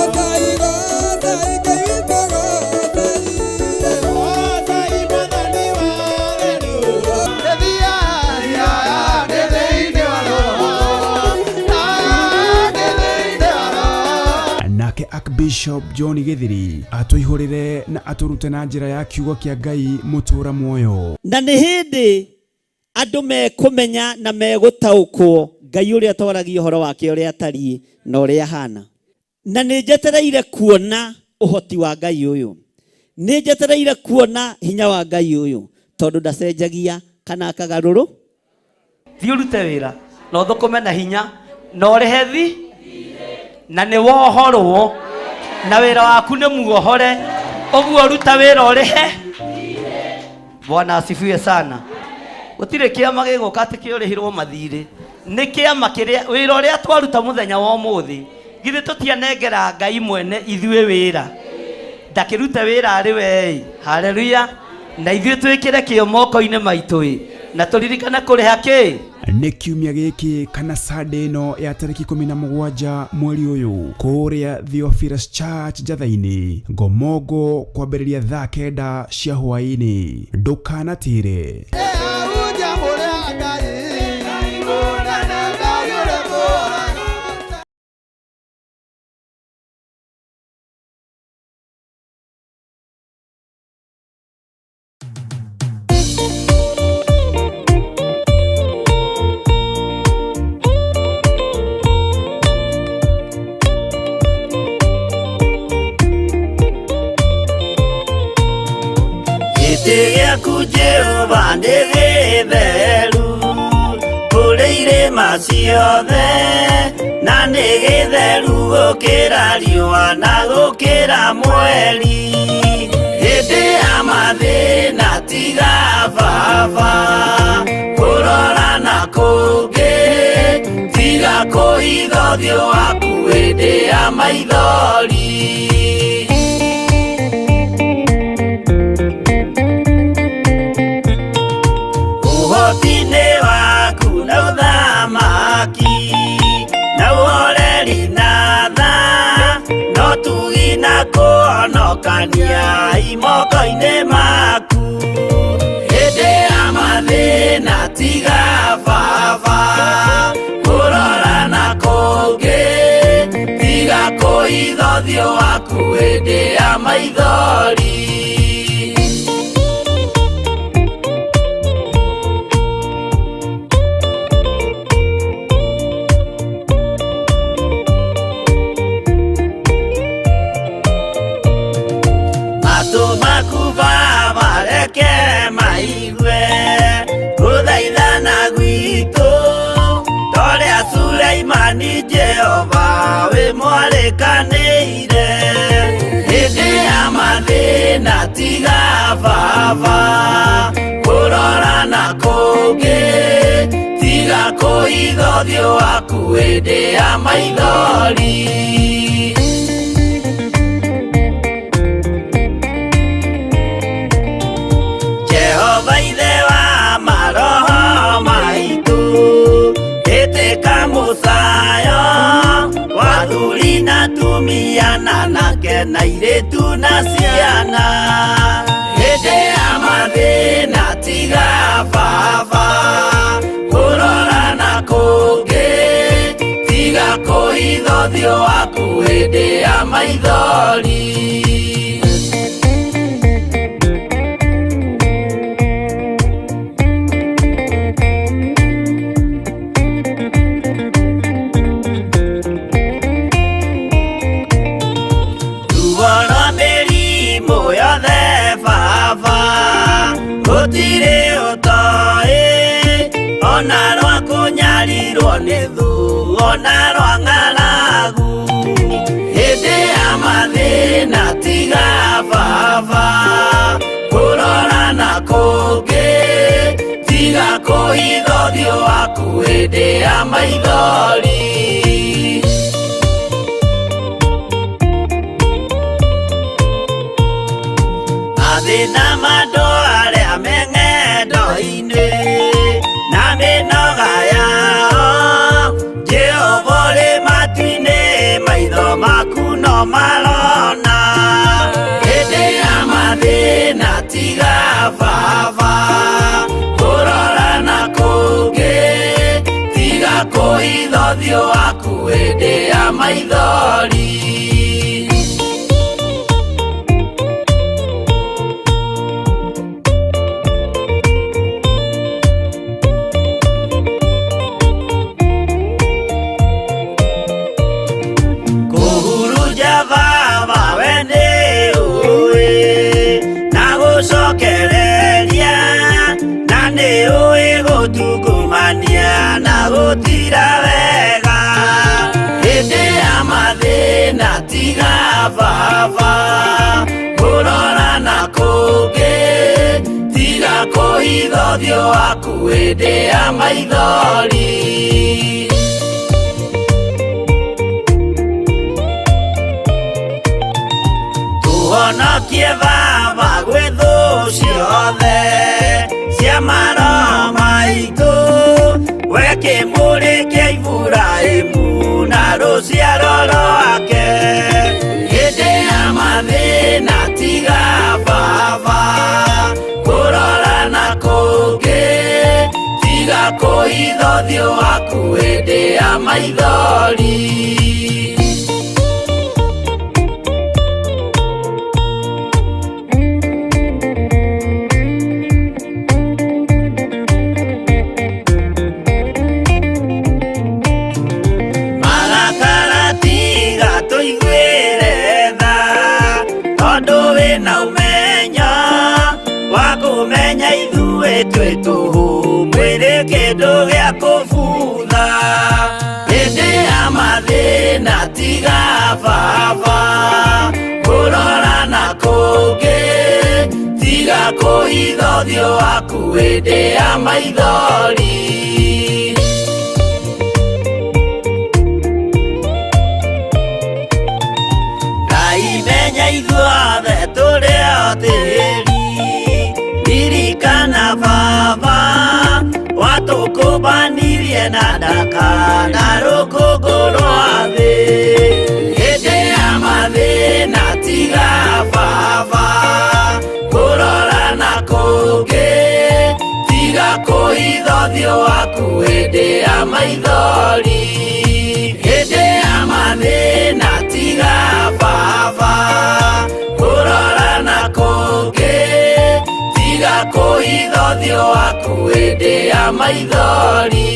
Nake Archbishop John Githiri atũihũrĩre na atũrute na njĩra ya kiugo kĩa Ngai mũtũra muoyo. Na nĩ hĩndĩ andũ mekũmenya na megũtaũkwo Ngai ũrĩa twaragia ũhoro wake ũrĩa atariĩ na ũrĩa ahana. Na nĩ njetereire kuona ũhoti wa Ngai ũyũ, nĩ njetereire kuona hinya wa Ngai ũyũ, tondũ ndacenjagia kana akagarũrũ. Thiĩ ũrute wĩra na ũthũkũme na hinya na ũrĩhe thi na nĩ wohorwo na wĩra waku nĩ muohore, ũguo ruta wĩra ũrĩhe. Bwana asifiwe sana. Gũtirĩ kĩama gĩgũka atĩ kĩũrĩhirwo mathirĩ, nĩ kĩama kĩrĩa wĩra ũrĩa twaruta mũthenya wa ũmũthĩ, githĩ tũtianengera Ngai mwene ithuĩ wĩra, ndakĩrute wĩra arĩ we. Haleluya. Na ithuĩ twĩkĩre kĩo moko-inĩ maitũ ĩ, na tũririkane kũrĩha kĩ. Nĩ kiumia gĩkĩ kana Sunday ĩno ya tarĩki 17 mweri ũyũ kũrĩa Theophilus Church Njatha-inĩ Ngomongo kwambĩrĩria thaa 9 cia hwaĩ-inĩ. Ndũkanatĩre. Gĩtĩ gĩaku Jehova nĩ gĩtheru kũrĩ irĩma ciothe, na nĩ gĩtheru gũkĩra riũa na gũkĩra mweri. Hĩndĩ ya mathĩna tiga baba kũrora na kũngĩ, tiga kũhitha ũthiũ waku hĩndĩ ya maithori. Ũhoti-inĩ waku na ũthamaki na ũhoreri na tha, no tugi na kũhonokania imoko-inĩ maku. Hĩndĩ ya mathĩna tiga baba kũrora na kũngĩ, tiga kũhitha ũthiũ waku hĩndĩ ya maithori. Matũ maku baba reke maigue gũthaithana gwitũ, torĩa Suleimani Jehova wĩ mwarĩkanĩire. Hĩndĩ ya mathĩna tiga baba kũrora na kũngĩ, tiga kũhitha ũthiũ waku hĩndĩ ya maithori. Jehova ithe wa maroho Atumia na anake na airĩtu na ciana. Hĩndĩ ya mathĩna tiga baba kũrora na kũngĩ, tiga kũhitha ũthiũ waku hĩndĩ ya maithori. Ruo rwa mĩrimũ yothe baba gũtirĩ ũtoĩ, ona rwa kũnyarirwo nĩ thũ, ona rwa ng'aragu. Hĩndĩ ya mathĩna tiga baba kũrora na kũngĩ, tiga kũhitha ũthiũ waku hĩndĩ ya maithori. Mathĩna ma andũ arĩa me ng'endo-inĩ na mĩnoga yao, Jehova ũrĩ matu-inĩ, maitho maku no marona. Hĩndĩ ya mathĩna tiga baba kũrora na kũngĩ, tiga kũhitha ũthiũ waku hĩndĩ ya maithori. Kũhurunja baba we nĩ ũĩ, na gũcokereria, na nĩ ũĩ gũtungumania na gũtira wega. Hĩndĩ ya mathĩna tiga baba kũrora na kũngĩ, tiga kũhitha ũthiũ waku hĩndĩ ya maithori. Tũhonokie baba gwĩ thũ ciothe cia maroho maitũ, we kĩmũrĩ kĩa Iburahĩmu na rũciaro rwake. Hĩndĩ ya mathĩna tiga baba kũrora na kũngĩ, tiga kũhitha ũthiũ waku hĩndĩ ya maithori. Marakara tiga tũiguĩre tha, tondũ wĩna ũmenyo wa kũmenya ithuĩ twĩ tũhũ, mwĩrĩ kĩndũ gĩa kũbutha. Hĩndĩ ya mathĩna tiga baba kũrora na kũngĩ, tiga kũhitha ũthiũ waku hĩndĩ ya maithori. Ngai menya ithuothe tũrĩ o tĩri, ririkana baba watũkũmbanirie na ndaka na rũkũngũ rwa thĩ. Hĩndĩ ya mathĩna tiga baba kũrora na kũngĩ, tiga kũhitha ũthiũ waku hĩndĩ ya maithori. Hĩndĩ ya mathĩna tiga baba kũrora na kũngĩ, tiga kũhitha ũthiũ waku hĩndĩ ya maithori.